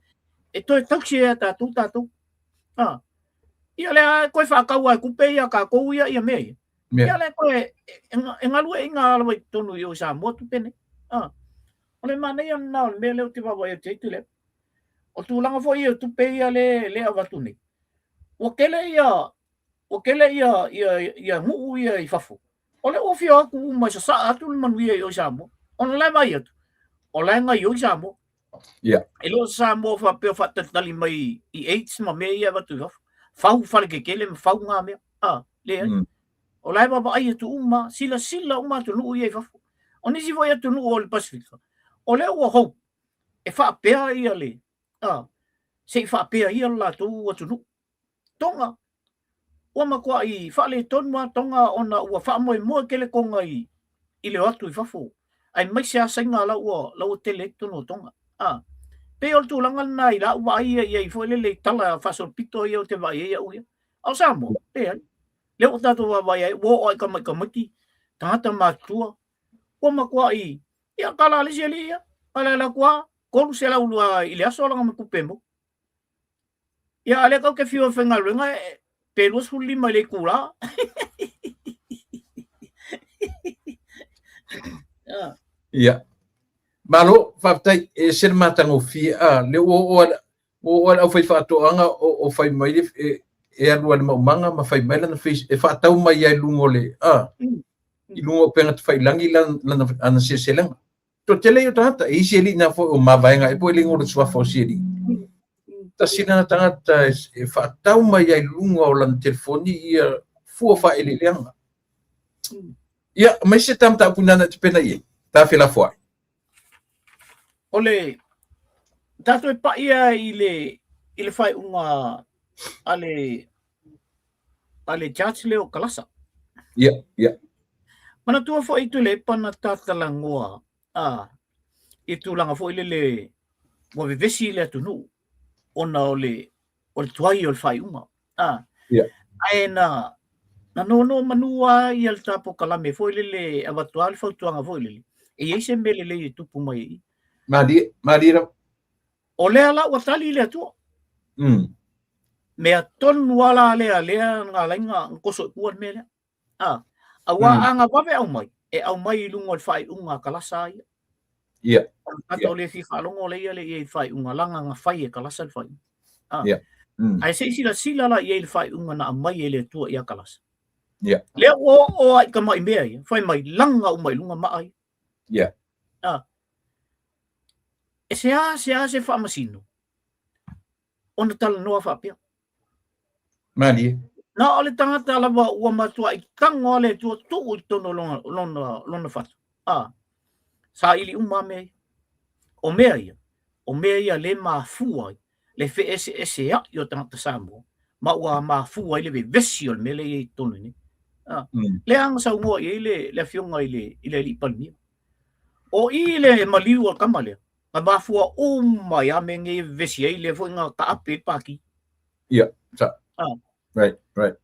e e toe tausi ai e tatou tatou. A, ia lea koe whaakau ai kupe ia kākou ia ia mea ia. Ia lea koe e ngalue i ngā alawa i tonu i o Samoa tupe nei. A, o le manaia lena o le mea lea ou te vaavaai atu ai Tuilaepa. O tulaga foi ia o tupe ia le le avatu nei. Ua tele ia ua tele ia ia ia nuu ia i fafo. O le ua fia atu uma i sasaa atu le manuia i o i Samoa. Ona la e vaai atu, o la e gaioi Samoa. E le o Samoa faapea faatalitali mai i AIDS ma mea ia e avatu i fafo. Fau fale kekele ma fau ngā mea. A, leai. O la e vaavaai atu uma, silasila uma atunuu ia i fafo. O nisi foi atunuu o le Pasifika, o lea ua hope e faapea ia le, a, se i faapea ia le latou atunuu. Tonga, ua matuai faaletonu lava Tonga ona ua faamoemoe tele Tonga i, i le o atu i fafo, aemaise lava Saina la ua, la ua tele ai totonu o Tonga. A, pei o le tulaga lena i lau vaai ia i ai foi lele i tala faasolopito ia ou te vaai ai au ia. A o Samoa, leai. Lea ua tatou vaavaai ai, ua oo lava i tamaiti, tagata matutua, ua matuai, ia tala a le isi alii ia, tala e alu atu lava, 300 i le aso lana tupe e maua. Ia, a lea tatou te fiu e faigaluega pe 25 i le itulā. Ia. Malo, faafetai, e ese le matagofie. A, lea ua oo lava ua oo lava le aufaifaatoaga o fai mai le, e, e alu lava i le maumaga ma fai mai lana face, e faatau mai ai i luga o le, a, i luga o upega tafailagi lana, lana, ana seleselega. Toatele ia o tagata, e isi alii na foi o mavaega e po e le igoa o le suafa o si alii. Tasi lena tagata e faatau mai ai i luga o lana telefoni ia fua faaeleeleaga. Ia, mai se ta mataupu nana e te pena i ai, ta felafoai. O le tatou e paia i le i le faaiuga a le a le judge lea o Kalasa. Ia, ia. Manatua foi Tuilaepa na tatalanoa a i tulaga foi lele ua vevesi le atunuu ona o le o le tuai o le faaiuga. A, yeah. Ae na na nono manu lava ia le ta polokalame foi lele e avatu lava le fautuaga foi lele e i ai se mea lelei e tupu mai i i. Malie, malie lava. O lea la ua tali le Atua. Mea tonu lava la lea lea na ala ai na toso i tua le mea lea. A, auā a na vave aumai, e aumai i luga o le faaiuga a Kalasa ia. Ia. O le tagata o le fia faalogo lea ia le i ai i le faaiuga, laga na fai e Kalasa le faaiuga. A, Ia. Ae se i silasila la i ai i le faaiuga na aumai e le Atua ia Kalasa. Ia. Lea ua oo lava i tamai mea ia, fai mai, laga uma i luga maa ia. Ia. A, e seasea se faamasino ona talanoa faapea. Malie. Na o le tagata lava ua matuai tago a le Atua tuu i totonu o lona, lona, lona fatu. A, saili uma lava mea ia. O mea ia, o mea ia le mafua ai le feeseesea'i o tagata Samoa, ma ua mafua ai le vevesi o le mea lea e i ai i totonu i nei. A, lea na saunoa i ai le, le afioga i le, i le alii Palemia. O i le maliu o le tama lea, na mafua uma ai lava mea nei e vevesi ai lea foi na taape ai le Pati. Ia, sa. Ah. Right, right.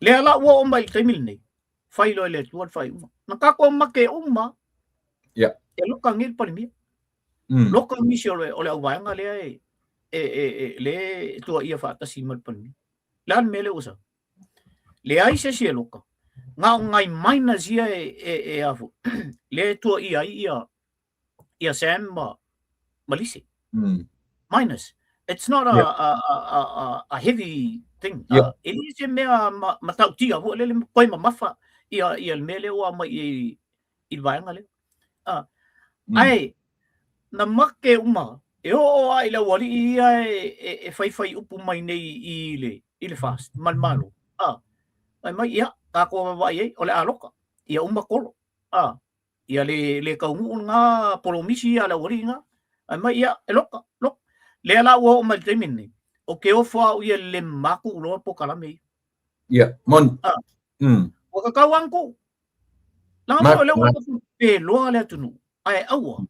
Lea la ua oo mai i le taimi lenei, fai loa e le Atua le faaiuga. Na tatou make uma, yeah. E loka nei le Palemia. Loka nisi o le, o le auvaega lea e, e, e, e, le e tuaia faatasi ma le Palemia. Le a le mea lea ua sau? Leai se isi e loka. Na o nai miners ia e, e, e a foi, lea e tuaia ai ia, ia Sam ma, ma Lise. Miners. It's not a, yeah. a, a, a, a heavy thing. Yeah. E le se mea ma, matautia foi lele koe mamafa ia, ia le mea lea ua aumai i, i le vaega lea. Ae, na make uma, e oo lava i le aualii ia e, e, e faifai upu mai nei i le, i le FAST ma le Malo. Fai mai, ia, tatou vaavaai ai, o le a loka, ia uma kolo. Ia le, le taunuu lena polomisi ia a le aualii na. Fai mai, ia, e loka, loka. Lea la ua oo mai i le taimi lenei, ou te ofo au ia le ma tuu loa polokalame ia. Ia, moni. Ua tatau lava ona tuu. Leaga foi o lea ua tatou peloa le atunuu, ae aua,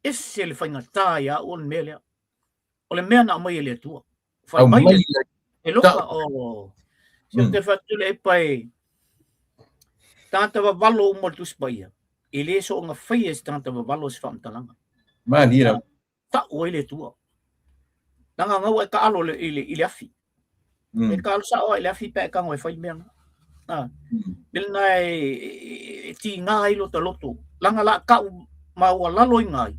ese le faigata ia au o le mea lea. O le mea na aumai e le Atua. Fai mai le e loka o se te fatu le epa e tagata vavalo uma o le Tusi Paia, e le soona faia e se tagata vavalo se faamatalaga. Malie lava. Tau ai le Atua. Leaga na ua e taalo i le, i le afi. E taalo sao i le afi pe e tago e fai mea na. Ah. Mea na e, e, e tiga ai lo ta loto. Leaga la kau ma ua lalo i ngai.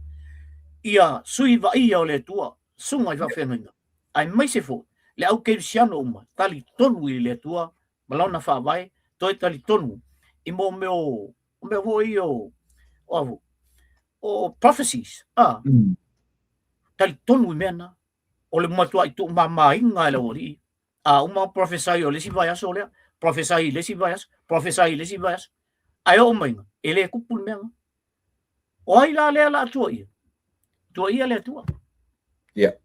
Ia sui vaia o le Atua, susuga i faafeagaiga. Aemaise foi le au kerisiano uma, talitonu i le Atua ma lona faavae, toe talitonu i mo mea o, o mea foi ia o, o a foi, o prophecies, ah. Talitonu i mea na. O le matuai tuumamaina e le aualii. A uma prophesy o le isi vaiaso lea, prophesy i le isi vaiaso, prophesy i le isi vaiaso. Ae oo mai, e le tupu le mea na. O ai la lea la tuaia? Tuaia le Atua. Yeah.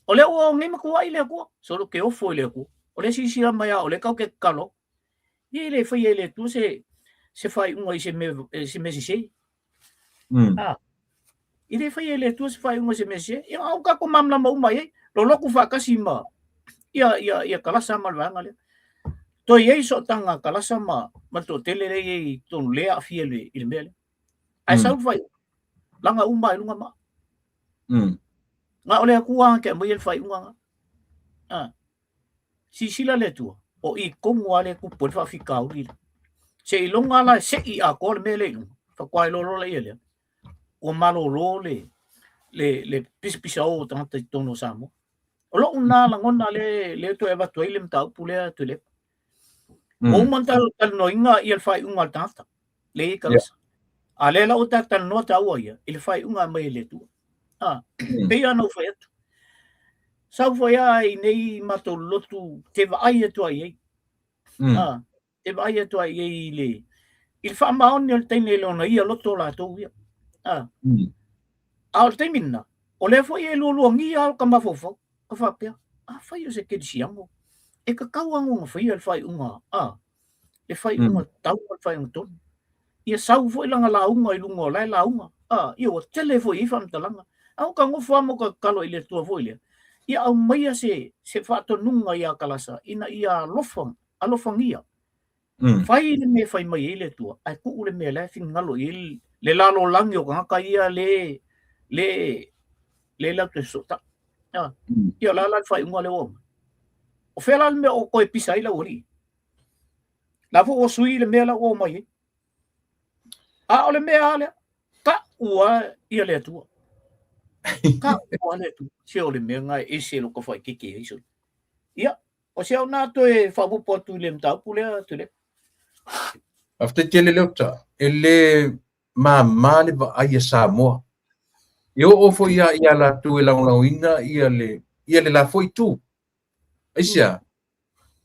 O lea ua nei matuai le Atua. Solo ke ofo i le Atua. O le silasila mai a o le kau ke tatalo. Ia e le faia e le Atua se se faaiuga i se mea se mea sese. Ah. E le faia e le Atua se faaiuga i se mea sese. Ia au tatou malamalama uma i ai. Lolotu faatasi ma ia ia ia Kalasa ma le vaega lea. Toe i ai sootaga a Kalasa ma ma le toatele lea e i ai i totonu lea e aafia i le i le mea lea. Ae sau le faaiuga, laga uma i luga maa. Na o le Atua na te aumaia le faaiuga na. Ah. Silasila le Atua, o i tonu lava lea e tupu ai le faafitauli lea. Seiloga la e sei atoa le mea lea i luga, faatoa iloa loa lea, ua malolo le, le, le pisapisao o tagata i totonu o Samoa. O lou na lagona lea, lea toe avatu ai le mataupu lea Tuilaepa. Ua uma ona talanoaina ia le faaiuga a le tagata, lea i Kalasa. A lea la ua ta talanoa taua ia i le faaiuga e aumai e le Atua. Ah, pei lava ona ou fai atu. Sau foi lava i nei matou lotu te vaai atu ai i ai. Ah, te vaai atu ai i ai i le, i le faamaoni o le teine i lona ia loto latou ia. Ah. A o le taimi lena, o lea foi e lualuagia lava ka mafaufau, ka faapea, afai o se kerisiano, e tatau lava ona faia le faaiuga, a, le faaiuga tatau ma le faaiuga tonu. Ia sau foi lana lauga i luga o la e lauga, a, ia ua tele foi i ai faamatalaga. A o ka nofo lava ma ka tatalo i le Atua foi lea, ia aumaia se, se faatonuga ia Kalasa ina ia alofa, alofagia Fai le mea e fai mai ai le Atua, ae tuu le mea la e finagalo i ai le lalolagi o tagata ia le le le latou te fesootai. Ah, ia o le a la le faaiuga lea ua aumai? O fea la le mea o toe pisa ai le aualii? La foi ua sui le mea la ua omai ai. A o le mea lava lea, tau lava ia le Atua. Tau lava le Atua. Se o le mea lena e ese lou tafaikeke ai sole. Ia, O si au na toe faaopoopo atu i le mataupu lea, Tuilaepa. Faafetai tele Leota. E le mama le vaai a Samoa. E oo foi ia ia latou e lagolagoina ia le ia le la foi itu. Aisea?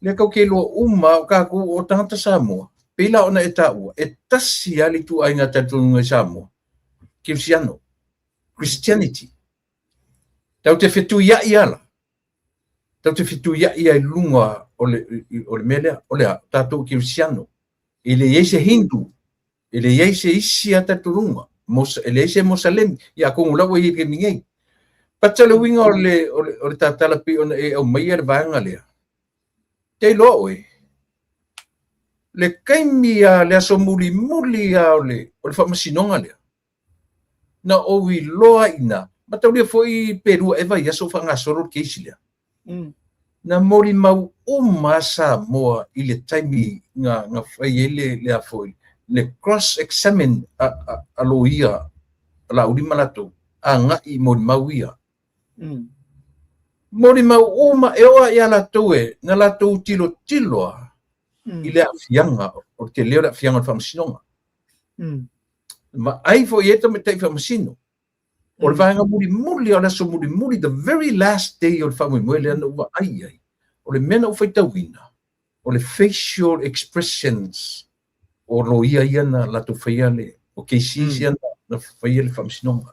Lea kau ke iloa uma o tatou o tagata Samoa, pei la ona e taua, e tasi lava le ituaiga talitonuga i Samoa, Kerisiano, Christianity. Tatou te fetuiai lava la. Tatou te fetuiai ai i luga o le, o le mea lea, o le a, tatou kerisiano. E le i ai se Hindu, e le i ai se isi a talitonuga, e leai se Mosalemi, ia atonu la ua i ai i le taimi nei. But o le uiga o le, o le, o le tatala pei ona e aumaia le vaega lea, te iloa oe, le taimi a le aso mulimuli a o le, o le faamasinoga lea, Na ou iloa i ina, mataulia foi pe lua ea vaiaso o faagasolo le case lea. Na molimau uma Samoa i le taimi na, na fai ai le, le a foi, le cross examine a, a, a loia a Laauli ma latou, agai i molimau ia. Molimau uma e oo lava ia latou e, na latou tilotilo lava i le aafiaga, o le tele o le aafiaga o le faamasinoga. Vaai foi i ai tamaitai faamasino. O le vaega mulimuli, o le aso mulimuli, the very last day o le faamoemoe lea na ou vaai i ai, o le mea na ou faitauina, o le facial expressions o loia ia na latou faia le, o cases ia na faia le faamasinoga.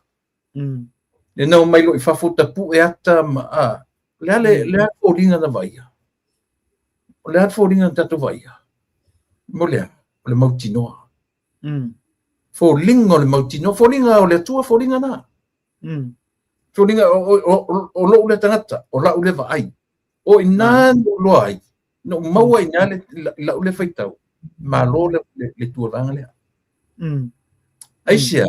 Lea na omai loa i fafo tapue ata ma, a, o le a le, le a le foliga na vaaia? O le a le foliga na tatou vaaia? Mo le a? O le mautinoa. Foliga o le mautinoa, foliga o le Atua, foliga na. Foliga o lou lea tagata, o lau lea vaai. O i ina na ou iloa ai, na ou maua i ina lau lea faitau, malo le tualaga lea. Aisea?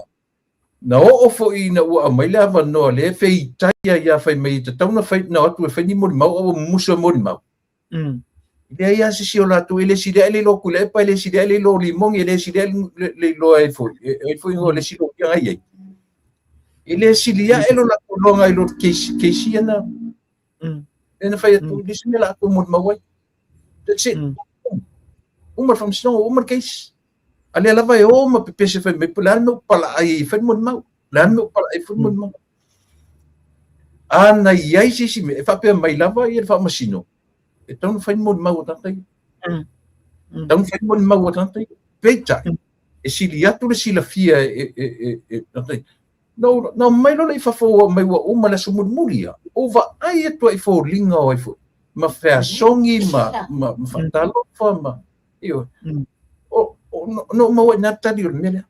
Na oo foi ina ua aumai le avanoa lea e feitai ai a fai mai e tatau ona fai na o atu e fai ni molimau a ua mumusu e molimau. E leai lava se isi o latou, e le sili ae le iloa Tuilaepa, e le sili ae le iloa Limoni, e le sili ae le iloa ai foi, e ai foi o le isi loia na i ai. E le sili ae lo latou iloaga i lo le case, case ia na. Lea na fai atu, le isi mea la tou molimau ai. That's it. Uma le faamasinoga, uma le case. A lea lava e o ma pepese fai mai, po o le a le mea ua palaai ai e fai le molimau. O le a le mea ua palaai ai fai le molimau. A na i ai se isi mea, e faapea mai lava ia le faamasino, e tatau ona fai le molimau a tagata ia. E tatau ona fai le molimau a tagata ia. Peitai, e sili atu le silafia e, e, e, e tagata ia. Na ou, na omai loa lea i fafo ua mai ua uma le aso mulimuli ia, ou vaai atu ai i foliga o ai foi, ma feasogi ma, ma, ma faatalofa ma, ioe. O, o, na ou maua i ina le tali o le mea lea.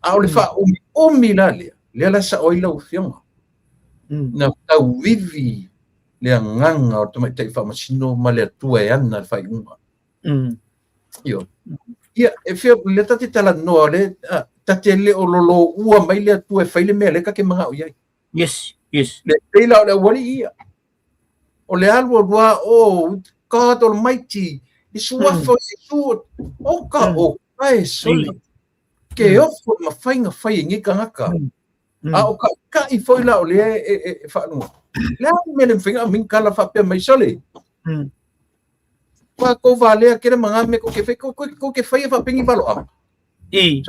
A o le faaumiumi la lea, lea la e sao ai lau Afioga. Na tauivi le agaga o le tamaitai faamasino ma le Atua e ana le faaiuga. Ioe. Ia, e fia, lea ta te talanoa, lea ta te le o loloua mai le Atua e fai le mea lea ta te manao i ai. Yes, yes. Le pei la o le aualii ia. O le alu alu a, oh, God Almighty, i suafa o Iesu, o ka o kae sole. Ke ofo ma faiga fai e nei tagata. A o kaʻikaʻi foi la o lea e, e, e faaluga. Le a le mea le mafai ona aumai ni tala faapea mai sole. Ua kou valea kela ma ngā mea kou te whai, kou, kou, kou te whai e whaapengi valoaga. I,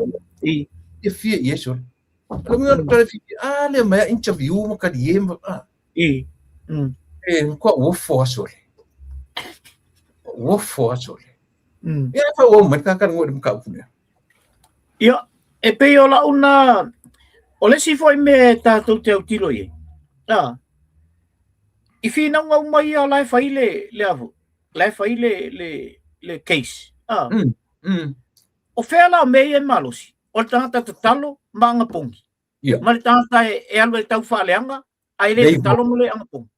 i. E fia i e sole. Lo mea mm. fi, a le mai interview ma kali e ma a. I. Mm. E kua ua fo a sole. Ua fo a sole. Ia fa ua mai ka ka ngoi ka upu lea. Ia, e pei o lau na, o le isi foi mea e tatou te autilo i ai. A, i finauga uma ia o la e fai le, le avu, la e fai le, le, le case. A, O fea la o mea ia e malosi? O le tagata tatalo ma agapogi. Yeah. Ma le tagata e, e alu e tau faaleaga, a e le tatalo ma le agapogi.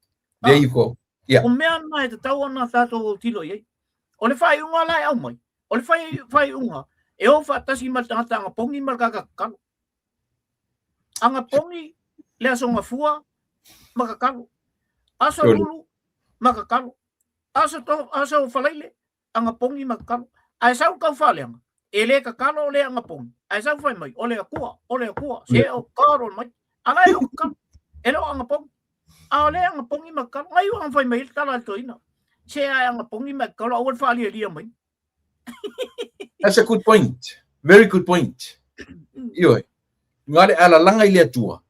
There you go. Yeah. O mea na e tatau ona tatou autilo i ai. O le faaiuga la e aumai, o le faaiuga e o faatasi ma le tagata agapogi ma le tagata tatalo. Agapogi le aso gafua ma tatalo. Aso lulu ma tatalo. Aso, to, aso falaile agapogi ma tatalo. Ae sau le taufaaleaga, e le tatalo o le agapogi, ae sau fai mai, o le Atua, o le Atua, se o God Almighty. A la e le o tatalo, e le o agapogi. A o le agapogi ma tatalo, ngai ua fai mai le tala a le toeaina, se ae agapogi ma tatalo, aua le faalialia mai. That's a good point. Very good point. Ioe. Nga le alalanga i le Atua,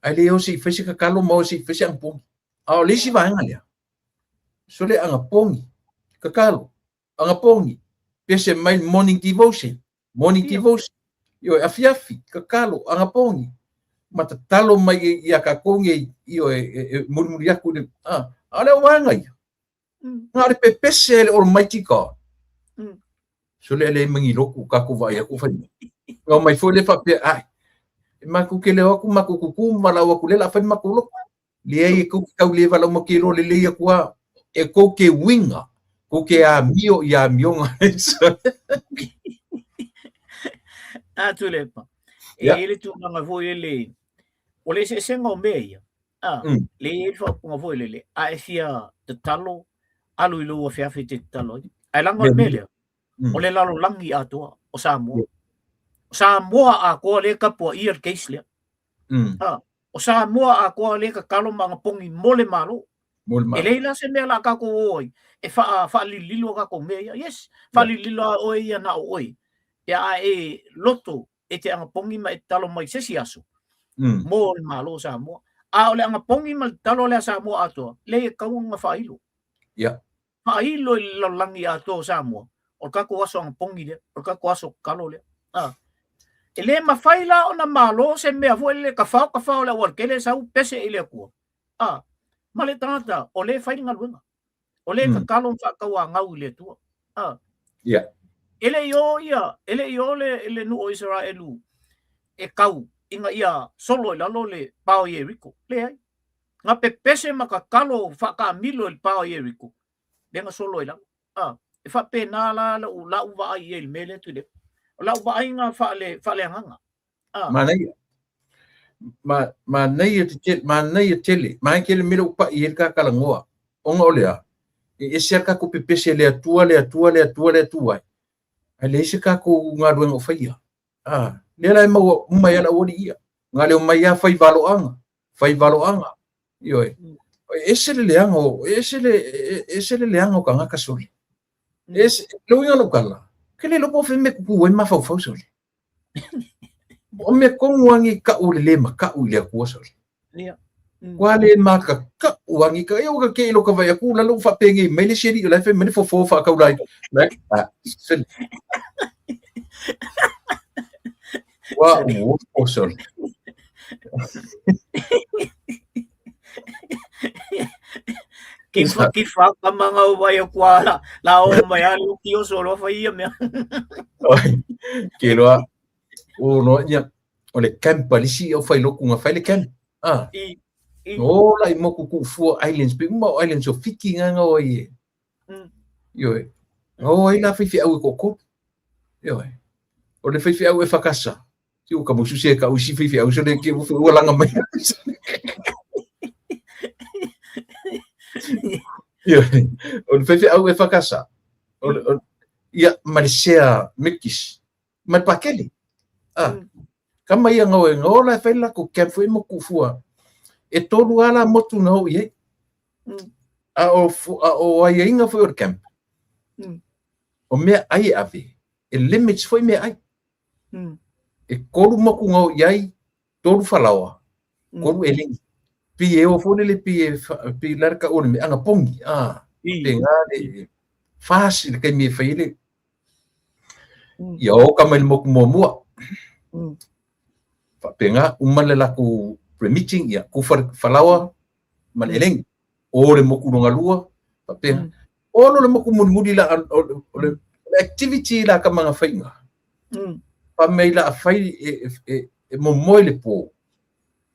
ae le o se i fai se tatalo ma o se i fai se agapogi. A o le isi vaega lea, Sole agapogi, tatalo, agapogi, pese mai morning devotion, morning devotion, ioe, afiafi, tatalo, agapogi, ma tatalo mai ia tatou nei, ioe, e mulimuli atu i le, a, a o le vaega ia. Na o le pepese e le Almighty God. Sole e leai ma ni lotu tatou vaai atu fai mai. Na omai foi lea faapea, ai, e matou te le o atu matou tutu ma valaau atu lea o le a fai le matou lotu. Leai e tou te tau le valaau ma te iloa lelei atu lava, e tou te uiga, tou te amio i amioga. A Tuilaepa, e i ai le tulaga foi lele, o le eseesega o mea ia, a, le i ai le faaupuga foi lele, a e fia tatalo, alu i lou afeafe e te tatalo ai. Ae leaga o le mea lea, o le lalolagi atoa o Samoa. O Samoa atoa lea e tapuaia le case lea. A, o Samoa atoa lea e tatalo ma agapogi mo le Malo. Mo le Malo. E leai la se mea o le a tatou o ai e faalilolilo a tatou mea ia. Yes, faalilolilo lava oe ia na o oe. Ia a e loto e te agapogi ma e tatalo mai se isi aso mo le Malo o Samoa. A o le agapogi ma le tatalo lea a Samoa atoa, leai e tatau ona faailo. Yeah. Faailo i le lalolagi atoa o Samoa, o le tatou aso agapogi lea, o le tatou aso tatalo lea. A. E le mafai la ona malo se mea foi lele tafao tafao le aualatele sau pese i le Atua. A. Ma le tagata o lea e fai le galuega. O lea e tatalo ma faatauanau i le Atua. A. Yeah. E le i o ia, e le i o le, le nuu o Isaraelu e kau ina ia solo i lalo le pa o Ieriko. Leai. Na pepese ma tatalo faataamilo i le pa o Ieriko, lea na solo ai lalo. A, e faapena la lau, lau vaai i ai i le mea lea Tuilaepa. O lau vaaiga faale, faaleagaga. Manaia. Manaia te tele, manaia tele. Manaia tele mea lea ua pa'i ai le ta talanoa. Ona o le a? E ese lava le tatou pepese i le Atua, le Atua, le Atua, le Atua e. Ae leai se tatou galuega o faia. Ah, lea la e maua uma ai lava le aualii ia. Na o le omai lava fai valoaga, fai valoaga. Ioe. E ese le leaga o, ese le, ese le leaga o tagata sole. Ese, le uiga o lau tala, ke le iloa po o fea mea e tutu ai mafaufau sole. O mea tonu lava nei tau o le le mataʻu i le Atua sole. Ia. Ua le makaka'u lava nei tau. Ia ua te i lota vaai atu lalo ua faapenei mai le isi alii o la e fai mai le fofo faataula ai. La sole. Ua ua sole. Kifa kifa ka manga o vai o kua la la o mai a lu ki o solo fa ia mea. Ke loa o loa ia o le camp a le isi au fai lotu na fai le camp. Ah. I i O la i moku ku fua islands pe uma o islands o Fiti nga nga o ai. Ioe. O ai la faifeau e toatolu. Ioe. O le faifeau e whakasa. Ti o ka musu se ka usi faifeau so le ke ua langa mai. Ioe. O le faifeau e whakasa. O, o, ia, ma le sea Mikis. Ma le pakele. Ah. Kama ia ngau e ngau la e whai la ko camp foi mo kufua. E tolu ala motu na o i ai. A o, a o aiaiga foi o le camp. O mea ai e ave, e limits foi mea ai. E kolu moku na o i ai, tolu falaoa, kolu eleni. Pi e o foi lele pi e, pi la le kau o le mea anga pongi. Ah, pe ngā le fasi le kaimi e whai le. Ia o ka mai le moku muamua. Faapena, uma le latou pre-meeting, ia, kufa le falaoa ma le eleni. O le moku longa lua, faapena. O lo le moku mulimuli la, o le activity la ka manga whainga. Fa mei la a whai e, e, e momoe le pō.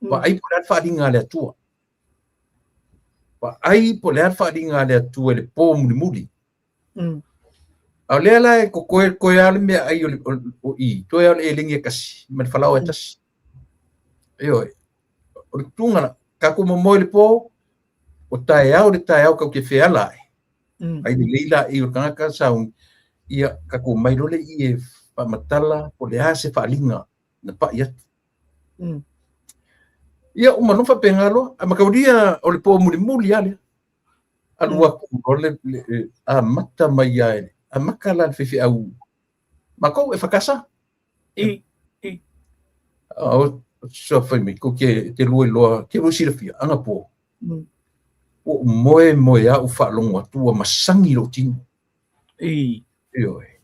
Vaai po o le a le faaaliga a le Atua. Vaai po o le a le faaaliga a le Atua i le pō mulimuli. A o lea la e kokoe koe lava le meaai o le o i, toe lava o le elegi e tasi ma le falaoa e tasi. Ioe. O le tuga la, tatou momoe i le pō, o taeao le taeao tatou te feala ai. Ai lelei laei o le tagata sauni, ia tatou omai loa lea i e faamatala po o le a se faaaliga na pai atu. Ia uma loa faapena loa, ae mataulia o le pō mulimuli lava lea. Alu atu loa le, le amata mai lava i le amata la le faifeau matou e fakasa. I, i. O so fai mai ko ke te lua iloa, ke lua silafia, anapo. Ua ou moe moe lava ou faalogo atu ua masagi lou tino. I. Ioe.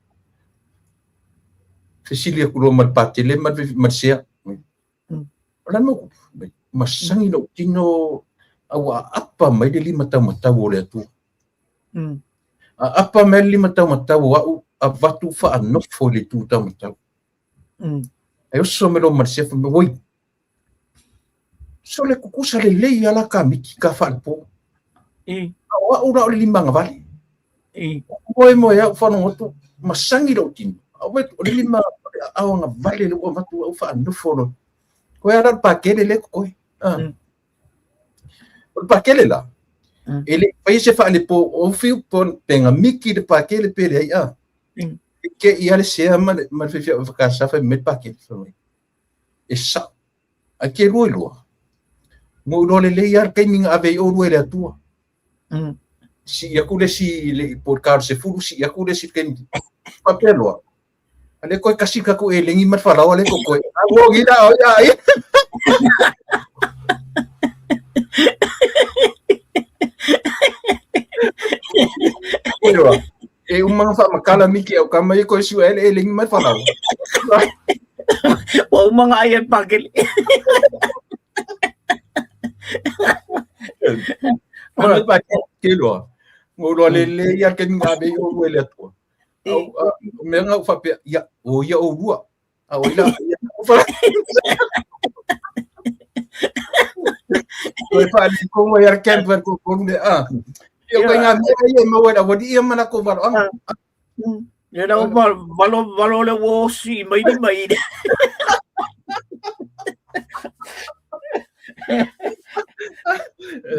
Fesili atu loa ma le patele ma le, ma le sea. O le a le mea ua tupu? Masagi lou tino a ua aapa mai le lima taumatau o le Atua. Aapa mai le lima taumatau o au avatu faanofo i le itu taumatau. Ae oso mai loa ma le sea fai mai, oi, sole kukusa lelei lava la kamiki ka faalepo. A o au la o le lima agavale. Moe moe au faalogo atu, masagi lou tino. A o le lima aao agavale lea ua avatu au faanofo loa. Koe lava la o le pakele lea e kokoe. O le pakele la, e le i faia se faalepo o fiu pe na miki le pakele pe leai a. Ke i a le sea ma le faifeau e whakasa fai mai le pakele. Fai mai, e sa'o. Ae ke lua iloa. Mo iloa lelei lava le taimi na ave ai oulua i le Atua. Sii atu le isi i le po o le ta o le 10, sii atu le isi i le taimi. Faapea loa, a lea koe kasi tatou elegi ma le falaoa lea kokoe. A ua ogi la oi a ia. Oi e uma na faamatala miki au kama ia koe sua ele elegi ma le falaoa. Ua uma nga ai e pakele. Ora ke loa. Mo loa le le ia ke nga be o le atua. Au o mea nga u faapea, ia, o ia oulua. A o ila, ia, o fa. Koe whaali kongo ia camp ko ko le a. Ia koe ngā mea ia maua i awali ia mana ko valo. Ia na valo valo le wosi mai ni mai.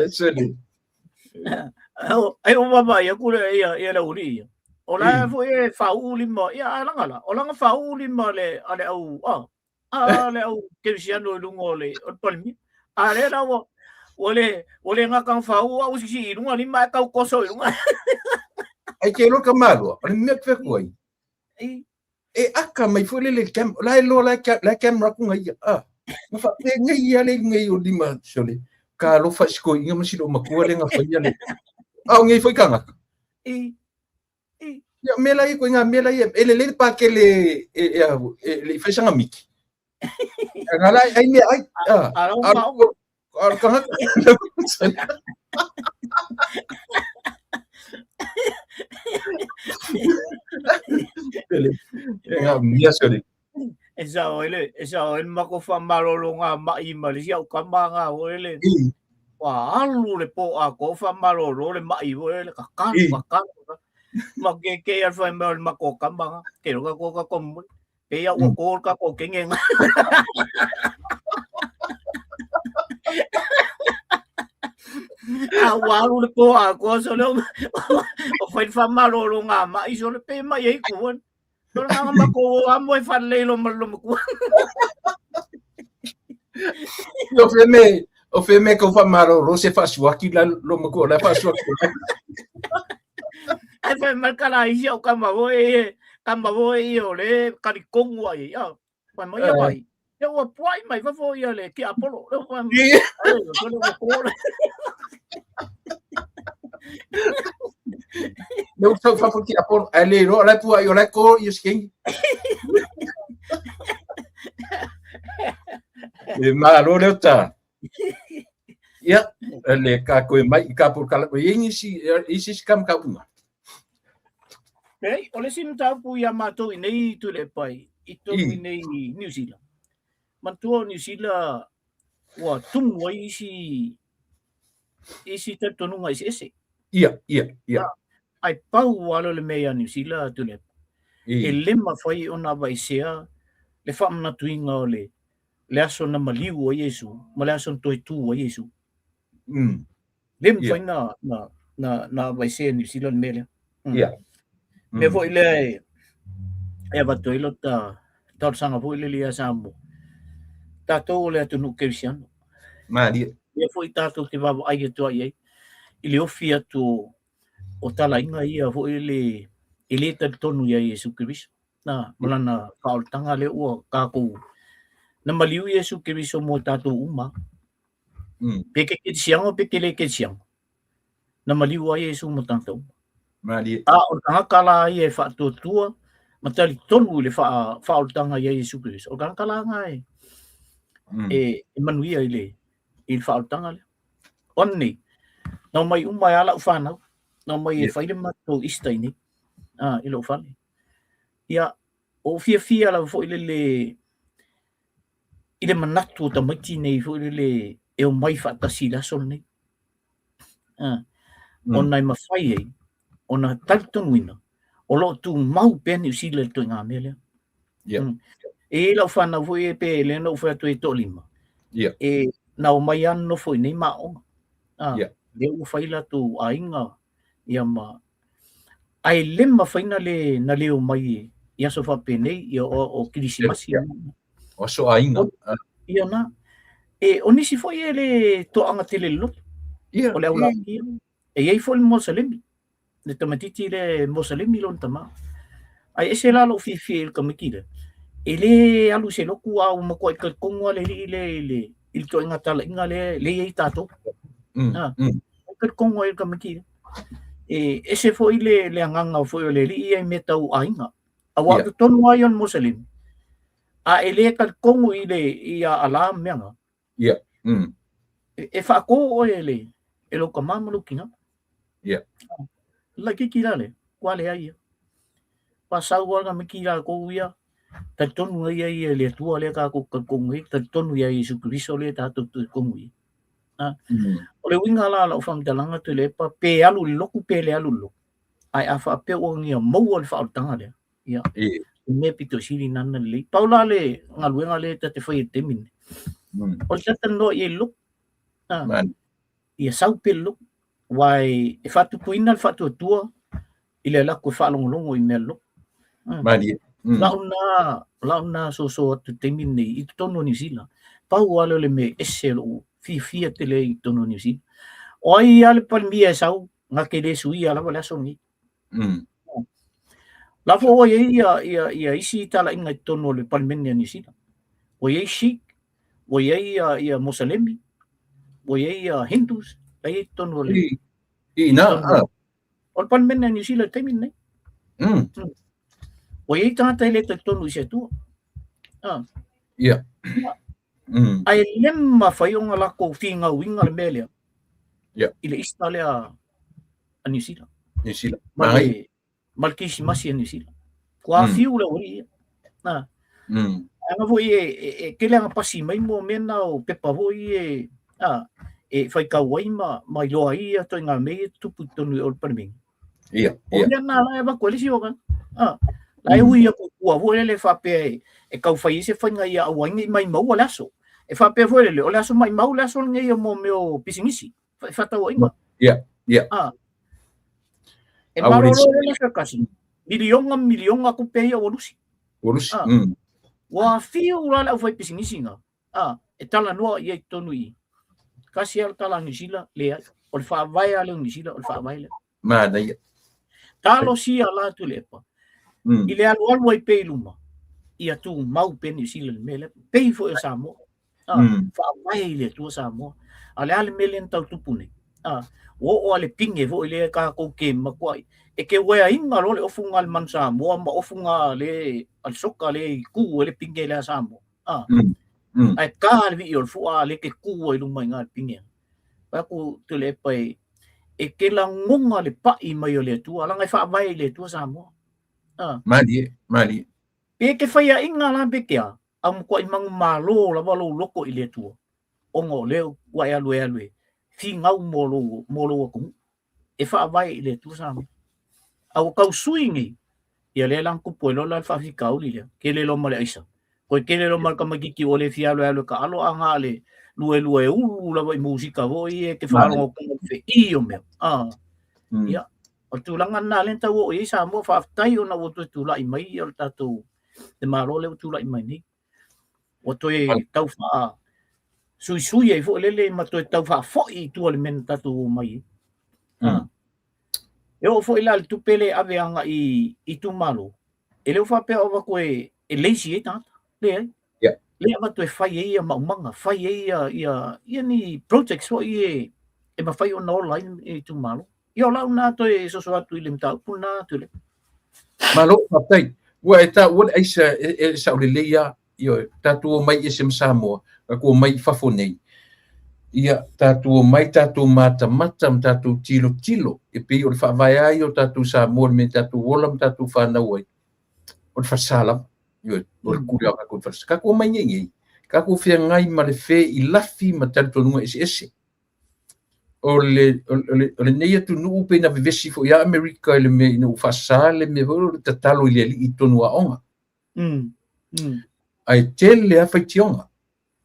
Sole. Ai o mama ia kule ia ia le uli ia. O la foi e faauu lima ia a langa la. O langa faauu lima le a le au a a le au kerisiano i luga o le o le palemia. A le la ua ua le ua le gata faauu a usisi i luga lima e tau koso i luga. Ai ke lo ka malua, o le mea pe ku ai. E aka mai foi le le cam, la e lo la la camera ku ngai a. Ma fa pe ngai ia le ngai o lima sole. Ka lo fa siko inga ma silo makua le nga fa ia le. A o ngai foi kanga. Ia mea la ia koe ngā mea la ia e lelei le pākele e e a e le i whai sanga miki. Ngā la ai mea ai. A rau ma A kanga. Ele. E ngā mea sole. E sao ai le, e sao ai le mako whamalolo ngā mai ma le si au kama ngā o ele. Ua alu le po a ko whamalolo le mai o ele ka kalu, ka kalu. Ma ke ke al whai mea o le mako kama ngā. Ke roka ko ka komu. Pe ia ua ko ka ko kenge ngā. A ua alu le po a ko so le o whai whamalolo ngā mai so le pe mai ei kuan. Tō ngā mako o amo e whanlei lo ma lo makua. O fe me, o fe me ko whamaroro se whasuaki la lo makua, la whasuaki. Ai whai mai kala isi au kama wo e, kama wo e o le kari kongu ai, ia. Whai mai ia mai. Ia ua puai mai fafo ia le ki Apollo. Le whai mai. Ai, o le ua kōre. Le ua tau fafo ki Apollo. Ai le roa, lai puai o lai kō i o skengi. E malo leo ta. Ia, le ka koe mai i ka por kala. E isi, isi si kam ka unga. Nei, o le isi mataupu ia mātou i nei Tuilaepa i tonu i nei New Zealand. Manatua o New Zealand ua tumu ai isi isi talitonuga eseese. Ia, ia, ia. Ai pau ua alo le mea ia New Zealand Tuilaepa. E le mafai ona aveesea le faamanatuina o le le aso na maliu ai Iesu ma le aso na toe tu ai Iesu. Le mafai na, na, na, na aveesea e New Zealand le mea lea. Ia. Mea foi lea e, e avatu ai lota talosaga foi lele ia Samoa. Tatou o le atunuu kerisiano. Malie. Mea foi tatou te vaavaai atu ai ai i le ofi atu o, o talaiga ia foi le e le talitonu ia Iesu Keriso. Na, ma lana faaolataga lea ua tatou na maliu Iesu Keriso mo tatou uma. Pe ke kerisiano pe ke le kerisiano. Na maliu ai Iesu mo tatou. Malie. A o le tagata la ia e faatuatua ma talitonu i le faaolataga ia Iesu Keriso. O le tagata la na e e manuia i le i le faaolataga lea. O nei, na omai uma e a lau whanau, na omai e whai le matou Easter i nei, i lou fale. Ia, o fiafia lava foi lele i le manatu o tamaiti nei foi lele e omai faatasi i le aso lenei. Ona e mafai ai ona talitonuina o lo o tumau pea Niu Sila i le ituaiga mea lea. E i ai lau fanau foi e pe lea na ou fai atu ai e toalima. E na omai lava nonofo i nei ma aoga. Lea ua fai latou aiga ia ma ae le mafai na le na le omai i aso faapenei ia o Kerisimasi. O aso aiga. Ia na. E o nisi foi e le toaga tele le loto. O le au laukia. E i ai foi le Mosalemi. Le tamaitiiti lea e Mosalemi lona tama. Ae ese la lou fiafia i le tamaiti lea. E le alu i se lotu a ua matuai talitonu lava le alii lea i le i le ituaiga talaiga lea lea i ai tatou. Talitonu ai le tamaiti lea. E ese foi le le agaga foi o le alii ia i mea tau aiga. Aua o totonu lava ia o le Mosalemi, a e le talitonu i le i a Allah ma mea na. E faatō oe e le e lou tama ma lou tina. Laitiiti la le, ua leai ia. Ua sau lava le tamaiti latou ia, talitonu ai ia i le Atua lea tatou te talitonu ai, talitonu ia Iesu Keriso lea tatou te talitonu ai. O le uiga la o lau faamatalaga Tuilaepa, pe alu i le lotu pe le alu i le lotu, ae a faapea ua ia maua le faaolataga lea, ia, mea pito sili nana lelei. Pau la le galuega lea ta te faia i le taimi lenei. O le talatalanoa i ai i le lotu. Ia sau pea le lotu. Aua e faatupuina le faatuatua i le alu atu e faalogologo i mea a le lotu. Malie. O lau na soso atu i le taimi lenei i totonu o Niu Sila. Pau lava lea o le mea e ese lou fiafia tele ai i totonu o Niu Sila. O ai lava le Palemia e sau, na te le suia lava le aso lenei. La foi ua i ai ia isi talaiga i totonu o le Palemene a Niu Sila. Ua i ai Sikh, ua i ai ia Mosalemi, ua i ai ia Hindus, la i ai i totonu o le I ina. O le Palemene a Niu Sila i le taimi lenei. Ua i ai tagata e le talitonu i se Atua. Ae le mafai ona latou finauina le mea lea i le Easter lea a Niu Sila. Niu Sila. Ma le Kerisimasi a Niu Sila. Ua fiu le aualii ia. Leaga foi e tele ana pasi mai mo mea na o pepa foi e, e faitau ai ma iloa ai ia ituaiga mea ia e tutupu i totonu o le Palemene. O mea na la e avatu ai le isi vaega. La e ui atu i tua foi lele faapea e tau fai ai se faiga ia aua ai ne i maimaua le aso. E faapea foi lele, o le aso maimau le aso lenei mo mea o pisinisi, fefaatauaiga. E malolo le aso e tasi, miliona miliona tupe ia ua lusi. Ua lusi. Ua fiu la le aufaipisinisi na, e talanoa i ai i totonu i i. Tasi lava le tala a Niu Sila, leai. O le faavae lava lea o Niu Sila, o le faavae lea. Manaia. Talosia la Tuilaepa. I le alualu ai pea i luma, ia tumau pea Niu Sila i le mea lea. Pei foi o Samoa. Faavae i le Atua Samoa. A o le a le mea lea na tau tupu nei? Ua oo lava le pine foi lea tatou te matuai. E te ueaina loa le ofuga a le Manu Samoa ma ofuga a le soka lea i tu ai le pine lea a Samoa. Ae ta le vii o le fua a lea e te tu ai i luma i ina i le pine. Fai atu Tuilaepa e te lagona le pai mai o le Atua, leaga e faavae i le Atua Samoa. Malie, malie. Pe te faiaina la pe te a, a matuai manumalo lava lou loto i le Atua, ona o lea ua e alu e alu e finau mo lou atunuu. E faavae i le Atua Samoa. A ua tau sui nei, ia lea la na tupu ai loa la le faafitauli lea, tele loa ma le aisa. Toe tele loa ma le tamaitiiti ua le fia alu e alu e taalo a na o le lue lue ulu lava i musika foi e te faalogo atu i le fe'i o mea. Ia, o le tulaga lena lea na tau oo i ai Samoa, faafetai ona ua toe tulai mai ia le tatou le Malo lea ua tulai mai nei. Ua toe tau faa suisui ai foi lele ma toe tau faafoi i tua i le mea na tatou omai ai. E oo foi la i le tupe lea e ave agai i itumalo, e le o faapea o avatu e lazy ai tagata. Leai. Lea e avatu e fai ai ia maumaga, fai ai ia ni projects foi e e mafai ona ola ai le itumalo. Ia o lau na toe soso atu i le mataupu lena Tuilaepa. Malo, faafetai. Ua e taua le aisa e saolelei lava. Ioe, tatou omai ese ma Samoa, tatou omai i fafo nei. Ia, tatou omai tatou matamata ma tatou tilotilo e pei o le faavae lava ia o tatou Samoa i le mea tatou ola ma tatou fanau ai, o le falesa lava. Ioe, o le kuleana o le falesa. Tatou omai nei nei, tatou feagai ma le fe i lafi ma talitonuga eseese. O le, o le, o lenei atunuu pei na vevesi foi ia Amerika i le mea ina ua faasa le mea foi o le tatalo i le alii i totonu o aoga. Ae tele lava faitioga.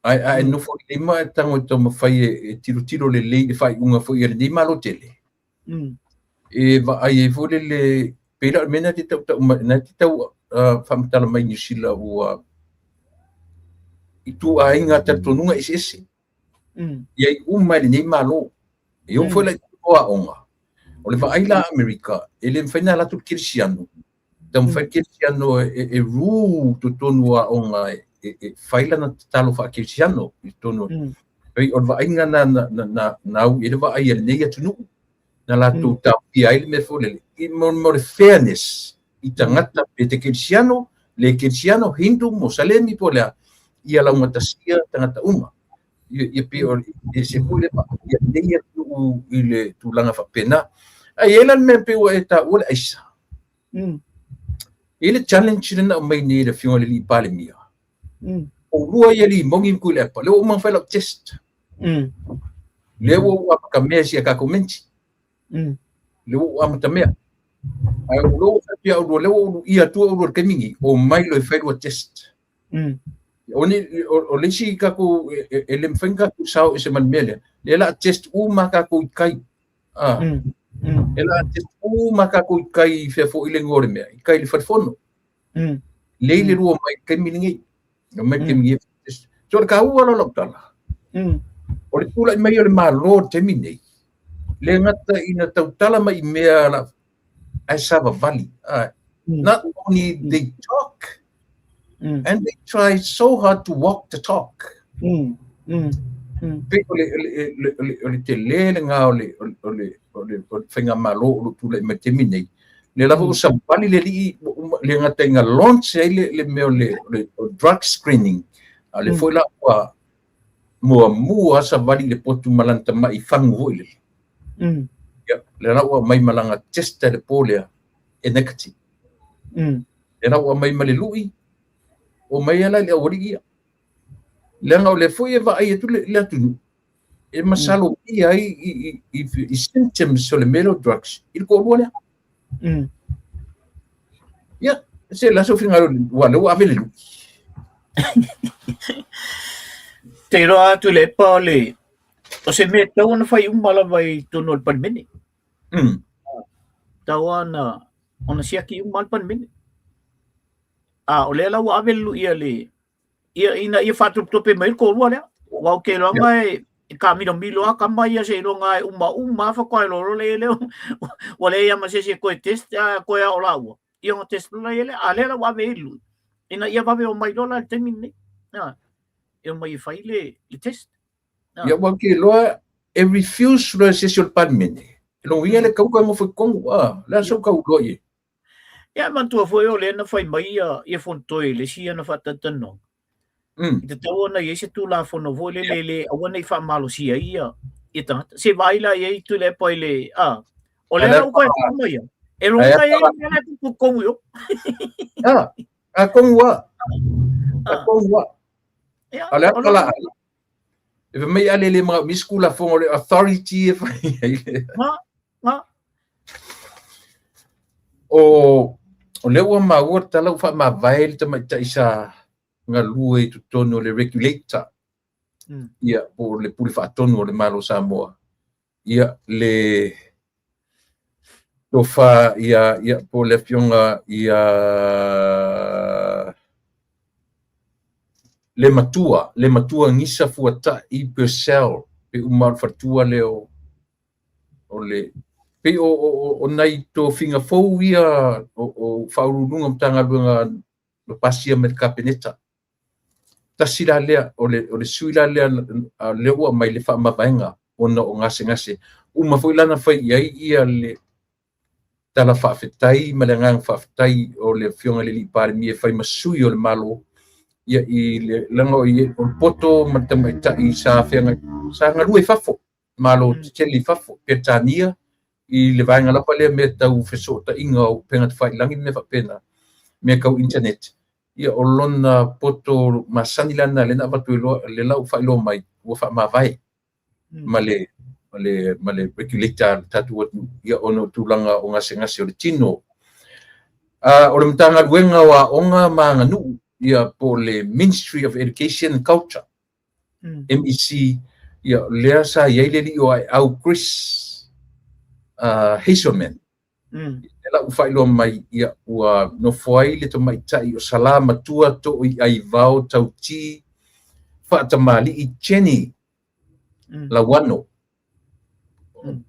Ae a e nofo lelei ma e tago e taumafai e tilotilo lelei i le faaiuga foi a lenei Malo tele, e vaai ai foi lele, pei la o le mea lena e te tautau mai, lena e te tau faamatala mai Niu Sila ua ituaiga talitonuga eseese. I ai uma i lenei Malo. E oo foi la i totonu o aoga, o le vaai la a Amerika, e le mafai ona alu atu le kerisiano taumafai le kerisiano e rule totonu o aoga e fai lana tatalo faakerisiano i totonu. Pei o le vaaiga na na au i ai le vaai a lenei atunuu na latou taofia ai le mea foi lele i mo le fairness i tagata pe te kerisiano, le kerisiano, Hindu, Mosalemi po o le a, ia laugatasia tagata uma. Ia pei o e se foi le vaai a lenei atunuu i le tulaga faapena. Ae i ai la le mea pei ua e taua le aisa. E i ai le challenge lea na aumai nei e le Afioga i le alii Palemia. O lua ia limoni ma Tuilaepa, lea ua uma ona fai lau test. Lea ua ou amatamea i si a tatou menti. Lea ua ou amatamea. Ae o lea ua fai Ia oulua lea ua ou luʻia atu oulua i le taimi lenei, omai loa e fai lua test. O ni o le isi tatou e le mafai ona tatou sao ese ma le mea lea. Lea la test uma tatou i tai. Ah. E la test uma tatou i tai i fea foi le igoa o le mea, i tai i le fale fono. Lei le lua omai i le taimi lenei. Omai i le taimi lenei. So o le taua la o lau tala. O le tulai mai o le Malo i le taimi lenei, le gata ina tautala mai i mea la ae savavali. Not only they talk, and they try so hard to walk the talk. Pei o le tele lena o le faigamalo o lo o tulai mai i le taimi lenei. Lea lava ua savavali le alii, le gata ina launch ai le mea o le drug screening, a o lea foi la ua muamua savali i le potu ma lana tamai fagu foi lele. Ia, lea la ua aumai ma lana test i le po lea, e negative. Lea la ua aumai ma le lui, ua aumai lava la i le aualii ia. Leaga o lea foi e vaai atu le atunuu, e masalomia ai i symptoms o le mea lea o drugs i le toalua lea. Ia, se la sou finagalo, ua lea ua ave le lui. Te iloa atu le epa o le o se mea e tatau ona fai uma lava i totonu o le Palemene. Tatau ona siaki uma le Palemene. A o lea la ua ave le lui a le ia ina ia faatopetope mai le toalua lea. Aua ou te iloaga e taamilomilo lava tama ia seiloga e uma uma lava faatoa iloa loa lea ua leai lava ma se isi e toe test a toe ao laua. Ia ona test loa lea, a lea la ua ave i ai le lui ina ia vave omai loa la i le taimi lenei. E omai e fai le test. Ia ua ou te iloa e refuse loa e se isi o le Palemene. E lona uiga e le tatau ona toe nofo i totonu. O le a sou tau iloa i ai? Ia manatua foi o lea na fai mai ia Fonotoe i le isi ana faatalatalanoaga. E tatau ona i ai se Tulafono foi lele le aua ne i faamalosia ai ia tagata. Se vaai la i ai Tuilaepa i le a o lea la ua toe fai mai ia. E lona uiga e i ai le mea la e tupu i totonu i o. A tonu lava. A tonu lava. A o le a tala e fai mai ale le manaomia se Tulafono o le authority e fai ai le. O lea ua maua le tala ua faamavae le tamaitai sa galue i totonu o le regulator, ia, po o le pule faatonu o le Malo o Samoa, ia, le tofa ia, ia, po o le afioga ia le matua, le matua Gisa Fuatai Purcell, pe uma o le faletua lea o o le pei o nai tofiga fou ia o Faauluuluga o Matagaluega na pasia mai le Kapeneta. Tasi la lea, o le sui la lea, lea ua aumai le faamavaega ona o gasegase. Uma foi la na fai i ai ia le tala faafetai ma le agaga faafetai o le Afioga i le Alii Palemia e fai ma sui o le Malo, ia i le leaga o le poto ma le tamaitai sa feagai, sa galue i fafo. Malo tetele i fafo, Peretania, i le vaega lava lea mea tau fesootaiga o upega tafailagi ma mea faapena, mea tau internet. Ia o lona poto masani la lena lea na avatu ai loa, lea la ua faailoa mai, ua faamavae ma le ma le regulator a le tatou atunuu, ia ona o tulaga o gasegase o le tino. O le Matagaluega o Aoga ma Aganuu, ia po o le Ministry of Education and Culture, MEC, ia lea sa i ai le alii o Aeau Chris Hazelman. Lea la ua faailoa mai, ia ua nofo ai le tamaitai o Salamatua Toiaivao Tauti Faatamalii Jenny Lauano.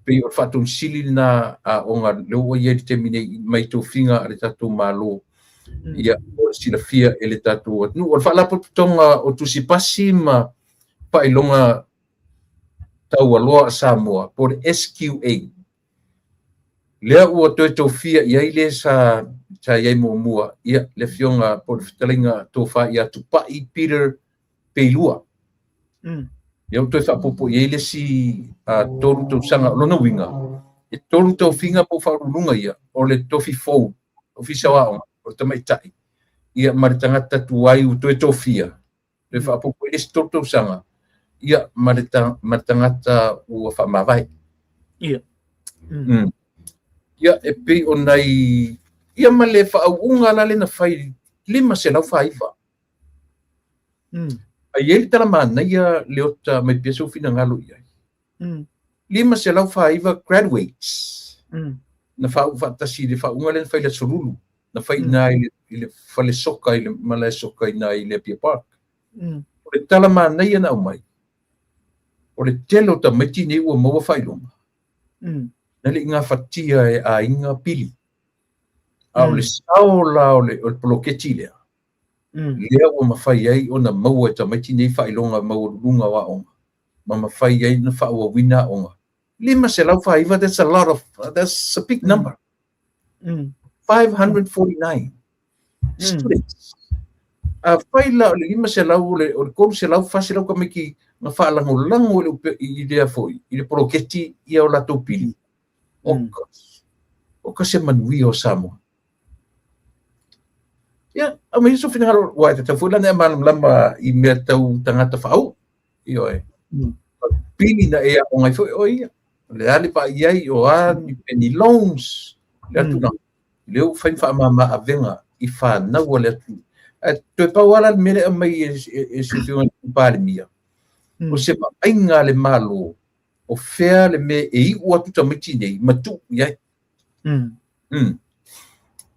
Pei o le faatogisili lena aoga lea ua i ai i le taimi nei mai tofiga a le tatou Malo. Ia, o le silafia e le tatou atunuu. O le Faalapotopotoga o Tusi Pasi ma Faailoga Taualoa a Samoa, po o le SQA, lea ua toe tofia i ai le sa i ai muamua, ia, le afioga po o le fetalaiga tofa ia Tupai Peter Peilua. Ia ua toe faaopoopo i ai le isi 3 tausaga. O lona uiga, e 3 tofiga po o faauluuluga ia, o le tofi fou, Ofisa o Aoga, o le tamaitai, ia ma le tagata tuai ua toe tofia, toe faaopoopo i le isi 3 tausaga, ia ma le tagata ua faamavae. Ia. Ia, e pei o nai Ia ma le faauuga la lea na fai 549. Ae i ai le tala manaia Leota mai pea sou finagalo i ai. 549 graduates na faauu faatasi i le faauuga lea na fai i le Aso Lulu, na fai i ina i le fale soka i le malae soka i ina i le Apia Park. O le tala manaia na aumai, o le tele o tamaiti nei ua maua faailoga, na le i gafatia e aiga pili. A o le sao la o le poloketi lea, lea ua mafai ai ona maua e tamaiti nei faailoga maualuluga o aoga, ma mafai ai ona faaauauina aoga. 549, that's a lot of, that's a big number. 549 students. Afai la o le 500, o le 300, 400 tamaiti na faalagolago i le, i lea foi, i le poloketi ia o latou pili. O ka se manuia o Samoa. Ia, aumai sou finagalo, ua e tatau foi la ona e malamalama i mea tau tagata faauu. Ioe. Pili na e aoga ai foi oe ia. O le a le vaai i ai, o a ni penny loans, le tulaga. Lea ua fai ma faamama avega i fanau a le atunuu. Ae toe pau lava la le mea lea e aumai e se Afioga i le Palemia, o se vaaiga a le Malo, o fea le mea e iu atu tamaiti nei ma tuu i ai.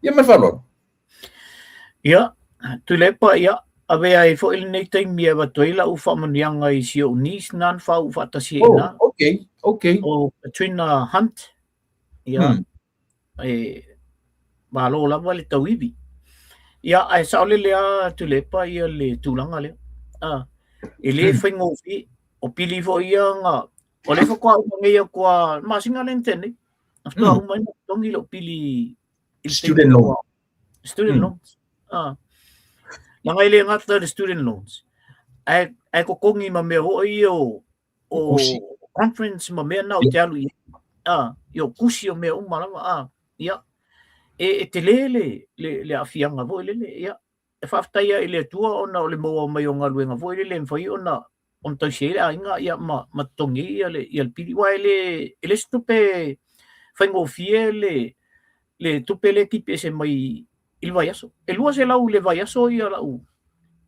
Ia ma le faaaloalo. Ia, Tuilaepa, ia, avea ai foi lenei taimi e avatu ai lau faamanuiaga i si ou niece na na faauu faatasi ai i ina. Oh, okay, okay. O Katrina Hunt. Ia, e malo lava le tauivi. Ia, ae saolele lava Tuilaepa ia le tulaga lea. Ah, e le faigofie. O pili foi ia na, o lea faatoa uma nei atu lava, masina lea na tea nei. Na faatoa uma ai ona totogi lou pili i le Student loan. Student loans. Ah. Leaga e le gata i le student loans. Ae, ae totogi ma mea foi ia o, o conference ma mea na ou te alu i ai. Ah, ia o tusi o mea uma lava. Ah, ia. E, e tele le, le, le aafiaga foi lele. Ia. E faafetai lava i le Atua ona o le maua mai o galuega foi lele e mafai ona ona tausi ai le aiga ia ma, ma totogi ai ia le, ia le pili. Aua e le, e le se tupe faigofie le, le tupe lea e tipi ese mai i le vaiaso. E 200 i le vaiaso ia lau,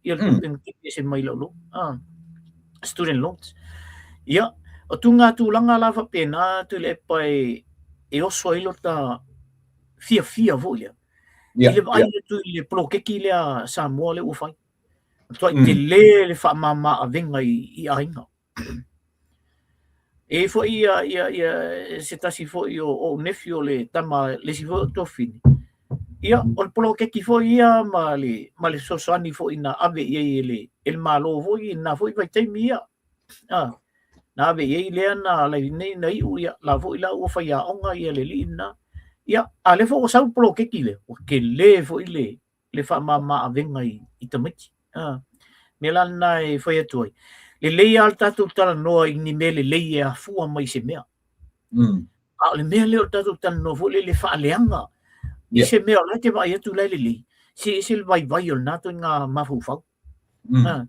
ia le tupe na tipi ese mai lau loan, ah, student loans. Ia, o tūnga tulaga la faapena Tuilaepa e, e oso ai lota fiafia foi lea. I le vaai atu i le poloketi lea a Samoa lea ua fai. Matuai tele le faamama avega i aiga. E i ai foi ia, ia, ia se tasi foi o ou nephew o le tama le isi foi o tuafafine. Ia, o le poloketi foi ia ma le, ma le fesoasoani foi na ave i ai e le, e le Malo foi i lena foi vaitaimi ia. Ah, na ave i ai lea na alai nei na iu ia, la foi la ua faiaoga ia le alii lena. Ia, a lea foi ua sau le poloketi lea, ua tele foi le, le faamama avega i, i tamaiti. Ah, mea la lena e fai atu ai. Lelei lava le tatou talanoa i ni mea lelei e afua mai i se mea. A o le mea lea o le tatou talanoa foi lele faaleaga i se mea o la e te vaai atu la e lelei, se ese le vaivai o lena ituaiga mafaufau. Ah.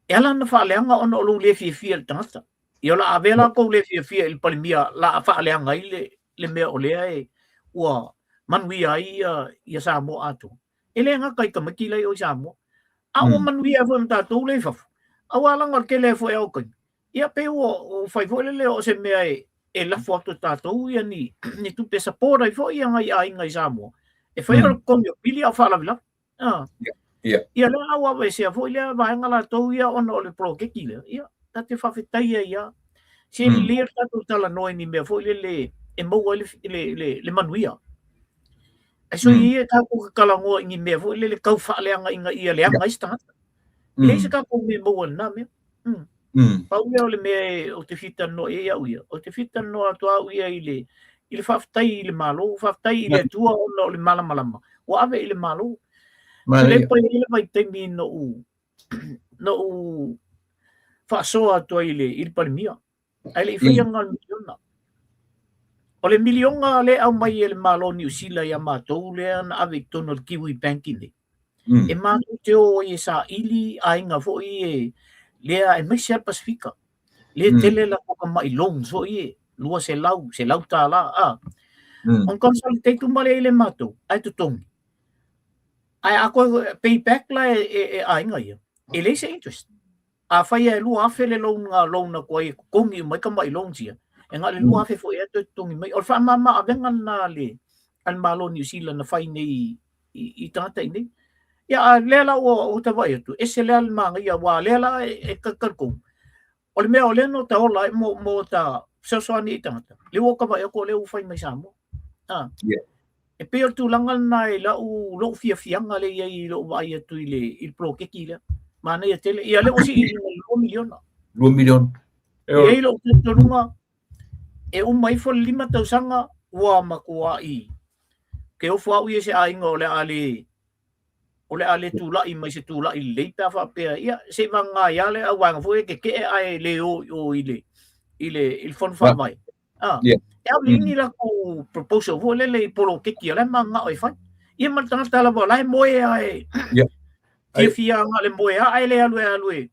E ala ona faaleaga ona o lou le fiafia i le tagata. Ia o le a avea la kou le fiafia i le Palemia la a faaleaga ai le, le mea o lea e ua manuia ai ia, ia Samoa atoa. E le gata i tamaiti la i o i Samoa. A ua manuia ai foi ma tatou lea i fafo. Aua leaga o le tele foi o taimi. Ia pei ua, ua fai foi lele o se mea e, e lafo atu e tatou ia ni, ni tupe support ai foi ia ngai aiga i Samoa. E fai o le totogi o pili a o faalavelave. Ah. Ia. Ia lea la ua aveesea foi lea vaega latou ia ona o le poloketi lea. Ia, ta te faafetai ai lava. Se lelei le tatou talanoa i ni mea foi lele e maua ai le, le, le, le manuia. Ae soia ia tatou te talanoa i ni mea foi lele tau faaleaga ina ia leaga ai se tagata. E leai se tatou mea e maua i lena mea. Pau lea o le mea e, ou te fia talanoa i ai au ia, ou te fia talanoa atu au ia i le, i le faafetai i le Malo, faafetai i le Atua ona o le malamalama ua ave i le Malo. Tuilaepa e i ai le vaitaimi na ou, na ou faasoa atu ai i le, i le Palemia, ae le i faia na o le miliona. O le miliona lea e aumai e le Malo o Niu Sila ia matou lea na ave i totonu o le Kiwi Bank i inei, e matou te o ai e saili aiga foi e lea aemaise lava le Pasefika. Lea e tele latou tamai loans foi e, 200, $100, a. Ona consolidate uma lea i le matou, ae totogi. Ae a toe pay back la e aiga ia, e leai se interest. Afai e 2,000 le loan na loan atu ai e totogi uma ai tamai loans ia, e na o le 2,000 foi e toe totogi mai. O le faamama avega lena a le Malo o Niu Sila na fai nei i tagata i nei. Ia, a lea la ua ou vaai atu, ese lea le manaia, aua lea la e talitonu. O le mea o lea na ota ola ai mo ta fesoasoani i tagata, lea ua ou vaai atu o lea ua fai mai Samoa. Ah. Yeah. E pei o le tulaga lena i lou fiafiaga lea i ai i lou vaai atu i le poloketi lea. Manaia tele. Ia lea ua sii i le 2 miliona. 2 miliona. E i ai lou talitonuga, e uma ifo le 5 tausaga ua matuai ke ofo au ia se aiga o le a le o le a le tulai mai se tulai lelei pe a faapea ia seiavagana ia le auvaega foi e tetee ae le o i o i le i le i le fono faavae. Ah. Yeah. E au ni latou proposal foi lele i poloketi o la e mananao e fai. Ia ma le tagata lava o la e moe ae Yeah. fiafia aga le moe a ae le alu e alu e.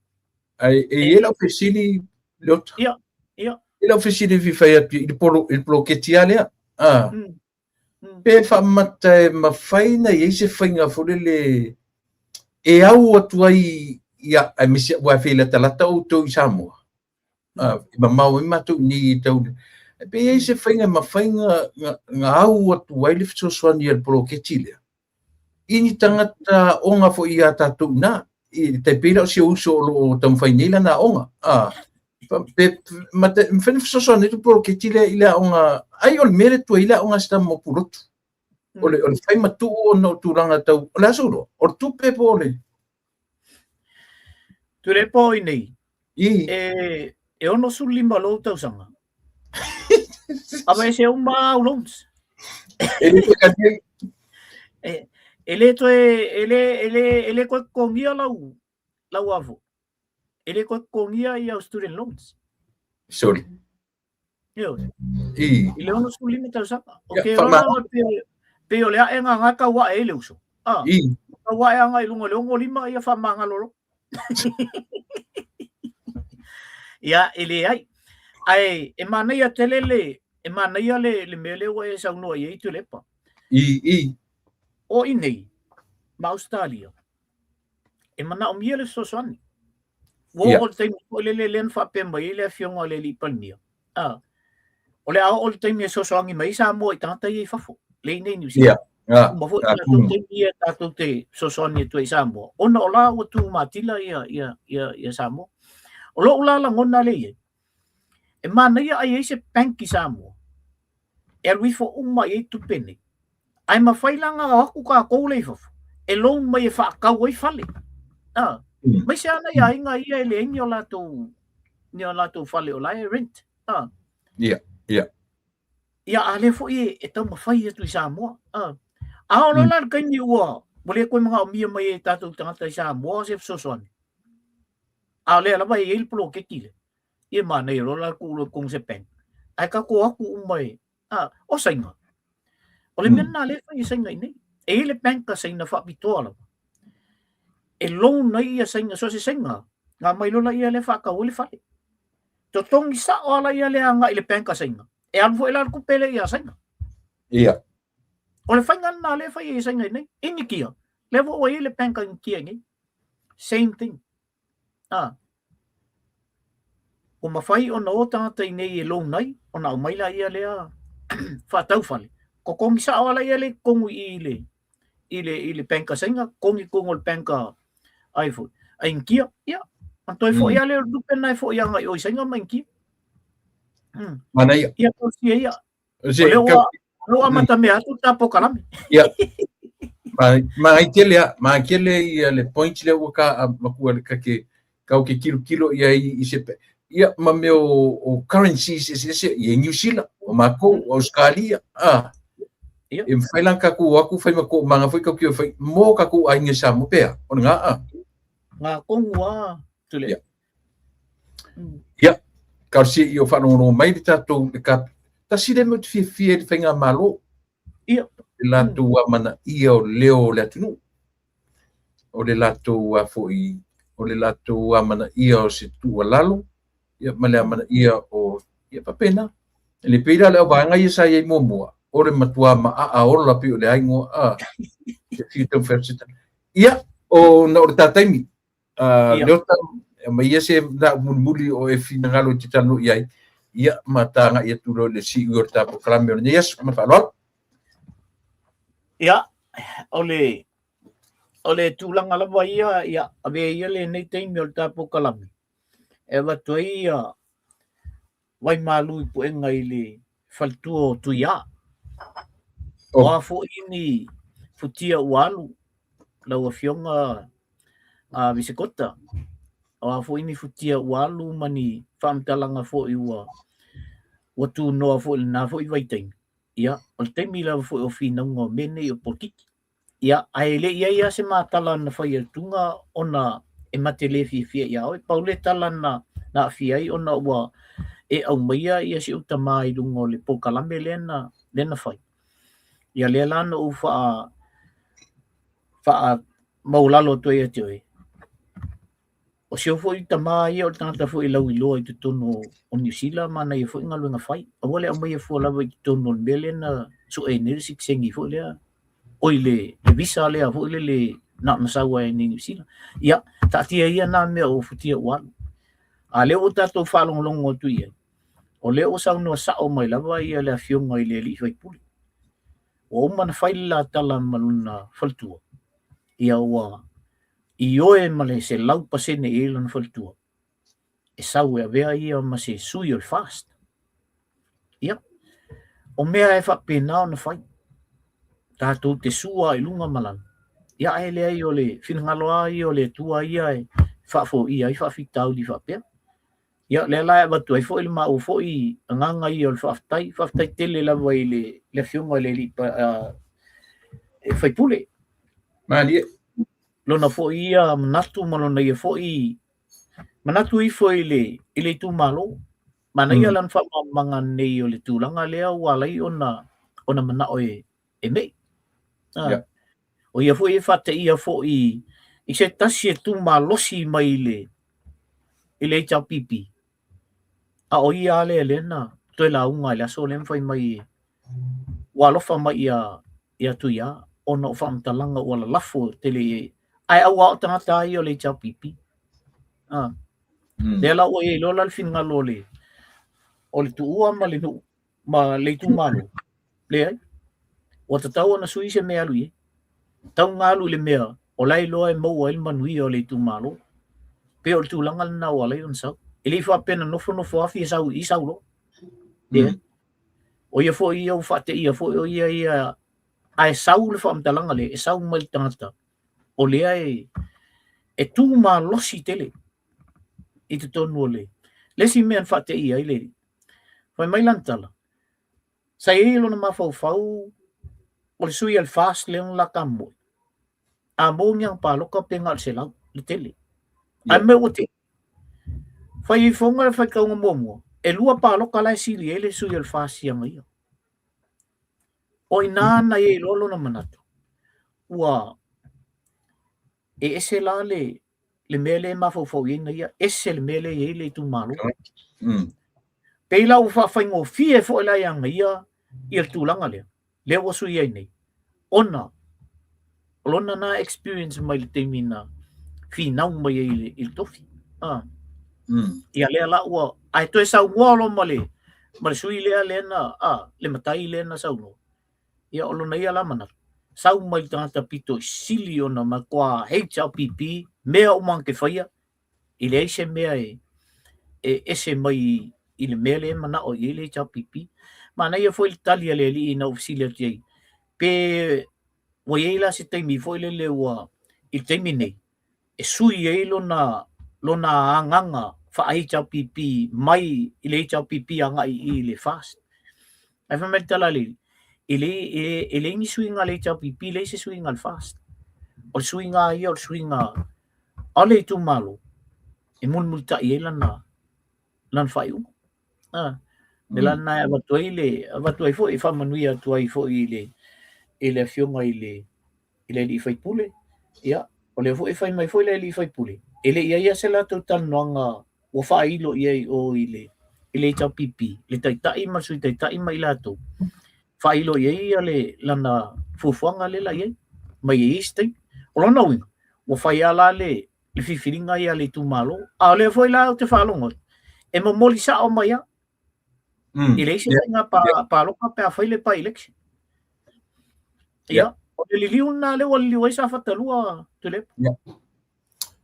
Ai e i ai lau fesili Leota. Ia. Ia. I lau fesili e fai atu i le polo i le poloketi a lea. Ah. Pe faamata e mafai ona i ai se faiga foi lele e au atu ai ia aemaise aua e feilatalata outou i Samoa. E mamao ai matou i nei e tau pe i ai se faiga e mafai ona au atu ai le fesoasoani a le poloketi lea i ni tagata aoga foi ia tatou i ina. E tai pei la o si ou uso o lo o taumafai nei lana aoga. Pe mafai ona fesoasoani atu le poloketi lea i le aoga, ai o le mea lea e tuai ai le aoga a si tama o Pulotu. O le fai ma tuu ona o tulaga tau, o le a sou iloa? O le tupe po o le... Tuilaepa o i nei, e 65 lou tausaga. Aveese uma au loans. E le toe kati. E le toe, e le, e le, e le toe totogia lau, lau avo. E le toe totogia i au student loans. Sorry. Ioe. I le 65 tausaga. O ke rona pe o le ae ngā kau ae le uso. Ah. Kau ae anga i lunga o le 65 ia whamangalo lo. Ia, e le ai. Ae, e manaia tele le, e manaia le, le mea lea ua e saunoa i ai Tuilaepa. O i nei, ma Australia, e manaomia le fesoasoani. Ua oo le taimi foi lele lea na faapea mai ai le afioga i le alii Palemia. Ah, o le a oo le taimi e fesoasoani mai ai Samoa i tagata ia i fafo, lea i nei Niu Sila. Uma foi tatou taimi ia tatou te fesoasoani atu ai i Samoa, ona o la ua tu matila ia, ia, ia, ia Samoa. O lou la lagona lea i ai, e manaia ai ai se bank i Samoa, e alu ifo uma i ai tupe nei. Ae mafai la ona o atu tatou lea i fafo, e loan mai e faatau ai fale. Ah, aemaise lava nai aiga ia e leai ni o latou, ni o latou fale o la e rent. Ah. Ia, ia. Ia, a lea foi e taumafai atu i Samoa. Ah. A oo loa la le taimi ua, ua le toe manaomia mai e tatou tagata i Samoa se fesoasoani. A o lea lava e i ai le poloketi lea. Ia manaia loa la tuu loa i totonu o se bank. Ae tatou o atu uma e, ah, o Saina. O le mea lena lea e fai e Saina i nei. E i ai le bank a Saina faapitoa lava. E loan ai ia Saina, so se Saina, na aumai loa laia lea faatau ai le fale. Totogi sao lava laia lea agai i le bank a Saina. E alu foi la le tupe lea ia Saina. Ia. O le faiga lena lea e fai e Saina i nei. Inikia, lea foi ua i ai le bank a Inikia i nei. Same thing. Ah. Ua mafai ona o tagata i nei e loan ai, ona aumai laia lea faatau fale. Totogi sao lava laia lea i totonu i le i le i le bank a Saina, totogi i totonu o le bank a ai foi. A Inikia, ia, ona toe foi lava lea o le tupe lena e foi agai i o i Saina ma Inikia. Manaia. Ia, talosia ia. O lea ua ua amatamea atu le ta polokalame. Ia. Magai tele a, magai tele ia le point lea ua ka matua le kake kau ke kilokilo i ai i se ia ma mea o currencies eseese i New Zealand, o makou, o Australia, a. Ia. E mafai la ona tatou o atu fai ma toomaga foi tatou te o e fai mo tatou aiga i Samoa pe a, o lena a. Ngā tonu a, Tule. Ia. Ia, talosia i o faalogologo mai le tatou le ka tasi lea mea ou te fiafia i le faigamalo. Ia. Le latou amanaia o leo o le atunuu. O le latou a foi, o le latou amanaia o se tuualalo, ia ma le amanaia o, ia faapena. E le pei la o le auvaega ia sa i ai muamua, o O le matua maaa ola pei o le aigoa a e fia taumafai atu se tala. Ia, ona o le ta taimi, Leota, aumaia se mataupu mulimuli o e finagalo e te talanoa i ai, ia, ma ta agai atu loa i le siui o le ta polokalame o lenei aso. Ma le faaaloalo. Ia, o le o le tulaga lava ia, ia, avea ia lenei taimi o le ta polokalame e avatu ai ia Waimalu i puega i le faletua o Tuiā. O a foi ni futia ua alu, lau Afioga a Visekota, o a foi ni futia ua alu ma ni faamatalaga foi ua ua tunoa foi i lena foi vaitaimi, ia, o le taimi lava foi o finauga o mea nei o polokiki. Ia, ae le i i ai lava se matala na fai e le Tuga ona e ma te le fiafia ia oe. Pau le tala na aafia ai ona ua e aumaia ia si ou tama i luga o le polokalame lea na, lea na fai. Ia lea la na ou faa, faamaualalo atu ai ia te oe, O si ou foi tama ia o le tagata foi e lauiloa i totonu o Niu Sila ma ana ia foi galuega fai. Aua le aumaia fua lava i totonu o le mea lea na sue nei le sitiseni foi lea, oi le visa lea foi lele na ona sau ai i Niu Sila. Ia, taatia ia na mea o futia ua alu. A lea ua tatou faalogologo atu i ai, o lea ua saunoa sao mai lava ia le afioga i le alii faipule. Ua uma ona fai le la tala ma lona faletua, ia ua ioe ma le 100% i ai lona faletua e sau e avea ia ma se sui o le FAST. Ia, o mea e faapena ona fai, tatou te sua i luga ma lalo, ia ae leai o le finagalo lava ia o le Atua ia e faafoia ai faafitauli faapea. Ia, lea la e avatu ai foi le maua foi agaga ia o le faafetai. Faafetai tele lava i le, le afioga i le alii faipule. Malie. Lona foi ia manatu ma lona ia foi manatu ifo i le, i le itumalo. Manaia lana faamalamalamaga nei o le tulaga lea ua ala ai ona, ona manao e, e me'i. Ah. Yeah. O ia foi e faateia foi i se tasi e tumalosi mai i le, i le HRPP. A o ia lea lea na toe lauga i le aso lea ma fai mai ua alofa mai ia ia Tuia ona o faamatalaga ua lalafo tele i ai. Ae aua o tagata ia o le HRPP. Ah. Lea la ua i ai loa la le finagalo o le o le tuua ma le nuu ma le itumalo. Leai. Ua tatau ona sui se mea alu i ai. Tau ona alu i le mea o la e iloa e maua ai le manuia o le itumalo. Pei o le tulaga lena ua ala ai ona sau. E le i faapea na nofonofo lava fia sau i i sau loa. Leai. O ia foi ia ua faateia foi o ia ia ae sau le faamatalaga lea e sau mai le tagata o lea e e tu malosi tele i totonu o le le isi mea na faateia ai le fai mai lana tala Sa i ai lona mafaufau o le sui a le FAST lea na lata moe. A maua ni ana paloka pe na o le 100 le tele. Ae mea ua tele. Fai ifoga le faitauga muamua, e lua paloka la e sili ai le sui o le FAST ia ia. O i ina na i ai loa lona manatu, ua e ese la le le mea lea e mafaufau i ai na ia, ese le mea lea e i ai le itumalo. Pei la ua faafaigofie foi la ia ia ia le tulaga lea, lea ua sui ai nei, ona o lona na experience mai le taimi na finau mai ai i le, i le tofi. Ah. Ia lea la ua, ae toe saunoa loa ma le, ma le sui lea lea na, ah, le matai lea na saunoa. Ia o lona ia la manatu, sau mai le tagata pito i sili ona matua HRPP, mea uma na te faia, e leai se mea e, e ese mai i le mea lea e manao i ai le HRPP. Manaia foi le tali a le alii ina ua fesili atu i ai, pe ua i ai la se taimi foi lele ua i le taimi nei, e sui ai lona lona agaga faa-HRPP mai i le HRPP agai i le FAST. Ae fai mai le tala a le e le e leai ni suiga a le HRPP, leai se suiga a le FAST. O le suiga ia o le suiga a le itumalo e mulimulitai ai lana lana faaiuga. Ah, le la lena e avatu ai le avatu ai foi e faamanuia atu ai foi i le i le afioga i le i le alii faipule, ia, o lea foi e fai mai foi le alii faipule, e le i ai lava se latou talanoaga ua faailo i ai o i le, i le HRPP, le taitai ma le sui taitai ma i latou. faailo i ai ia le lana fuafuaga lea la i ai mai e i ai se taimi. O lona uiga, ua fai lava la le le filifiliga ia a le itumalo. A o lea foi la ou te faalogo atu, e momoli sao mai lava. E leai se faiga palota pe a fai le by-election. Ia, o le liliu lena lea ua liliu ai Safata 2 Tuilaepa.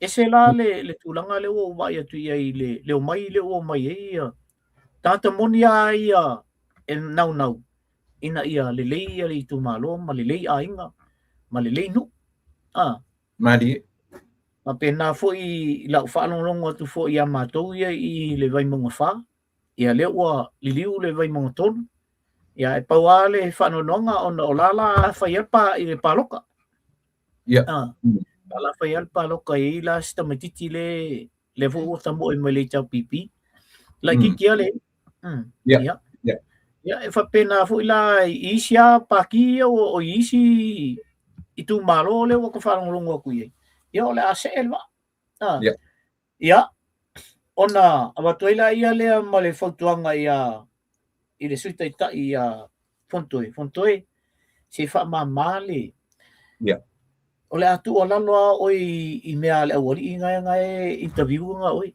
Ese la le tulaga lea ua ou vaai atu i ai i le omai lea ua omai ai ia tagata moni lava ia e naunau ina ia lelei ia le itumalo ma lelei aiga ma lelei nuu. Malie. Faapena foi i lau faalogologo atu foi ia matou ia i le Vaimauga 4, ia lea ua liliu le Vaimauga 3, ia e pau lava le faanoanoaga ona o la la fai lava i le palota. O la fai lava le palota e i ai la si tamaitiiti le lea foi ua tamoe mai le HRPP. Laitiiti lava le Ia. Ia, e faapena foi la i isi lava pati ia o i isi itumalo lea ua ta faalogologo atu i ai. Ia o le a see le vaa. Ia, ona avatu ai laia lea ma le fautuaga ia i le Sui Taitai ia Fonotoe, Fonotoe, se i faamama le O le a tuualalo lava oe i mea a le aualii na e interview ana oe.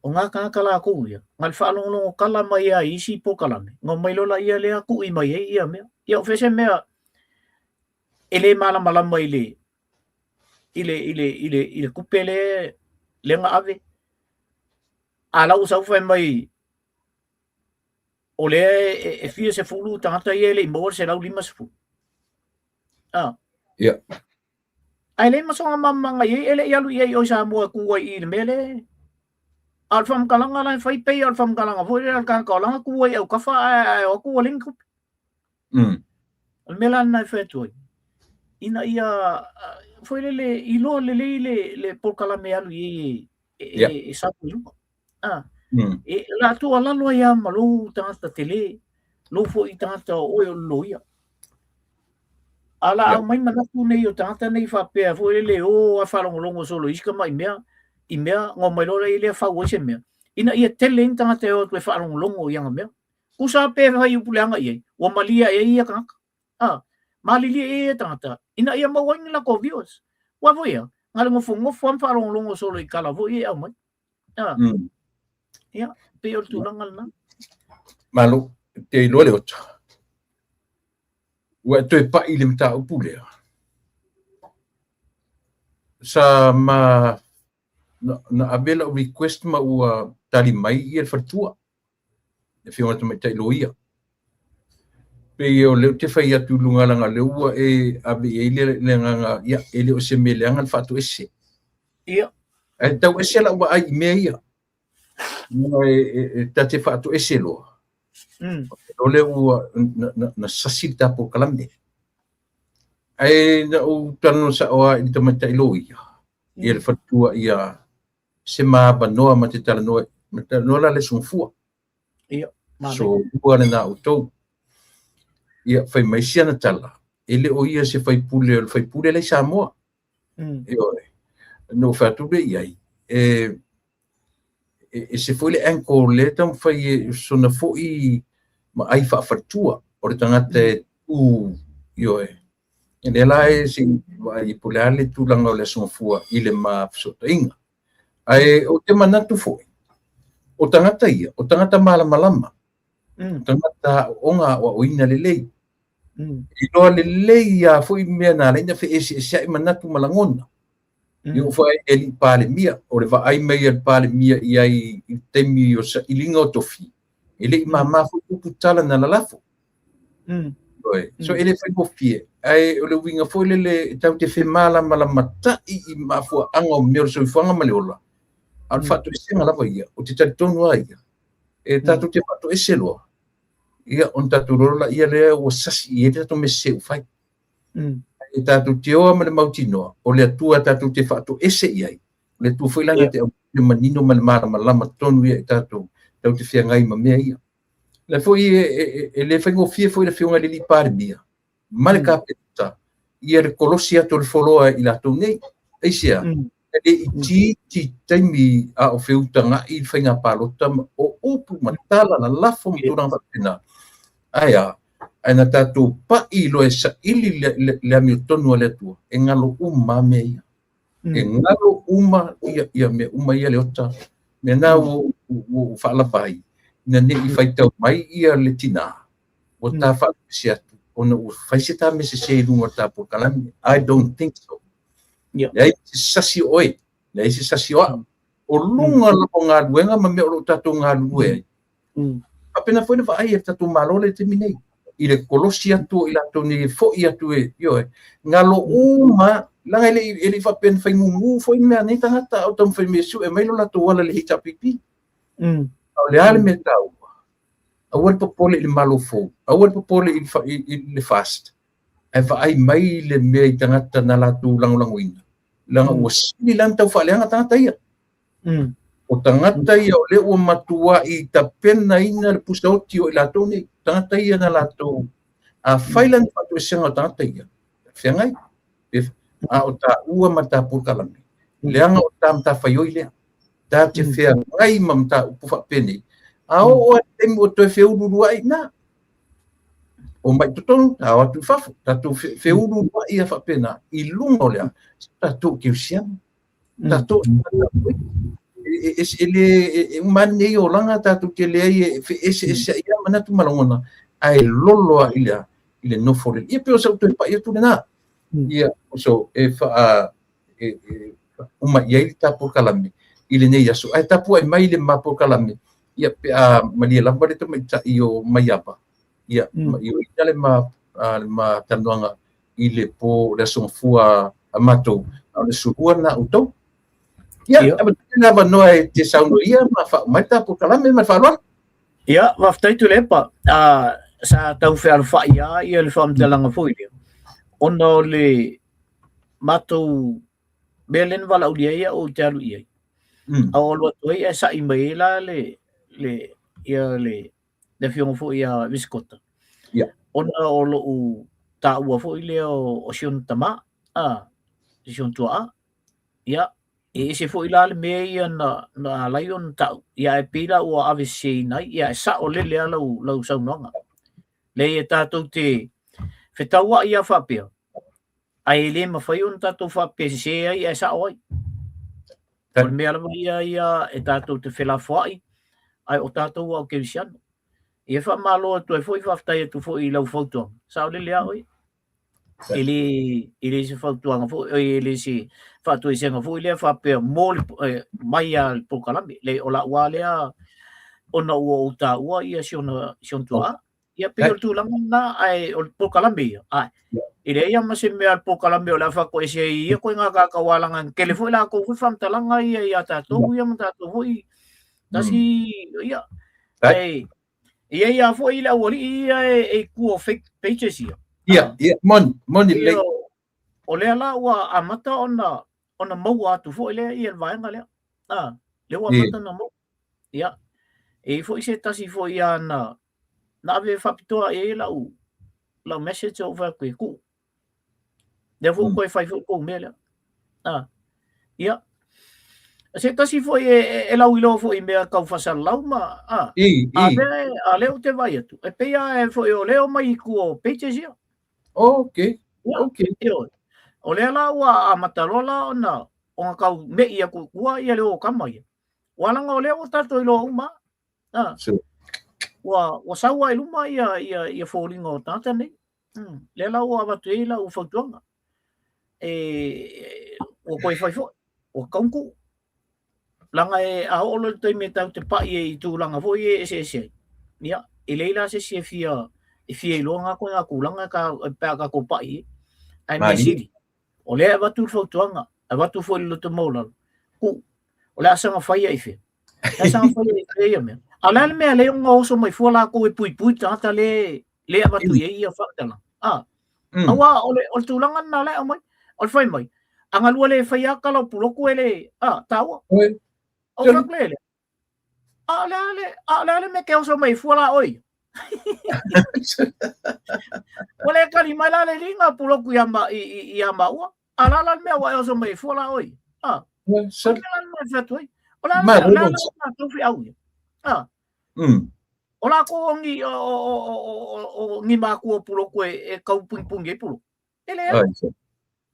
O ngā tagata lakou ia, na le faalogologo tala mai lava i isi polokalame, ona omai loa laia lea tui mai ai ia mea. Ia o fea se mea e le malamalama i le i le i le i le i le tupe le lea na ave. A la ua sau fai mai o lea e fia sefulu tagata ia e le i maua le 150. Ah. Yeah. Ae leai ma sona malamalamaga i ai, e le i alu i ai i o i Samoa e tu ai i le mea lea. A o le faamatalaga la e fai, pei o le faamatalaga foi lea a le tagata o lana tu ai i autafa ae o atu ua leai ni tupe. O le mea la lena e fai atu ai, ina ia foi lele iloa lelei le polokalame e alu i ai e sau i luga. E la tuualalo ai lava ma lou tagata tele, lou foi tagata o oe o le loia. A la aumai manatu nei o tagata nei faapea foi lele o a faalogologo solo i isi tamai mea, i mea ona omai loa lea fau ai se mea, ina ia tele ai ni tagata e o atu e faalogologo i ana mea. Tusa pe fai upu leaga i ai, ua malie ae ai ia tagata. Malilie i ai ia tagata, ina ia maua ai ni latou viewers. Aua foi ea, na o le nofonofo lava ma faalogologo solo i tala foi ia e aumai. Ia, pei o le tulaga lena. Malo, te iloa le ota. Ua e toe pai i le mataupu lea. Sa ma na ave lau request ma ua tali mai ia le faletua, le Afioga i le Tamaitai Loia. Pei o lea ou te fai atu i luga leaga o lea ua e ave i ai le agaga, ia, e le o se mea leaga le faatoese. Ia. Ae tau ese lau vaai i mea ia. E ta te faatoese loa. O lea ua na sasi le ta polokalame. Ae na ou talanoa sao lava i le tamaitai loia, ia le faletua ia se ma avanoa ma te talanoa, ma talanoa la le aso Gafua. Ia, So, lua lena outou. Ia, fai mai si ana tala, e le o ia se faipule o le faipule la i Samoa. Ioe. Na ou fai atu lea i ai, e ese foi le angle lea e taumafai e sona foi maai faafaletua o le tagata e tu, ioe. Lea la e se i vaai po o le a le tulaga o le Aso Gafua i le ma fesootaiga. Ae ou te manatu foi, o tagata ia, o tagata malamalama, o tagata aooga aoaoina lelei. Iloa lelei lava foi mea na ala ai ona feeseeseai manatu ma lagona. I oo foi i le alii Palemia, o le vaai mai a le Palemia i ai i le taimi o sailiga o tofi, e le i mama foi upu tala na lalafo. So e le faigofie, ae o le uiga foi lele e tatou te femalamalamatai i mafuaaga o mea o le soifuaga ma le ola, a o le faatoesega lava ia, ou te talitonu lava ia, e tatou te faatoese loa, ia ona tatou iloa lea lea ua sasi i ai le tatou mea sese ua fai. E tatou te o lava ma le mautinoa, o le Atua tatou te faatoese i ai, o le Atua foi la na te aumaia le manino ma le malamalama tonu ia i tatou, tatou te feagai ma mea ia. O lea foi e le faigofie foi le Afioga i le alii Palemia ma le Kapeneta ia le kolosi atu o le foloa i latou nei. Aisea? E le itiiti taimi a o feutagaʻi le faiga palota ma o upu ma tala lalafo ma tulaga faapena. Ae a? Ae na tatou paʻi loa e saili le amiotonu a le Atua, e galo uma lava mea ia. E galo uma ia mea uma ia Leota. Mea na ua ou faalava ai, ina ne i faitau mai ia le tina, ua ta faalupe atu ona ua fai se ta mea sese i luga o le ta polokalame. I don't think so. Leai se sasi o oe, leai se sasi o au. O luga lava o galuega ma mea o lo o tatou galulue ai. Faapena foi le vaai a le tatou Malo le taimi nei, i le kolosi atu o i latou nei e foi atu e, ioe, galo uma, leaga e le i faapea na fai mumu foi mea a nei tagata, a o taumafai mai e sue mai lo latou ala i le HRPP. A o le a le mea taua? Aua le popole i le Malo fou, aua le popole i le FAST, ae vaai mai le mea i tagata na latou lagolagoina, leaga ua sili la ona tau faaleaga tagata ia. O tagata ia o lea ua matuai tapenaina le pusa oti o i latou nei, tagata ia na latou, afai la ni faatoesega o tagata ia, feagai, a o taua ma ta polokalame, leaga o ta matafaioi lea, ta te feagai ma mataupu faapenei, a oo lava i le taimi ua toe feuluuluai, na, omai i totonu, ta o atu i fafo, tatou feuluuluai ia faapena, i luga o le a, tatou kerisiano, tatou e le uma lava lenei olaga tatou te leai e feeseeseai lava manatu ma lagona, ae lolo lava i le i le nofo lelei. Ia pei o sau toe pai atu lena. Ia, so e faa e uma i ai le ta polokalame i lenei aso. Ae tapuai mai le ma polokalame, ia pe a malie lava le tamaitai o Maiava, ia ma ioeina le ma le ma talanoaga i le po le aso gafua a matou, a o le aso lua lena a outou. Ia, avatu le avanoa e te saunoa ia ma faauma ai le ta polokalame ma le faaaloalo. Ia, faafetai Tuilaepa. Sa tau fealofai lava ia le faamatalaga foi lea, ona o le matou mea lea na valaaulia ai au ou te alu i ai. A ou alu atu ai ae sa'i mai ai la le le ia le le afioga foi ia Visikota. Ona o lou taua foi lea o si ona tama, si ona tuaa. Ia, e ese foi la le mea ia na ala ai ona tau, ia ae pei la ua aveseseina ai, ia e saolele lava lau saunoaga. Leai e tatou te fetauai lava faapea, ae le mafai ona tatou faapea sese ai ae sao ai. O le mea lava ia ia e tatou te felafoai, ae o tatou lava o kerisiano. Ia faamalo atu ai foi, faafetai atu foi i lau fautuaga, saolele lava oe. E le se fautuaga foi, e le se faatoesega foi lea faapea mo le mai lava le polokalame. Leai, o lau lava lea ona ua ou taua ia si ona tuaa. Ia pei o le tulaga lena, ae o le polokalame ia, ae e leai lava ma se mea a le polokalame o le a faatoese ai ia koe ngā kākau alanga tele foi latou foi faamatalaga ia ia tatou ia ma tatou foi tasi ia. Ae e i ai lava foi le aualii ia e i tua o fake pages ia. Ia, ia, moni, moni lelei. O lea la ua amata ona maua atu foi lea ia le vaega lea. Lea ua amata ona maua. Ia, e i ai foi se tasi foi ia na ave faapitoa i ai lau message ou fai atu e tuu. Lea foi ua toe fai foi tou mea lea. Ia, se tasi foi e lauiloa foi i mea tau faasalalau ma a lea ou te vaai atu, e pei lava foi o lea e omai i tua o pages ia. Okay, okay. O lea la ua amata loa la ona tau me'i atu i tua ia le o tama ia. Ua leaga o lea ua tatou iloa uma. Ua sau lava i luma ia foliga o tagata nei. Lea la ua avatu ai lau fautuaga. E ua toe fai foi, ua tatau ona tuu. Leaga e a oo loa i le taimi e tatou te pai ai i tulaga foi ia e eseese ai, ia, e leai la se isi e fia iloa na ituaiga tulaga pe a tatou pai i ai. Ae mea sili, o lea e avatu le fautuaga, e avatu foi le loto maualalo, tuu, o le a saga faia i fea? O le a saga faia i fea ia mea? A o le a le mea e ala ai ona oso mai fua latou e puipui le tagata lea e avatu i ai ia faamatalaga? Aua o le tulaga lena o lea e aumai. O le fai mai, a galua le faia lava tala o Pulotu e le, taua. O fai atu lea, a o le a le, a o le a le mea e te oso mai fua la oe ia? Ua le tali mai la le alii na Pulotu ia maua. A o le a la le mea ua e oso mai fua la oe ia? O le a le mea e fai atu ai? O le a le mea o latou feau ia? Ah. O lakou o ni o ni makua o Pulotu e tau punipuni ai Pulotu. E leai.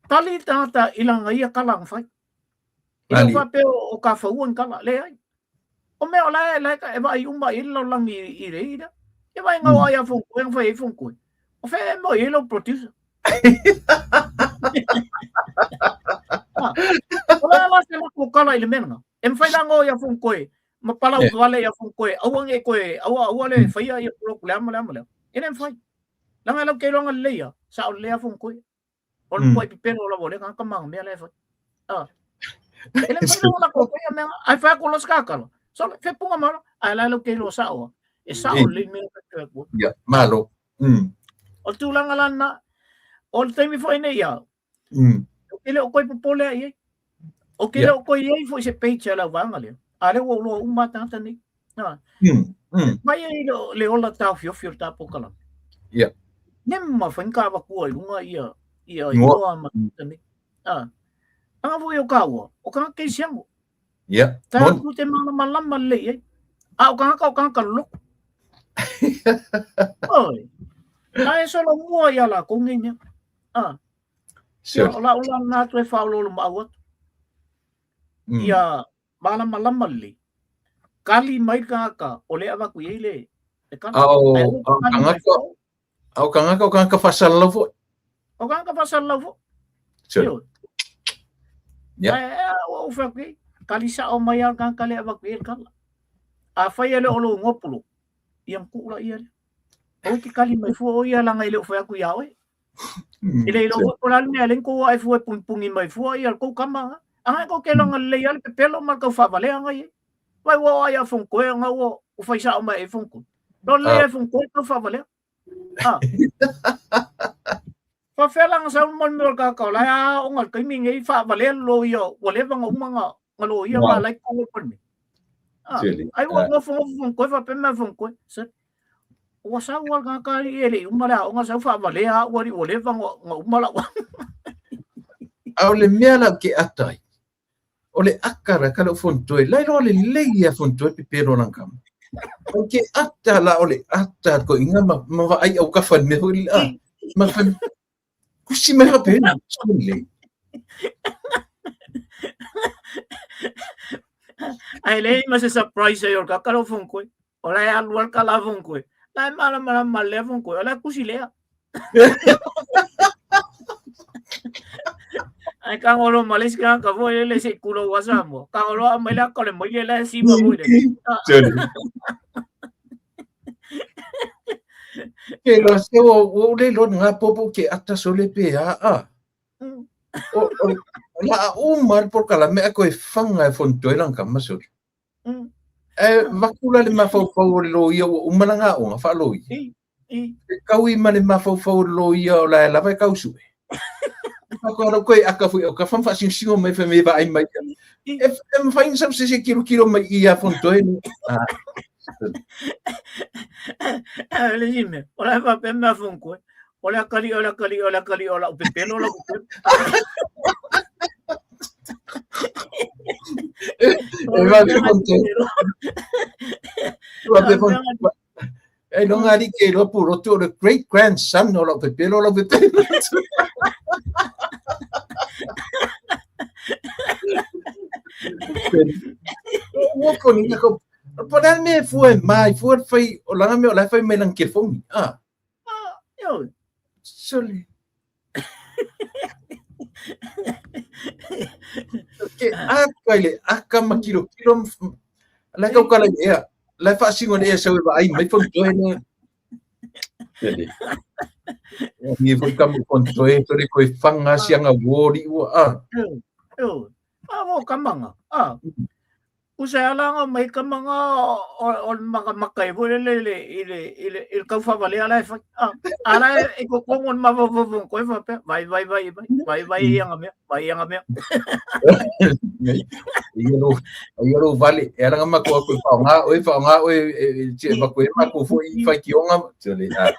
Tali le tagata i lana ia kala na fai. E le o faapea o kafaua ni kala, leai. O mea o la e e vaai uma i ai le lalolagi i le i lea. E vaai na o ai a Fonotoe na fai ai Fonotoe. O fea e maua i ai lau producer? O le a la se latou kala i le mea lena? E mafai la ona o ia Fonotoe ma palau vale ia Fonotoe aua ne i toe aua aua le faia ia Pulotu le a ma le a ma le a. E le mafai. Leaga lau te iloaga lelei a, sao lelei a Fonotoe. O le matua pepelo lava o lea tagata ma ana mea la e fai. Ah. E le mafai ona latou faia mea, ae fai atu loa se kakala. Sole, fepuga ma ae la lau te iloa sao a. E sao lelei mea e fai atu. Ia, malo. O le tulaga la lena, o le taimi foi nei ia, ou te le o toe popole lava i ai. Ou te le o toe i ai foi se page a le auvaega lea, a o lea ua ou iloa uma lava tagata nei. Mai ai le ola taofiofi o le ta polokalame. Ia. Ne mafai ona avatua i luga ia ia igoa ma tagata nei. Ah. Anga foi o kāua, o tagata kerisiano. Ia. Tatou te malamalama lelei i ai. A o tagata o tagata loloto. Oi. A e solomua ia lakou nei mea. Ah. Ia, o lau la lena toe faaoloolomaau atu. Ia malamalama lelei. Kali mai le tagata o lea e avatu i ai le kala. A o tagata, a o tagata o tagata faasalalau foi. O tagata faasalalau foi. Sure. Yeah. Ae, ua ou fai atu i ai, kali sao mai lava le tagata lea e avatu i ai le kala. Afai e le o lou igoa Pulotu, ia ona tuu laia lea. Aua e te kali mai fua o ia leaga e le o fai atu ia oe. E le iloa foi po o le a le mea e ala ai ona tou ae fua e punipuni mai fua ia le tou tama na. Aga e tou te iloa lelei lava le pepelo ma le tau faavalea na i ai. Vai ua oo lava ia Fonotoe ona ua fai sao mai e Fonotoe. Iloa lelei lava e Fonotoe le tau faavalea. Ah. Faafefea la ona sau le mea o le tagata o la e aoga i le taimi lenei faavalea le loia ua leva ona uma ona loia ma la e i totonu o le Palemene. Ah. Ai ua nofonofo Fonotoe faapea mai Fonotoe. Ua sau lava le tagata alii e le i uma le aoga, sau faavalea au alii ua leva ona uma lau A o le mea la ou te ata ai, o le aka la ka lou Fonotoe, la e iloa lelei ia Fonotoe pepelo lana tama. Ou te ata la o le ata toeaiina ma vaai autafa i le mea foi lele, a, ma fai, Kusi mai faapena, lelei. Ae leai ma se surprise ai o le tagata lea o Fonotoe. O la e alu lava le kala a Fonotoe. La e malamalama lelei a Fonotoe. O la e kusi lea. Ae tago loa ma le isi tagata foi lele se i tulou a Samoa. Tago loa aumai le ata o le maile la e siva foi lele. Ke loa se ua ou le iloa lena popo ke ata sole pe a a. O la a uma le polokalame ae toe faga e Fonotoe lana tama sole. Ae vaku la le mafaufau o le loia ua uma lana aoga faaloia. E kaui ma le mafaufau o le loia o la e lava e tau sue. Faatoa lau koe aka foi o ka fam faasingsingo mai fai mai vaai mai. E mafai ona sau se isi e kilokilo mai i ia Fonotoe. Ah. Le isi mea, o la e faapea mea Fonotoe. O le akalii, o le akalii, o le akalii, o lau pepelo, lau pepelo. E vae Fonotoe. Vae Fonotoe. E iloga alii ke iloa Pulotu o le great grandson o lau pepelo, lau pepelo. Ua koni ko po le mea e fua e mai fua le fai o lana mea o la e fai mai lana telefoni. Ah. Ah, ioe. Sole. Ke aka i le aka ma kilokilo la e taukala i le ea. La e faasino i le ea sau e vaai mai Fonotoe le. Tele. Ni foi ka mo Fonotoe tole koe faga sianga uo li ua a. Ioe. A mo kamanga. A. Usa e ala anga mai kamanga o le makamaka e foi lele i le, i le, i le, i le taufavalea la e fai. A, a la e kokongo ni mafaufau koe faapea, vai, vai, vai, vai, vai, vai i anga mea, vai i anga mea. Ia lou, ia lou vale, e ala nga matou aku e whaonga oe, whaonga oe, e tia e maku e maku foi i whaikionga, tele, a.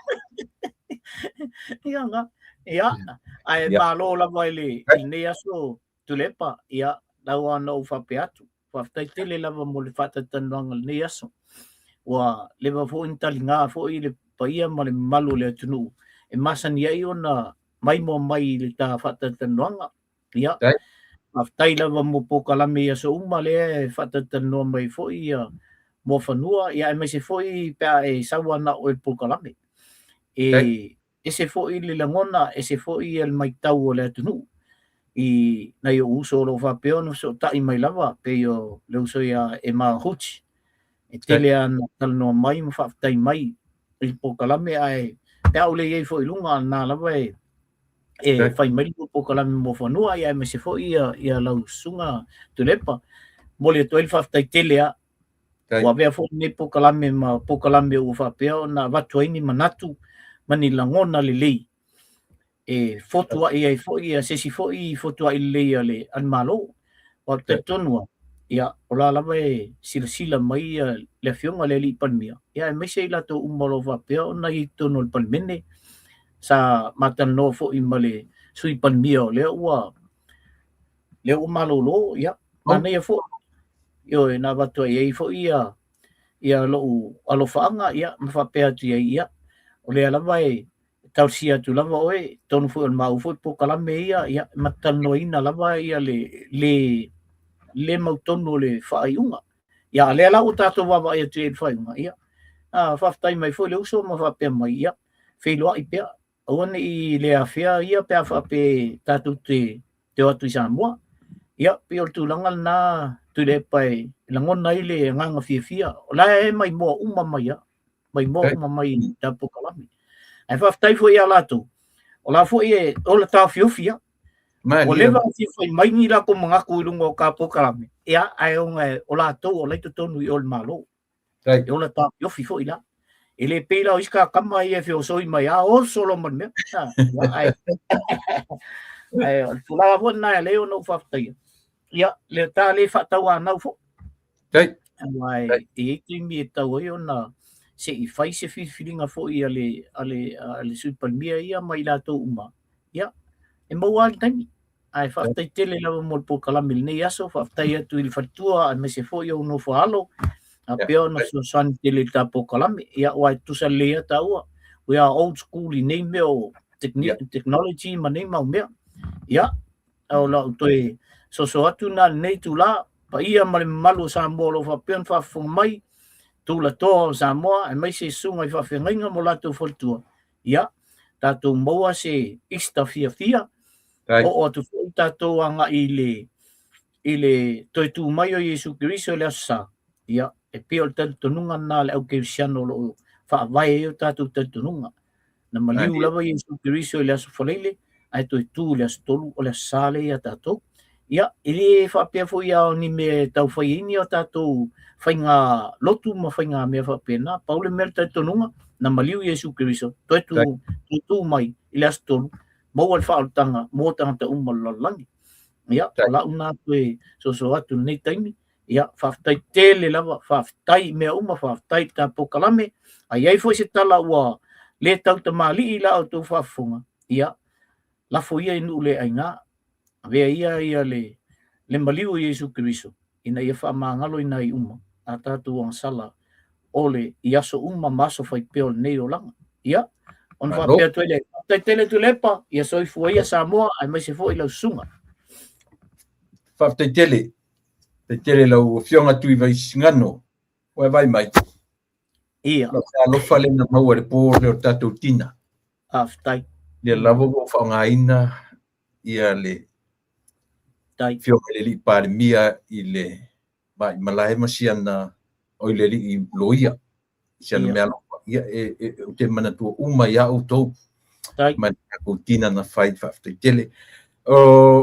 Ia nga, ia, ae malo lava i le, i lenei aso Tuilaepa, ia, Lau lava ona ou faapea atu, faafetai tele lava mo le faatalatalanoaga i lenei aso. Ua leva foi ona taliga foi le paia ma le mamalu o le atunuu e masani ai ona maimoa mai i le ta faatalatalanoaga. Ia, faafetai lava mo polokalame i aso uma lea e faatalatalanoa mai foi ia Muafanua, ia aemaise foi pe a e sau lava na o oe i le polokalame. E ese foi le lagona, ese foi le matau o le atunuu i nai ou uso o lo o faapea ona fesootai mai lava, pei o le uso ia Emma Huchi. E tele lava ina talanoa mai ma faafetai mai i le polokalame, ae pe a ou le i ai foi i luga, na lava e fai mai le polokalame Muafanua, ia aemaise foi ia lau susuga Tuilaepa. Momoli atu ai le faafetai tele lava. Ua avea foi lenei polokalame ma polokalame ua faapea ona avatu ai ni manatu ma ni lagona lelei e fotuai ai foi se isi foi fotuai lelei a le Malo. Aua ou te talitonu lava, ia, o la lava e silasila mai le Afioga i le Alii Palemia, ia aemaise i latou uma o lo o faapea ona i ai i totonu o le Palemene. Sa ma talanoa foi ma le Sui Palemia o lea ua malolo, ia, manaia foi. Ioe, na avatu ai ai foi ia lou alofaaga, ia, ma faapea atu i ai, ia, o lea lava e talosia atu lava oe, totonu foi o le maua foi polokalame ia, ia, ma talanoaina lava ia le le mautonu o le faaiuga. Ia, a lea la ua tatou vaavaai atu i ai i le faaiuga, ia, faafetai mai foi le uso ma faapea mai, ia, feiloai pea, aua ne i le afea ia pe a faapea tatou te o atu i Samoa. Ia, pei o le tulaga lena Tuilaepa e lagona ai le agaga fiafia. O la e maimoa uma mai lava, maimoa uma mai i ta polokalame. Ae faafetai foi ia latou, o la foi e ola taofiofi lava. Ua leva ona fia fai mai ni latou manatu i luga o ta polokalame, ia, ae ona o latou o la e i totonu i o le Malo. E ola taofiofi foi la. E le pei la o isi tama ia e feosoi mai a oso loa ma le mea. Ae o le tulaga foi lena e ala ai ona ou faafetaia. Ia, le ta le faatauanau foi. Aua e i ai taimi e tatau ai ona se i fai se filifiliga foi a le Sui Palemia ia ma i latou uma. Ia, e maua lava le taimi. Ae faafetai tele lava mo le polokalame i lenei aso. Faafetai atu i le faletua aemaise foi ou nofo alo faapea ona fesoasoani tele i le ta polokalame. Ia, aua e tutusa lelei lava taua. We are old school i nei mea o technology ma nei mau mea. Ia, o lau toe soso atu lena i lenei itula, paia ma le mamalu o Samoa o lo o faapea ona faafofoga mai, tulatoa o Samoa aemaise susuga i faafeagaiga ma o latou faletua. Ia, tatou maua se Easter fiafia, oo atu foi tatou agai i le toe tu mai o Iesu Keriso i le Aso Sa. Ia, e pei o le talitonuga lena a le au kerisiano o lo o faavae ai o tatou talitonuga. Na maliu lava Iesu Keriso i le Aso Faraile, ae toe tu i le Aso Tolu, o le Aso Sa lea ia tatou. Ia, e le faapea foi a o ni mea e tau fai ai ni o tatou faiga lotu ma faiga mea faapena. Pau le mea le talitonuga, na maliu Iesu Keriso, toe tu, toe tu mai i le Aso Tolu, maua le faaolataga mo tagata uma o le lalolagi. Ia, o lau lena toe soso atu i lenei taimi. Ia, faafetai tele lava, faafetai i mea uma, faafetai i ta polokalame. A i ai foi se tala ua le tautamalii i la outou faafofoga, ia, lafo ia i nuu le aina, avea ia ia le maliu o Iesu Keriso ina ia faamagaloina ai uma a tatou agasala o le i aso uma ma aso fai pea o lenei olaga. Ia, ona faapea atu ai lea, faafetai tele Tuilaepa, ia soifua ia Samoa aemaise foi lau susuga. Faafetai tele. Faafetai tele lau Afioga Tuivaisigano. Ua e vaai mai. Ia. Lau alofa lea na maua i le po lea o le tatou tina. Faafetai. Lea lava ua ou faaaogaina ia le Afioga i le Alii Palemia i le maimalae ma siana, oi le alii loia, siana mea alofa. Ia, ou te manatua uma ia outou ma le tatou tina na fai, faafetai tele.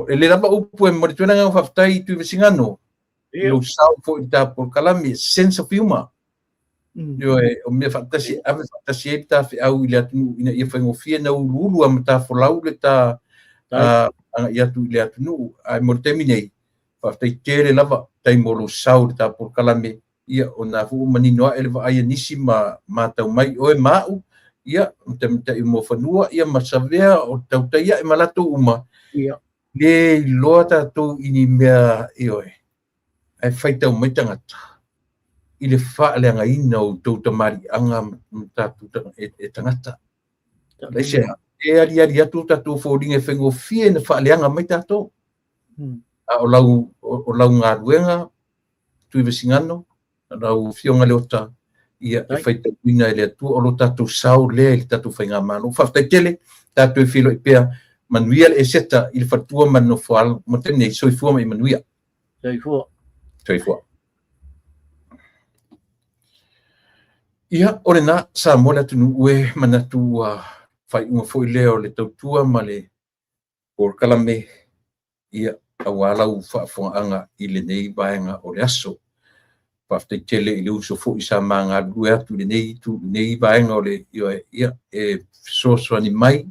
E le lava upu e momoli atu ai le agaga faafetai i Tuivaisigano, i lou sao foi i le ta polokalame, sense of humor. Ioe, o mea faatasi, ave faatasi ai le ta feau i le atunuu ina ia faigofie na uluulu a matafolau le ta agai atu i le atunuu. Ae mo le taimi nei, faafetai tele lava, tai mo lou sao i le ta polokalame, ia o na foi ua manino ae le vaai a nisi ma matau mai oe ma au, ia, ma tamaitai o Muafanua, ia ma Savea o tautai ae ma latou uma. Le iloa tatou i ni mea, ioe, ae faitau mai tagata i le faaleagaina o outou tamaliiaga ma tatou e tagata. Aisea? E aliali atu o tatou foliga e faigofie ona faaleaga mai tatou. A o lau galuega, Tuivasigano, lau Afioga Leota, ia e faitauina e le Atua, o lo tatou sao lea i le tatou faigamalo. Faafetai tele, tatou e feiloai pea, manuia le Eseta i le faletua ma le nofoaalo mo le taimi nei, soifua ma ia manuia. Soifua. Soifua. Ia, o lena, Samoa le atunuu e manatu ua faaiuga foi lea o le tautua ma le polokalame, ia, aua lau faafofogaaga i lenei vaega o le aso. Faafetai tele i le uso foi sa ma galulue atu i lenei vaega o le, ia, e fesoasoani mai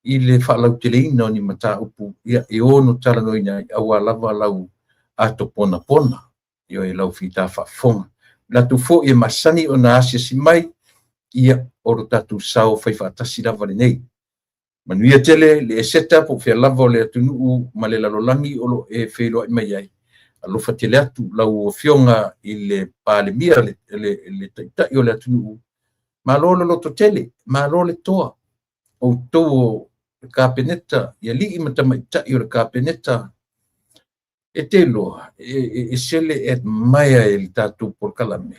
i le faalauteleina o ni mataupu, ia, e ono talanoaina ai, aua lava lau ato ponapona, ioe, lau fita faafofoga. Latou foi e masani ona asiasi mai, ia, o lo tatou sao faifaatasi lava lenei. Manuia tele le Eseta po o fea lava o le atunuu ma le lalolagi o lo o e feiloai mai ai. Alofa tele atu lau Afioga i le Palemia, le Taitai o le atunuu. Malo le lototele, malo le toa. Outou o le Kapeneta, i alii ma tamaitai o le Kapeneta, e te iloa, e ese le admire i le tatou polokalame.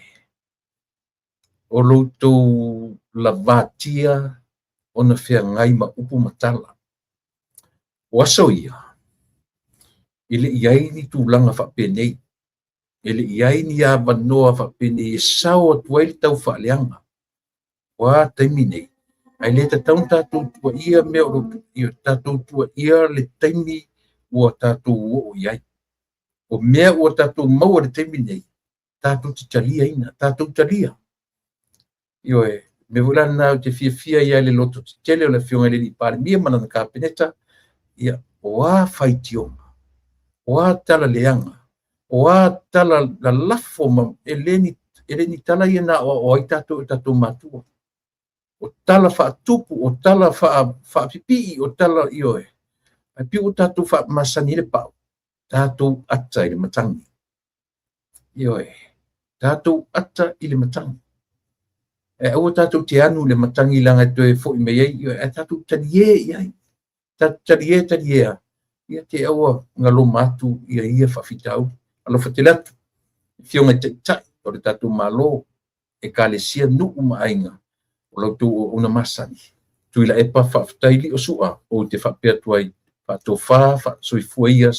O lo outou lavatia ona feagai ma upu ma tala. O aso ia, e le i ai ni tulaga faapenei, e le i ai ni avanoa faapenei e sao atu ai le taufaaleaga. O a taimi nei, ae le tatau ona tatou tuuaia mea o lo o tatou tuuaia le taimi ua tatou oo i ai. O mea ua tatou maua i le taimi nei, tatou te taliaina, tatou talia. Ioe, mea foi la lena ou te fiafia ai i le lototetele o le Afioga i le Palemia ma lana Kapeneta, ia, o a faitioga, o a tala leaga, o a tala lalafo, ma, e le ni tala ia na aoao ai tatou e tatou matua. O tala faatupu, o tala faapipii, o tala, ioe, ae pei ua tatou faamasani ai le pau, tatou ata i le matagi. Ioe, tatou ata i le matagi. E aua tatou te anu i le matagi leaga e toe foi mai ai, ioe, ae tatou talie i ai. Tatou talie, talie, ia te aua galoma atu ia ia faafitauli. Alofa tele atu, Afioga i Taitai o le tatou Malo, Ekalesia, nuu ma aiga, o la outou auauna masani. Tuilaepa, faafetai Liosua, ou te faapea atu ai, faatofa, faasoifua ia.